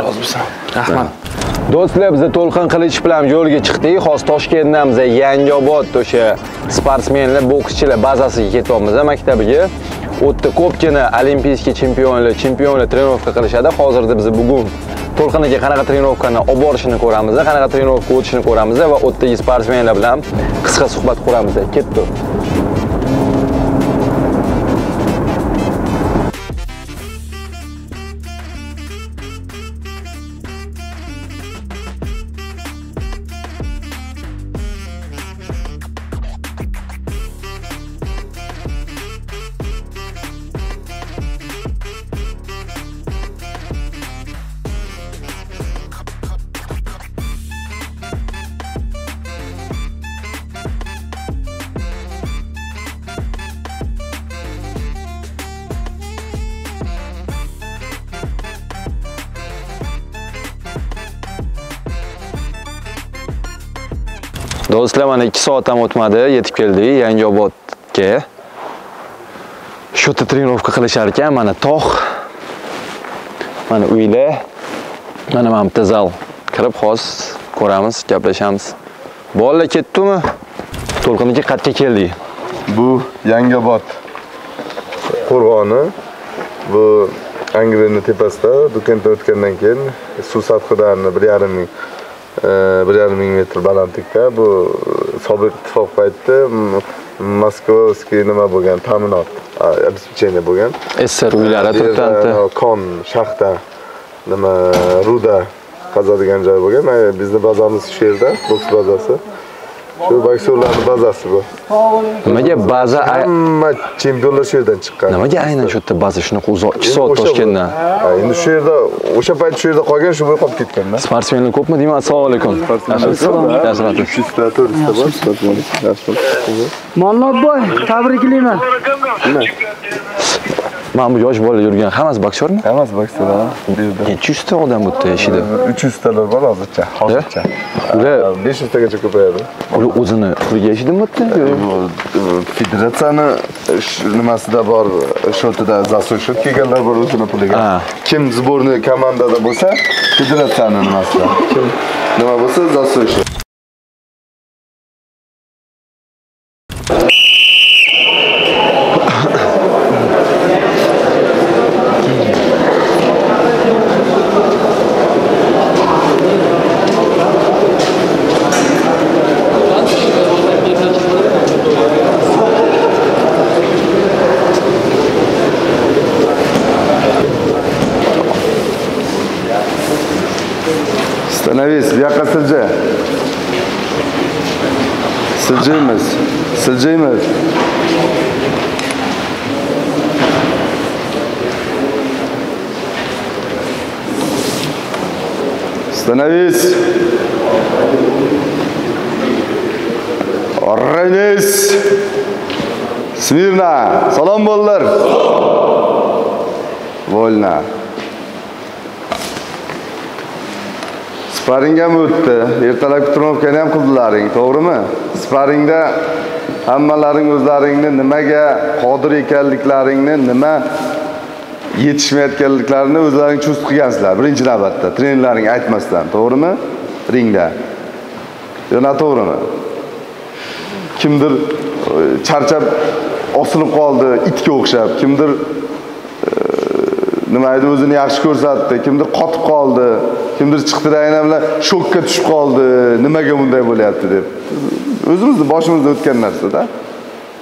Rozi bo'lsin. Rahmat.
Do'stlar, biz To'lqin Qilichev bilan yo'lga chiqdik. Hozir Toshkentdan biz Yangiobod o'sha sportsmenlar, bokschilar bazasiga ketyapmiz, maktabiga. U yerda ko'pgina olimpiyskiy chempionlar trenirovka qilishadi. Hozirda biz bugun To'lqin aka qanaqa trenirovkani olib borishini ko'ramiz, qanaqa trenirovka o'tishini ko'ramiz va u yerdagi sportsmenlar bilan qisqa suhbat quramiz. Ketdik. Do'stlar, mana 2 soat ham o'tmadi, yetib keldik Yangiobodga. Shu yerda trenirovka qilishar ekan, mana tog', mana uylar, mana bitta zal. Kirib hozir ko'ramiz, gaplashamiz. Bolalar ketdimi? To'lqin aka qayerga keldik?
Bu Yangiobod qo'rg'oni. Bu Angrenning tepasida, do'kondan o'tgandan keyin suv sathidan 1,5 ming metr balandlikda. Bu sobiq ittifoq paytida Moskovskiy nima bo'lgan, ta'minot, обеспечение bo'lgan.
SSR uylari turibdi.
Kon, shaxta, nima, ruda qazadigan joy bo'lgan. Mana bizni bazamiz shu yerda, boks bazasi. Shu boksyorlarning bazasi bu.
Nimaga baza?
Hamma chempionlar shu yerdan chiqqan.
Nimaga aynan shu yerda baza shunaqa uzoq 2 soat Toshkentdan?
Endi shu yerda o'sha payt shu yerda qolgan, shu bo'yi qolib ketganda.
Sportsmenlar ko'pmi deyman? Assalomu alaykum.
300 ta, 400 ta bor sportsmenlar.
Molloboy, tabriklayman.
Mana bu yosh bolalar yurgan hammasi boksyormi?
Hammasi boksyor, ha.
Necha yuzta odam bu yerda yashaydi?
300 talar bor hozircha, hozircha.
Ular
500 tagacha ko'payadi.
Ular o'zini puliga yashaydimi bu yerda?
Federatsiyani nimasida bor, shotida zasuyshot kelganlar bor o'zini puliga. Kim sborniy komandada bo'lsa, federatsiyani nimasida. Kim nima bo'lsa zasuyshot. Становись, bu yoqqa silji. Siljiymiz, siljiymiz. Становись. Равнись. Смирно. Salom bolalar. Вольно. Sparing ham o'tdi. Ertalabki trenirovkani ham qildilaring, to'g'rimi? Sparingda hammalaring o'zlaringni nimaga qodir ekanliklaringni, nima yetishmayotganliklarini o'zlaring chust qilgansizlar. Birinchi navbatda trenerlaring aytmasdan, to'g'rimi? Ringda. Yo, noto'g'rimi? Kimdir charchab osilib qoldi, itga o'xshab, kimdir nima edi, o'zini yaxshi ko'rsatdi, kimdir qotib qoldi, kimdir chiqdi aynan bilan shokka tushib qoldi, nimaga bunday bo'lyapti deb. O'zimizni boshimizda o'tgan narsa-da.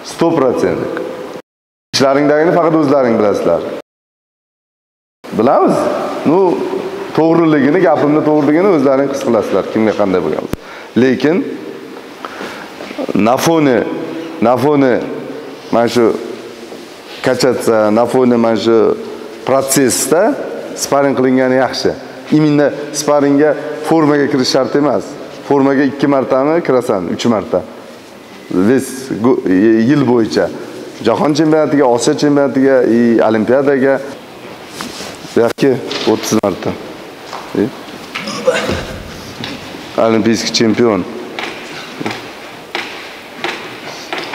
100%. Ishlaringdagini faqat o'zlaring bilasizlar. Bilamiz. Ну, to'g'riligini, gapimni to'g'riligini o'zlaring his qilasizlar, kimga qanday bo'lgan. Lekin na fone mana shu kachatsa, na fone mana shu protsessda sparing qilingani yaxshi. Именно sparingga formaga kirish shart emas. Formaga 2 martami kirasan, 3 marta. Yil bo'yicha Jahon chempionatiga, Osiyo chempionatiga, Olimpiadaga yoki 30 marta. Olimpiyskiy chempion.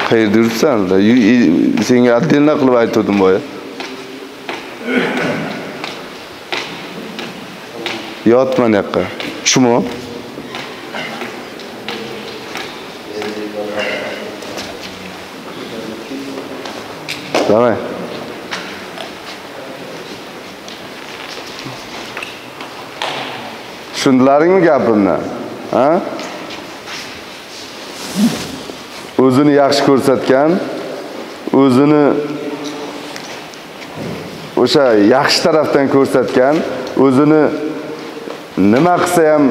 Qayerda yuribsan? Senga отдельно qilib aytdim boya. Yotma yoqqa. Чмо. Давай. Tushundilaringmi gapimni? Ha? O'zini yaxshi ko'rsatgan, o'zini o'sha yaxshi tarafdan ko'rsatgan, o'zini nima qilsa ham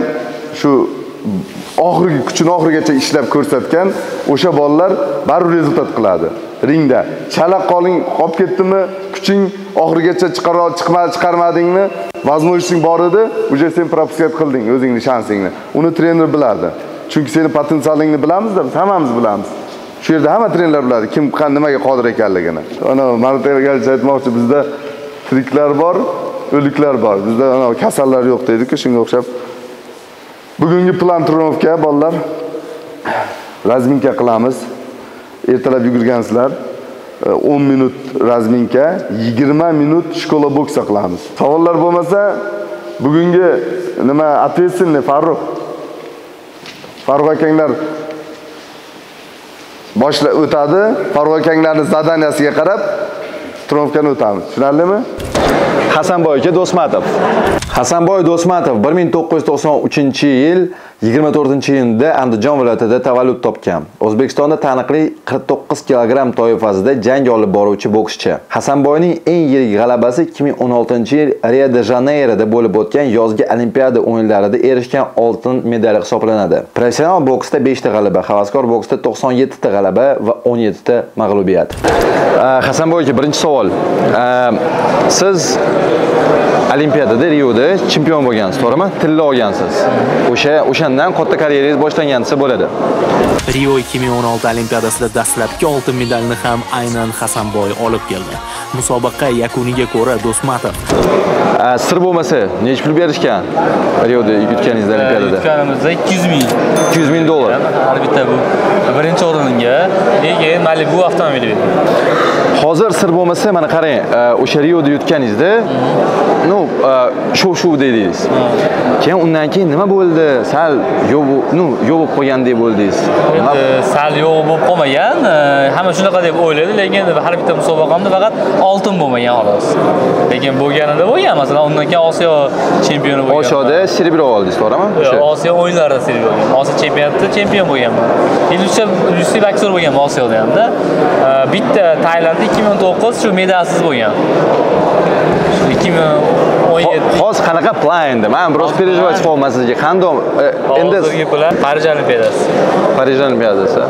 shu oxirgi kuchini oxirigacha ishlab ko'rsatgan o'sha bolalar baribir rezultat qiladi. Ringda chala qoling qolib ketdimi, kuching oxirigacha chiqarmadingmi, возможностing bor edi, уже sen пропускать qilding o'zingni shansingni. Uni trener biladi. Chunki seni potensialingni bilamiz-da, biz hammamiz bilamiz. Shu yerda hamma trenerlar biladi, kim nimaga qodir ekanligini. Ana Marat Ergashev aytmoqchi, bizda tiriklar bor, o'liklar bor. Bizda ana kasallar yo'q deydi-ku, shunga o'xshab. Bugungi plan trenirovka bolalar. Razminka qilamiz. Ertalab yugurgansizlar. 10 minut razminka, 20 minut shkola boksa qilamiz. Savollar bo'lmasa, bugungi nima ответственный Farruh. Farruh akanglar boshla o'tadi. Farruh akanglarning zadaniyasiga qarab trenirovkani o'tamiz. Tushunarlimi?
Hasanboy aka Do'stmatov. Hasanboy Do'stmatov 1993-yil 24-iyunda Andijon viloyatida tavallud topgan. O'zbekistonda taniqli 49 kilogramm toifasida jang olib boruvchi bokschi. Hasanboyning eng yirik g'alabasi 2016-yil Rio de Janeyroda bo'lib o'tgan yozgi Olimpiada o'yinlarida erishgan oltin medali hisoblanadi. Professional boksda 5 ta g'alaba, havaskor boksda 97 ta g'alaba va 17 ta mag'lubiyat. Hasanboy aka, birinchi savol. Siz Olimpiadada Rioda chempion bo'lgansiz, to'g'rimi? Tilla olgansiz. O'shandan katta karyerangiz boshlangan desa bo'ladi.
Rio 2016 Olimpiadasida dastlabki oltin medalni ham aynan Hasanboy olib keldi. Musobaqa yakuniga ko'ra Do'stmatov.
Sir bo'lmasa, necha pul berishgan Rioda yutganingizda Olimpiadada?
Yutganimizda 200 ming.
200 ming dollar.
Har bitta bu birinchi o'ringa, keyin Malibu avtomobili berdi.
Hozir sir bo'lmasa, mana qarang, o'sha Rioda yutganingizda, ну, shov-shuv dedingiz. Keyin undan keyin nima bo'ldi? Sal yo'q, ну, yo'q bo'lib qolgandek bo'ldingiz.
Endi sal yo'q bo'lib qolmagan, hamma shunaqa deb o'yladi, lekin har bitta musobaqamda faqat oltin bo'lmagan xolos. Lekin bo'lganida bo'lgan, masalan, undan keyin Osiyo chempioni bo'lgan.
Osiyoda serebro oldingiz, to'g'rimi?
Yo'q, Osiyo o'yinlarida serebro olgan. Osiyo chempionatida chempion bo'lganman. 53 boksyor bo'lganman Osiyoda hamda. Bitta Tailandda 2019 shu medalsiz bo'lgan. 2017.
Hozir qanaqa plan endi? Men biroz переживать qilyapman sizga. Qanday endi
hozirgi plan Parij Olimpiadasi.
Parij Olimpiadasi.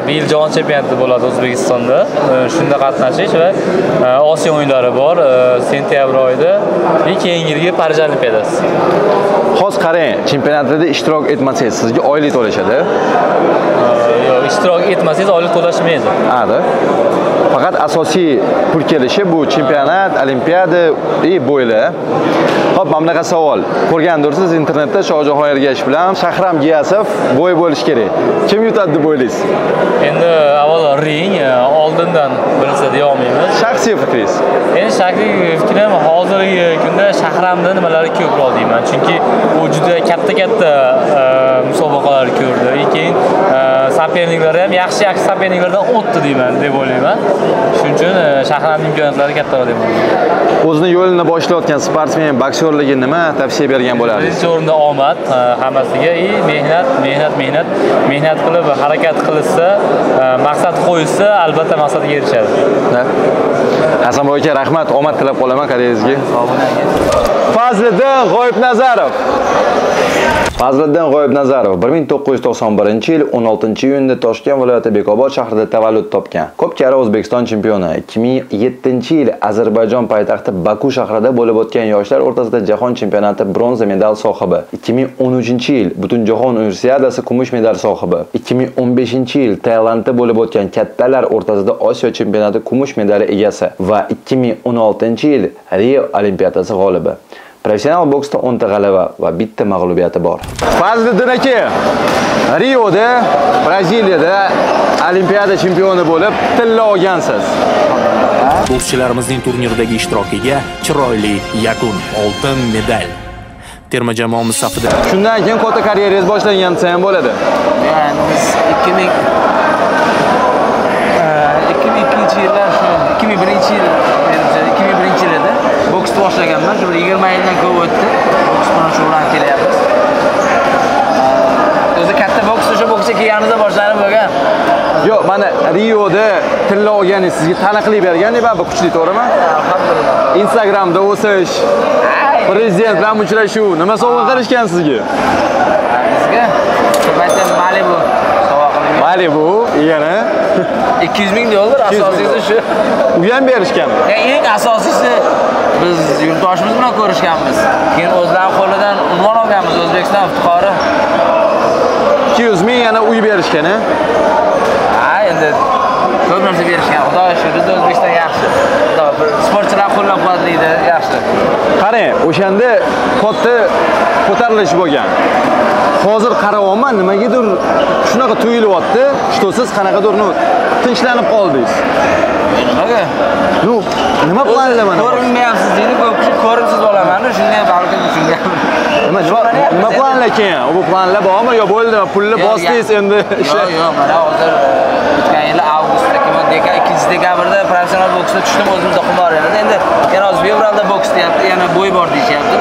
Bu yil jahon chempionati bo'ladi O'zbekistonda. Shunda qatnashish va Osiyo o'yinlari bor sentyabr oyida va keyingi yilgi Parij Olimpiadasi.
Hozir qarang, chempionatlarda ishtirok etmasangiz sizga oylik to'lashadi.
Yo'q, ishtirok etmasangiz oylik to'lashmaydi.
Ha-da. Faqat asosiy pul kelishi bu chempionat, olimpiada va bo'ylar. Xo'p, mana bunaqa savol. Ko'rgandirsiz internetda Shohjahon Ergashev bilan Shahram Giyasov bo'y bo'lish kerak. Kim yutadi deb o'ylaysiz?
Endi avvalo ring oldindan bilsa deya olmaymiz.
Shaxsiy fikringiz?
Endi shaxsiy fikrim hozirgi kunda Shahramda nimalari ko'proq deyman. Chunki u juda katta-katta musobaqalar ko'rdi. Keyin soperniklari ham yaxshi-yaxshi soperniklardan o'tdi deyman deb o'ylayman. Shuning uchun Shahramning imkoniyatlari kattaroq deb o'ylayman.
O'zini yo'lini boshlayotgan sportsmen, boksyorlarga nima tavsiya bergan bo'lardingiz?
Birinchi o'rinda omad hammasiga, i mehnat, mehnat, mehnat, mehnat qilib harakat qilsa, maqsad qo'ysa, albatta maqsadga erishadi.
Hasanboy aka, rahmat, omad tilab qolaman karyerangizga. Fazliddin G'oyibnazarov. Fazliddin G'oyibnazarov 1991-yil 16-iyunda Toshkent viloyati Bekobod shahrida tavallud topgan. Ko'p karra O'zbekiston chempioni. 2007-yil Ozarbayjon poytaxti Baku shahrida bo'lib o'tgan yoshlar o'rtasida jahon chempionati bronza medal sohibi. 2013-yil Butunjahon Universiadasi kumush medal sohibi. 2015-yil Tailandda bo'lib o'tgan kattalar o'rtasida Osiyo chempionati kumush medali egasi va 2016-yil Rio Olimpiadasi g'olibi. Professional boksda 10 ta g'alaba va 1 ta mag'lubiyati bor. Fazliddin aka, Rioda, Braziliyada Olimpiada chempioni bo'lib tilla olgansiz.
Bokschilarimizning turnirdagi ishtirokiga chiroyli yakun, oltin medal. Terma jamoamiz safida.
Shundan keyin katta karyerangiz boshlangan desa ham bo'ladi.
Yani biz 2002-yillar, 2001-yil, 2001-yilda boksni boshlaganman. Shu bir 20 yildan ko'p o'tdi. Boks bilan shug'ullanib kelyapmiz. O'zi katta boks o'sha boksga kelganimizda boshlanib bo'lgan.
Yo'q, mana Rioda tilla olganingiz sizga taniqlik bergan, baribir kuchli, to'g'rimi?
Alhamdulillah.
Instagramda o'sish, prezident bilan uchrashuv, nima sovg'a qilishgan sizga?
Bizga shu paytda Malibu sovg'a qilingan.
Malibu, yana
200 ming dollar, asosiysi shu.
U ham berishganmi?
Eng asosiysi biz yurtdoshimiz bilan ko'rishganmiz. Keyin o'zlari qo'lidan unvon olganmiz, O'zbekiston iftixori.
200 ming yana uy berishgan, ha?
Ha, endi ko'p narsa berishgan. Xudoga shukr, bizda O'zbekiston yaxshi. Xudo bir sportchilar qo'llab-quvvatlaydi, yaxshi.
Qarang, o'shanda katta ko'tarilish bo'lgan. Hozir qarayapman, nimagadir shunaqa tuyulyapti, что siz qanaqadir, ну, tinchlanib qoldingiz.
Nimaga?
Ну, nima planlar mana?
Ko'rinmayapsiz deydi, ko'p kishi ko'rimsiz bo'laman, shunga balkim shunga.
Nima planlar keyin? Bu planlar bormi yo bo'ldimi? Pulni bosdingiz endi.
Yo'q, yo'q, mana hozir o'tgan yili avgustda, 2 dekabrda professional boksda tushdim o'zimizda Humo Arenada. Endi yana hozir fevralda boks deyapti, yana бой bor deyishyapti.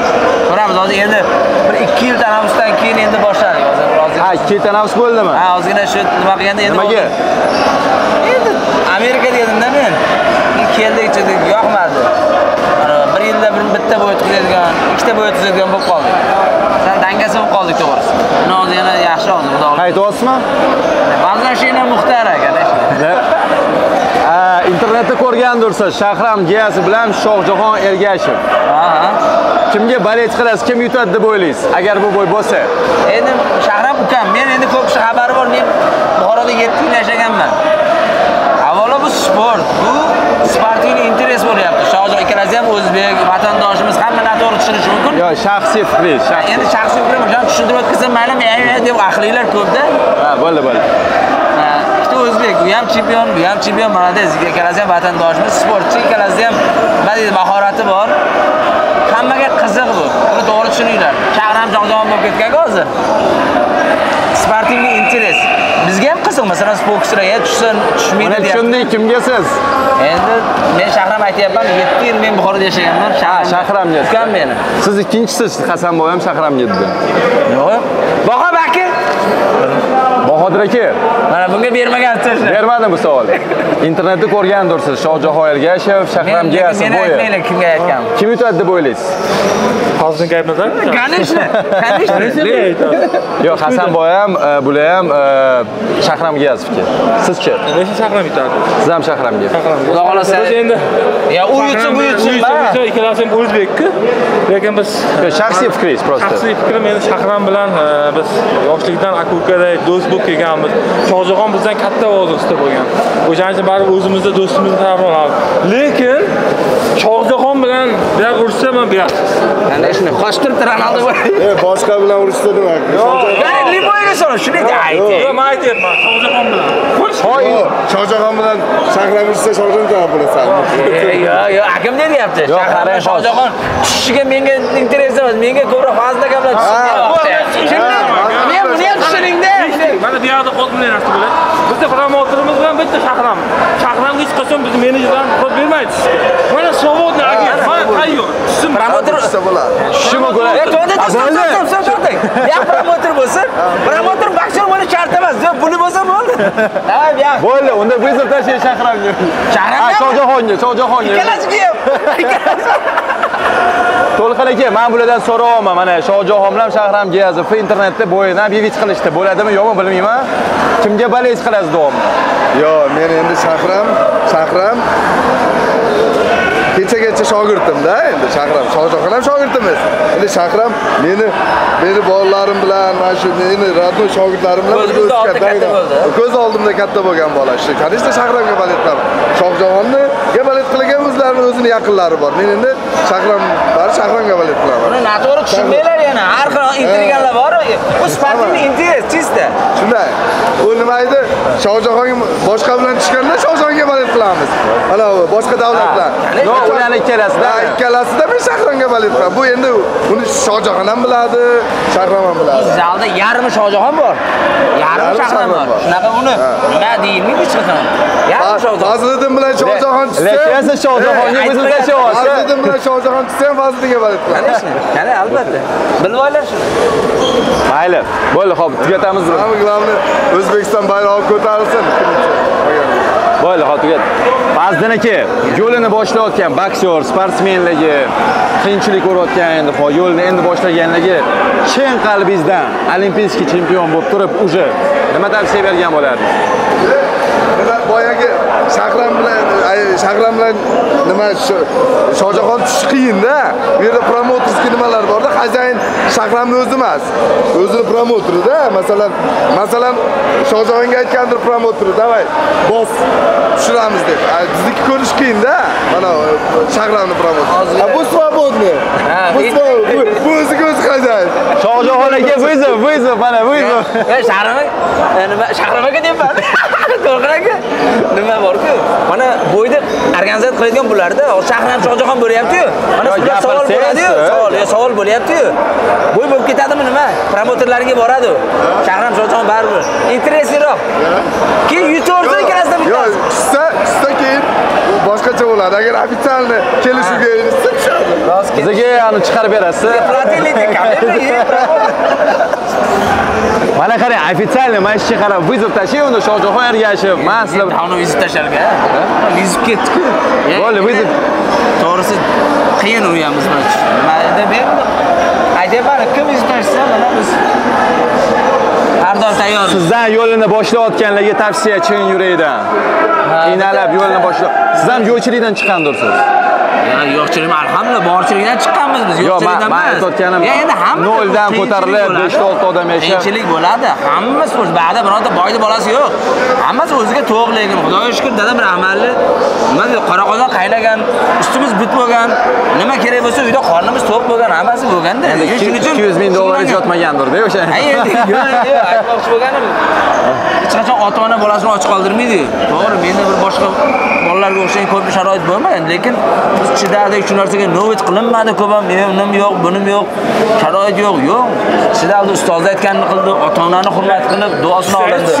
Ko'ramiz hozir endi bir 2 yil tanaffusdan keyin endi boshladik hozir.
Ha, 2 yil tanaffus bo'ldimi?
Ha, ozgina shu nima qilganda endi
nimaga?
Endi Amerikada edimda men. Keldik, chiqdik, yoqmadi. Mana bir yilda bir bitta бой o'tkazadigan, ikkita бой o'tkazadigan bo'lib qoldik. San dangasa bo'lib qoldik to'g'risi. Buni hozir yana yaxshi hozir, xudo xohlasa.
Qaytyapsizmi?
Возвращение Muxtara, конечно.
Internetda ko'rgandirsiz, Shahram Giyasi bilan Shohjahon Ergashev.
Aha.
Kimga болеть qilasiz, kim yutadi deb o'ylaysiz? Agar bu бой bo'lsa.
Endi Shahram ukam, men endi ko'p kishi xabari bor, men Buxoroda 7 yil yashaganman. Avvalo bu sport, bu спортивный интерес bo'lyapti. Shohjahon ikkalasi ham o'zbek, vatandoshimiz, hamma noto'g'ri tushunishi mumkin.
Yo'q, shaxsiy fikringiz, shaxsiy.
Endi shaxsiy fikrim, o'shani tushuntirib o'tkazsam mayli, men deb aqlilar ko'pda.
Ha, bo'ldi, bo'ldi.
Ikkita o'zbek, u ham chempion, bu ham chempion, молодец, ikkalasi ham vatandoshimiz, sportchi, ikkalasi ham nima deydi, mahorati bor. Hammaga qiziq bu. Buni to'g'ri tushuninglar. Shahram Shohjahon bo'lib ketgan hozir. Спортивный интерес. Bizga ham qiziq, masalan, bokschilarga tushsin, tushmaydi
deyapti. Tushundik, kimga siz?
Endi men Shahram aytyapman, 7 yil men Buxoroda yashaganman.
Shahramga.
Ukam meni.
Siz ikkinchisiz, Hasanboy ham Shahramga dedi.
Yo'q. Bahodir aka.
Bahodir aka.
Mana bunga bermagansiz.
Bermadim bu savolni. Internetda ko'rgandirsiz, Shohjahon Ergashev, Shahram Giyasi
bo'yi. Men aytmayman kimga aytganim.
Kim yutadi deb o'ylaysiz?
Hozir gapni
Конечно, конечно.
Yo'q, Hasanboy ham, bular ham Shahram Giyasovga. Sizchi?
Lekin Shahram yutadi.
Siz ham Shahramga.
Xudo xolasa.
Biz endi
ya u yutsin, bu yutsin.
Ikkalasi ham o'zbek-ku. Lekin biz
shaxsiy fikringiz просто.
Shaxsiy fikrim endi Shahram bilan biz yoshlikdan aka-ukaday do'st bo'lib kelganmiz. Shohjahon bizdan katta vazifada bo'lgan. O'shaning uchun baribir o'zimizda do'stimizni tarafini olamiz. Lekin Shohjahon bilan bir ursa men bu yoq.
Конечно, qochtiribdi Ronaldo.
Boshqa bilan urishsa nima?
Yo'q, Liboyga so'ra, shuni ayting.
Yo'q, men aytyapman, Shohjahon bilan.
Shohjahon bilan Shahram urishsa Shohjahon taraf bo'lasan.
Yo'q, yo'q, akam ne deyapti? Shahram Shohjahon tushishiga menga интерес emas, menga ko'proq Fazil aka bilan tushsin. Men buni ham tushuningda.
Mana bu yoqda hozir bunday narsa bo'ladi. Bizda promotorimiz bilan bitta Shahram. Shahramga hech qachon biz menejerlar ruxsat bermaydi. Mana свободный agent, mana tayyor. Tushsin
Tushsin.
Promoter
tushsa bo'ladi.
Tushishmi bo'ladi?
To'xtang. Ya promoter bo'lsin, promoter boksyor bo'lish shart emas. Puli bo'lsa bo'ldi. Ha, bu.
Bo'ldi, unda vызов tashlang Shahramga.
Shahramga?
Shohjahonga, Shohjahonga.
Ikkalasiga ham.
To'lqin aka, men bulardan so'rayapman. Mana Shohjahon bilan Shahram Giyazov internetda bo'yini объявить qilishdi. Bo'ladimi, yo'qmi bilmayman. Kimga болеть qilasiz deyapman.
Yo'q, men endi Shahram kechagacha shogirdimda, endi Shahram, Shohjahon ham shogirdimiz. Endi Shahram meni bolalarim bilan, mana shu meni родной shogirdlarim bilan o'sgan. Ko'z oldimda katta bo'lgan bola. Shu, конечно, Shahramga болеть qilaman. Shohjahonni болеть qilgan o'zlarining o'zini yaqinlari bor. Men endi Shahram bor, Shahramga болеть qilaman.
Uni noto'g'ri tushunmanglar yana. Har xil intrigalar bor. Bu спортивный интерес чисто.
Shunday. U nima edi? Shohjahonga boshqa bilan tushganda Shohjahonga болеть qilamiz. Ana u boshqa davlat bilan.
Yo'q, ularni ikkalasida.
Ikkalasida men Shahramga болеть qilaman. Bu endi uni Shohjahon ham biladi, Shahram ham biladi.
Zalda yarmi Shohjahon bor. Yarmi Shahram bor. Shunaqa uni nima deyilmaydi hech qachon. Yarmi Shohjahon.
Fazliddin bilan Shohjahon tushsa,
lekin Shohjahonga vызов tashlayapsiz.
Fazliddin bilan Shohjahon tushsa ham Fazliddinga болеть qilaman.
Конечно, qani albatta. Bilib olinglar shuni.
Mayli. Bo'ldi, xo'p, tugatamiz.
Hamma главное O'zbekiston bayrog'i ko'tarilsin.
Bo'ldi, xo'p, tugat. Fazliddin aka, yo'lini boshlayotgan boksyor, sportsmenligi, qiyinchilik ko'rayotgan endi yo'lini endi boshlaganligi chin qalbingizdan olimpiyskiy chempion bo'lib turib, уже nima tavsiya bergan bo'lardingiz?
Nima boyagi Shahram bilan nima Shohjahon tushish qiyin-da. Bu yerda promoterskiy nimalar bor-da, xo'jayin Shahramning o'zi emas. O'zini promoterida, masalan Shohjahonga aytgandir promoteri, "Davay, bos, tushiramiz" deb. Bizniki ko'rish qiyin-da. Mana Shahramning promoteri. Bu свободный. Bu o'ziga o'zi xo'jayin.
Shohjahon aka vызов, mana vызов.
Shahram, nima Shahram aka deyapman. To'lqin aka, nima bor-ku? Mana bo'yda organizatsiya qiladigan bularda, Shahram Shohjahon bo'lyapti-yu. Mana shunday savol bo'ladi-yu, savol bo'lyapti-yu. Bo'y bo'lib ketadimi nima? Promoterlarga boradi. Shahram Shohjahon baribir interesliroq. Keyin yutorsa ikkalasidan bittasi.
Yo'q, tushsa keyin boshqacha bo'ladi. Agar ofitsialni kelishuvga erishsa tushadi.
Bizga yani chiqarib berasiz.
Платили
Mana qarang, ofitsialni mana shu qarab vызов tashlang unda Shohjahon Ergashev. Men sizlar
uni vызов tashlarga. Vызов ketdi-ku.
Bo'ldi, vызов.
To'g'risi qiyin u ham biz bilan. Nima deb aytyapman, kim vызов tashlasa, mana biz har doim tayyormiz.
Sizdan yo'lini boshlayotganlarga tavsiya chin yurakdan. Qiynalib yo'lini boshlab. Siz ham yo'qchilikdan chiqqandirsiz.
Yo'qchilik, alhamdulillah, borchilikdan chiqqanmiz biz, yo'qchilikdan emas.
Men aytayotganim,
endi hamma
noldan ko'tarilib 5-6 odam yashab.
Qiyinchilik bo'ladi. Hamma sport, ba'da bironta boyni bolasi yo'q. Hammasi o'ziga to'q, lekin Xudoga shukr, dadam rahmatli. Nima deydi, qora qozon qaynagan, ustimiz but bo'lgan, nima kerak bo'lsa uyda qornimiz to'q bo'lgan, hammasi bo'lganda.
Shuning uchun 200 ming dollar yotmagandir-da o'sha.
Endi yo'q, aytmoqchi bo'lganim, hech qachon ota-ona bolasini och qoldirmaydi. To'g'ri, menda bir boshqa bolalarga o'xshagan ko'p sharoit bo'lmagan, lekin biz chidadik, shu narsaga novit qilinmadi ko'p ham, menim yo'q, bunim yo'q, sharoit yo'q, yo'q. Chidaldi, ustoz aytganini qildi, ota-onani hurmat qilib, duosini olindi.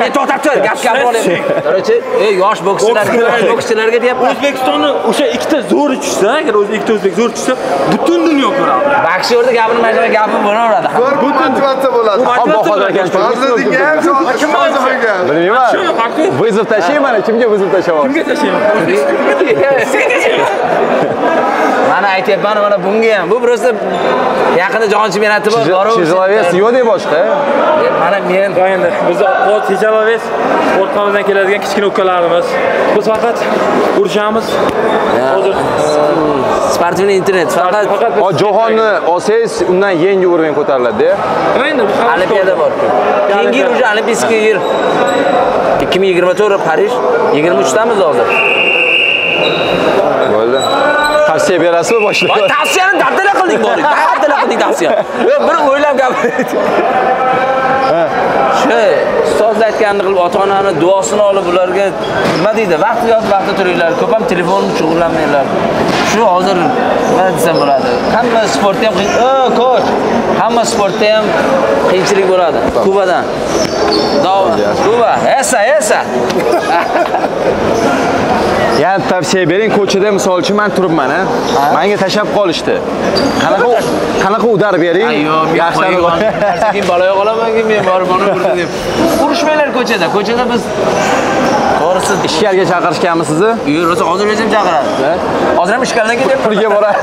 Men to'xtab tur, gap olay. Короче, yosh bokschilarga deyapman.
O'zbekistonni o'sha ikkita zo'ri tushsa, agar o'zi ikkita o'zbek zo'r tushsa, butun dunyo ko'radi.
Boksyorda gapini mana shunaqa gapi bo'laveradi.
Zo'r motivatsiya bo'ladi. Fazliddinga ham Shohjahonga.
Bilmayman. Vызов tashlayman, kimga vызов tashlayapsiz?
Kimga tashlayman?
Mana aytyapman, mana bunga ham. Bu просто yaqinda jahon chempionati bor, borib.
Тяжеловес yo'q deb boshqa.
Mana men
endi biz тяжеловес orqamizdan keladigan kichkina ukalarimiz. Biz faqat urushamiz. Hozir
sportivniy internet faqat
Jahonni olsangiz, undan yangi уровень ko'tariladi-da.
Nima endi
Olimpiada bor. Keyingi yil уже Olimpiyskiy yil. 2024 Parij, 23damiz hozir.
Bo'ldi. Tavsiya berasizmi boshliq?
Tavsiyani dabdala qildik boring. Dabdala qildik tavsiya. Yo'q, bir o'ylab gap. Shu ustoz aytganini qilib, ota-onani duosini olib, ularga nima deydi? Vaqti yozib, vaqtda turinglar, ko'p ham telefon bilan shug'ullanmanglar. Shu hozir nima desam bo'ladi? Hamma sportda ham ko'ch. Hamma sportda ham qiyinchilik bo'ladi. Kubadan. Kuba, esa, esa.
Yana tavsiya bering, ko'chada misol uchun men turibman, ha. Menga tashab qolishdi. Qanaqa udar bering?
Yo'q, yaxshi. Keyin baloga qolaman, keyin men borib uni urdi deb. Urushmanglar ko'chada. Ko'chada biz to'g'risi
ishkalga chaqirishganmi sizni?
Yo'q, rosa hozir o'zim chaqiradi. Hozir ham ishkaldan ketyapman.
Pulga boradi.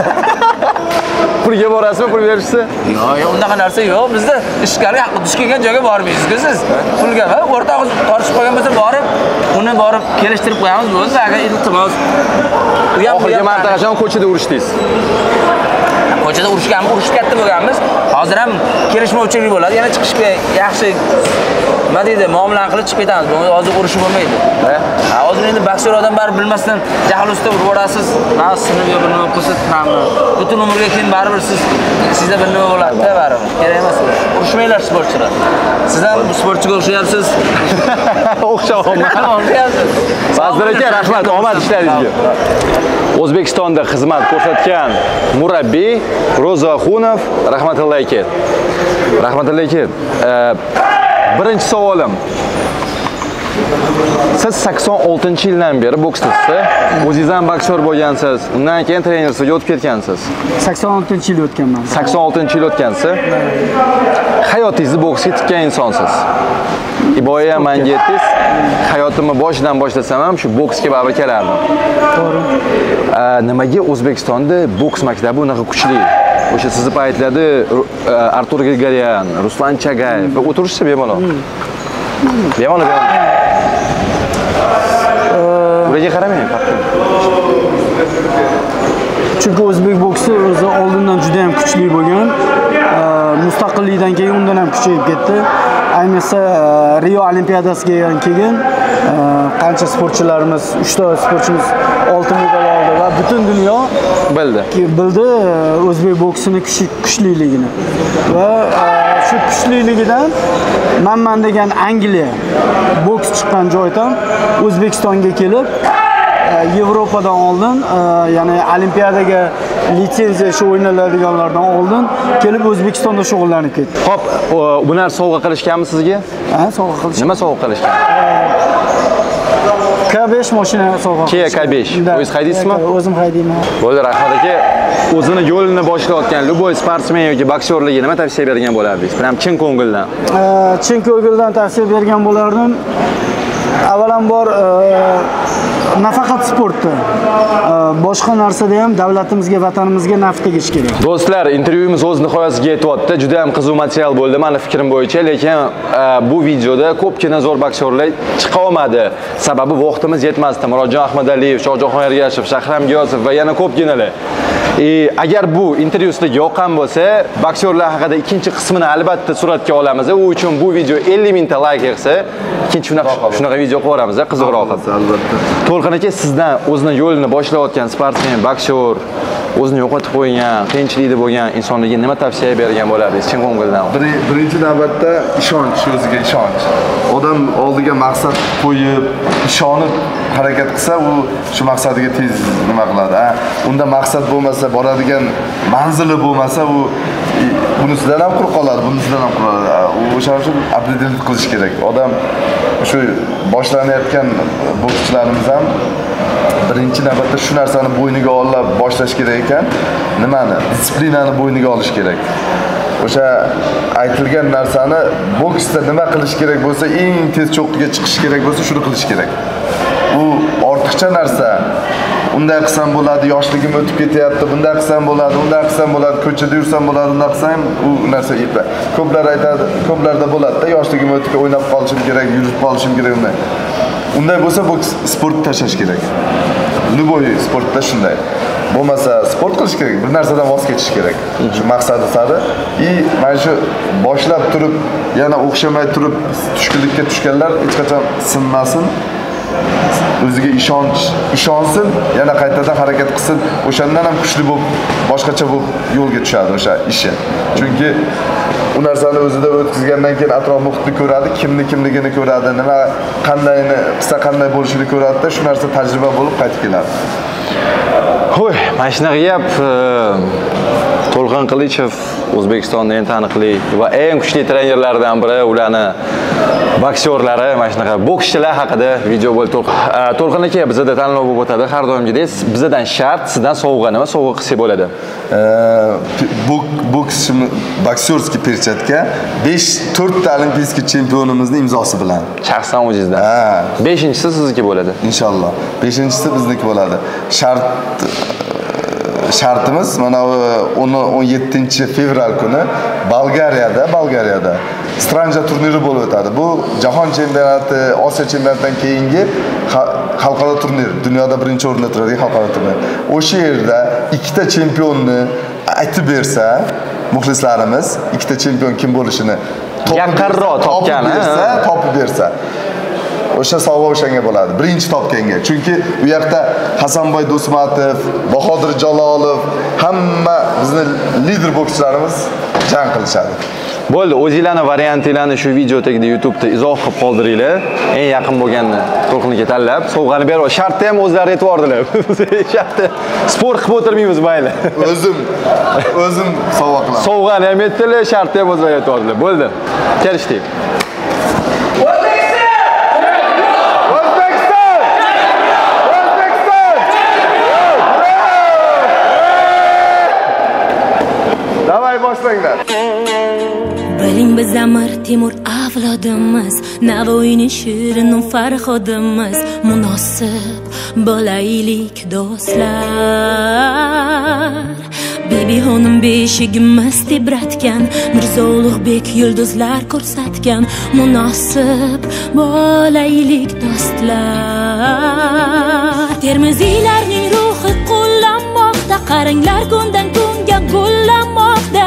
Pulga borasizmi, pul berishsa?
Yo'q, yo'q, unaqa narsa yo'q. Bizda ishkalga duch kelgan joyga bormaysiz-ku siz. Pulga va o'rta og'iz tortishib qolgan bo'lsa borib, uni borib kelishtirib qo'yamiz, bo'ldi. Agar iltimos.
U ham oxirgi marta qachon ko'chada urushdingiz?
Ko'chada urushganmiz, urushib katta bo'lganmiz. Hozir ham kelishmovchilik bo'ladi. Yana chiqishga yaxshi nima deydi, muomala qilib chiqib ketamiz. Hozir urushib bo'lmaydi. Ha, hozir endi boksyor odam baribir bilmasdan jahl ustida urib yuborasiz. Mana sinib yo bir nima qilsa, travma. Butun umrga keyin baribir sizda bir nima bo'ladi-da baribir. Kerak emas urush. Urushmanglar sportchilar. Siz ham sportchiga o'xshayapsiz.
O'xshayapman.
O'xshayapsiz.
Fazil aka, rahmat, omad ishlaringizga. O'zbekistonda xizmat ko'rsatgan murabbiy Ro'za Xunov, rahmatullohi aka. Rahmatullohi aka, birinchi savolim. Siz 86-yildan beri boksdasiz. O'zingiz ham boksyor bo'lgansiz. Undan keyin trenersiga o'tib ketgansiz.
86-yil o'tganman.
86-yil o'tgansiz. Hayotingizni boksga tikkan insonsiz. Iboya ham menga aytdingiz, hayotimni boshidan boshlasam ham shu boksga baribir kelardim.
To'g'ri.
Nimaga O'zbekistonda boks maktabi unaqa kuchli? O'sha sizni paytlarda Artur Grigoryan, Ruslan Chagayev va o'tirishsa bemalol. Bemalol. Ularga qaramang, farqi.
Chunki o'zbek boksi o'zi oldindan juda ham kuchli bo'lgan. Mustaqillikdan keyin undan ham kuchayib ketdi. Ayniqsa Rio Olimpiadasiga keyin qancha sportchilarimiz, 3 ta sportchimiz oltin medal oldi va butun dunyo bildi o'zbek boksini kuchliligini. Va shu kuchliligidan manman degan Angliya boks chiqqan joydan O'zbekistonga kelib Yevropadan oldin, ya'ni olimpiadaga litsenziya shu o'ynaladiganlardan oldin kelib O'zbekistonda shug'ullanib ketdi.
Xo'p, bular sovg'a qilishganmi sizga?
Ha, sovg'a qilishgan.
Nima sovg'a qilishgan?
K5 mashina sovg'a.
Kia K5. O'zingiz haydaysizmi?
O'zim haydayman.
Bo'ldi, rahmat aka. O'zini yo'lini boshlayotgan любой sportsmen yoki boksyorlarga nima tavsiya bergan bo'lardingiz? Prям chin ko'ngildan.
Chin ko'ngildan tavsiya bergan bo'lardim. Avvalambor nafaqat sportda, boshqa narsada ham davlatimizga, vatanimizga naf tegish kerak.
Do'stlar, intervyuimiz o'z nihoyasiga yetyapti. Juda ham qiziq material bo'ldi meni fikrim bo'yicha, lekin bu videoda ko'pgina zo'r boksyorlar chiqa olmadi. Sababi vaqtimiz yetmasdi. Murodjon Ahmadaliyev, Shohjahon Ergashev, Shahram Giyosov va yana ko'pginalar. Agar bu intervyu sizlarga yoqqan bo'lsa, boksyorlar haqida ikkinchi qismini albatta suratga olamiz. U uchun bu video 50 mingta like yig'sa, ikkinchi shunaqa video qilib yuboramiz, qiziqroq qilib.
Albatta.
To'lqin aka, sizdan o'zini yo'lini boshlayotgan sportsmen, boksyor, o'zini yo'qotib qo'ygan, qiyinchilikda bo'lgan insonlarga nima tavsiya bergan bo'lardingiz chin ko'ngildan?
Birinchi navbatda ishonch, o'ziga ishonch. Odam oldiga maqsad qo'yib, ishonib harakat qilsa, u shu maqsadiga tez nima qiladi. Ha, unda maqsad bo'lmasa, boradigan manzili bo'lmasa, u bunisidan ham quruq qoladi, bunisidan ham quruq qoladi. O'shaning uchun определить qilish kerak. Odam shu boshlanayotgan bokschilarimiz ham birinchi navbatda shu narsani bo'yniga olib boshlash kerak ekan. Nimani? Disiplinani bo'yniga olish kerak. O'sha aytilgan narsani boksda nima qilish kerak bo'lsa, eng tez cho'qqiga chiqish kerak bo'lsa, shuni qilish kerak. U ortiqcha narsa. Unday qilsam bo'ladi, yoshligim o'tib ketyapti, bunday qilsam bo'ladi, unday qilsam bo'ladi, ko'chada yursam bo'ladi, unday qilsam, u narsa epla. Ko'plar aytadi, ko'plarda bo'ladi-da, yoshligim o'tib o'ynab qolishim kerak, yurib qolishim kerak unday. Unday bo'lsa, boks sportni tashlash kerak. Любой sportda shunday. Bo'lmasa sport qilish kerak, bir narsadan voz kechish kerak. Shu maqsadi sari. I mana shu boshlab turib, yana o'xshamay turib tushkunlikka tushganlar hech qachon sinmasin. O'ziga ishonsin, yana qaytadan harakat qilsin, o'shandan ham kuchli bo'lib, boshqacha bo'lib yo'lga tushadi o'sha ishi. Chunki u narsani o'zida o'tkazgandan keyin atrof muhitni ko'radi, kimni kimligini ko'radi, nima qandayni qilsa qanday bo'lishini ko'radi-da, shu narsa tajriba bo'lib qaytib keladi.
Ho'y, mana shunaqa gap To'lqin Qilichev O'zbekistonda eng taniqli va eng kuchli trenerlardan biri, ularni boksyorlari, mana shunaqa bokschilar haqida video bo'ldi. To'lqin aka, bizda tanlov bo'lib o'tadi. Har doimgidek bizdan shart, sizdan sovg'a, nima sovg'a qilsak bo'ladi?
Боксёрский перчатка 5-4 ta олимпийский chempionimizning imzosi bilan.
Shaxsan o'zingizdan.
Ha.
5-inchisi sizniki bo'ladi.
Inshaalloh. 5-inchisi bizniki bo'ladi. Shartimiz mana bu 17-fevral kuni Bolgariyada Stranja turniri bo'lib o'tadi. Bu jahon chempionati, Osiyo chempionatidan keyingi xalqaro turnir, dunyoda birinchi o'rinda turadigan xalqaro turnir. O'sha yerda ikkita chempionni aytib bersa, muxlislarimiz ikkita chempion kim bo'lishini
yaqinroq
topib bersa, o'sha sovg'a o'shanga bo'ladi. Birinchi topganga. Chunki u yoqda Hasanboy Do'smatov, Bahodir Jalolov, hamma bizni lider bokschilarimiz jang qilishadi.
Bo'ldi, o'zingizlarning variantinglarni shu video tagida YouTube'da izoh qilib qoldiringlar. Eng yaqin bo'lganini To'lqinga tanlab, sovg'ani berib, shartni ham o'zlari aytib yubordilar. Shartni sport qilib o'tirmaymiz, mayli.
O'zim sovg'a qilaman.
Sovg'ani ham aytdilar, shartni ham o'zlari aytib yubordilar. Bo'ldi. Kelishdik.
Давай boshlanglar.
Biling biz Amir Temur avlodimiz, Navoiyning shirin Farhodimiz, munosib bo'laylik do'stlar. Bibixonim beshigimiz tebratgan, Mirzo Ulug'bek yulduzlar ko'rsatgan, munosib bo'laylik do'stlar. Termiziylarning ruhi qullanmoqda, qaranglar kundan kunga gullanmoqda.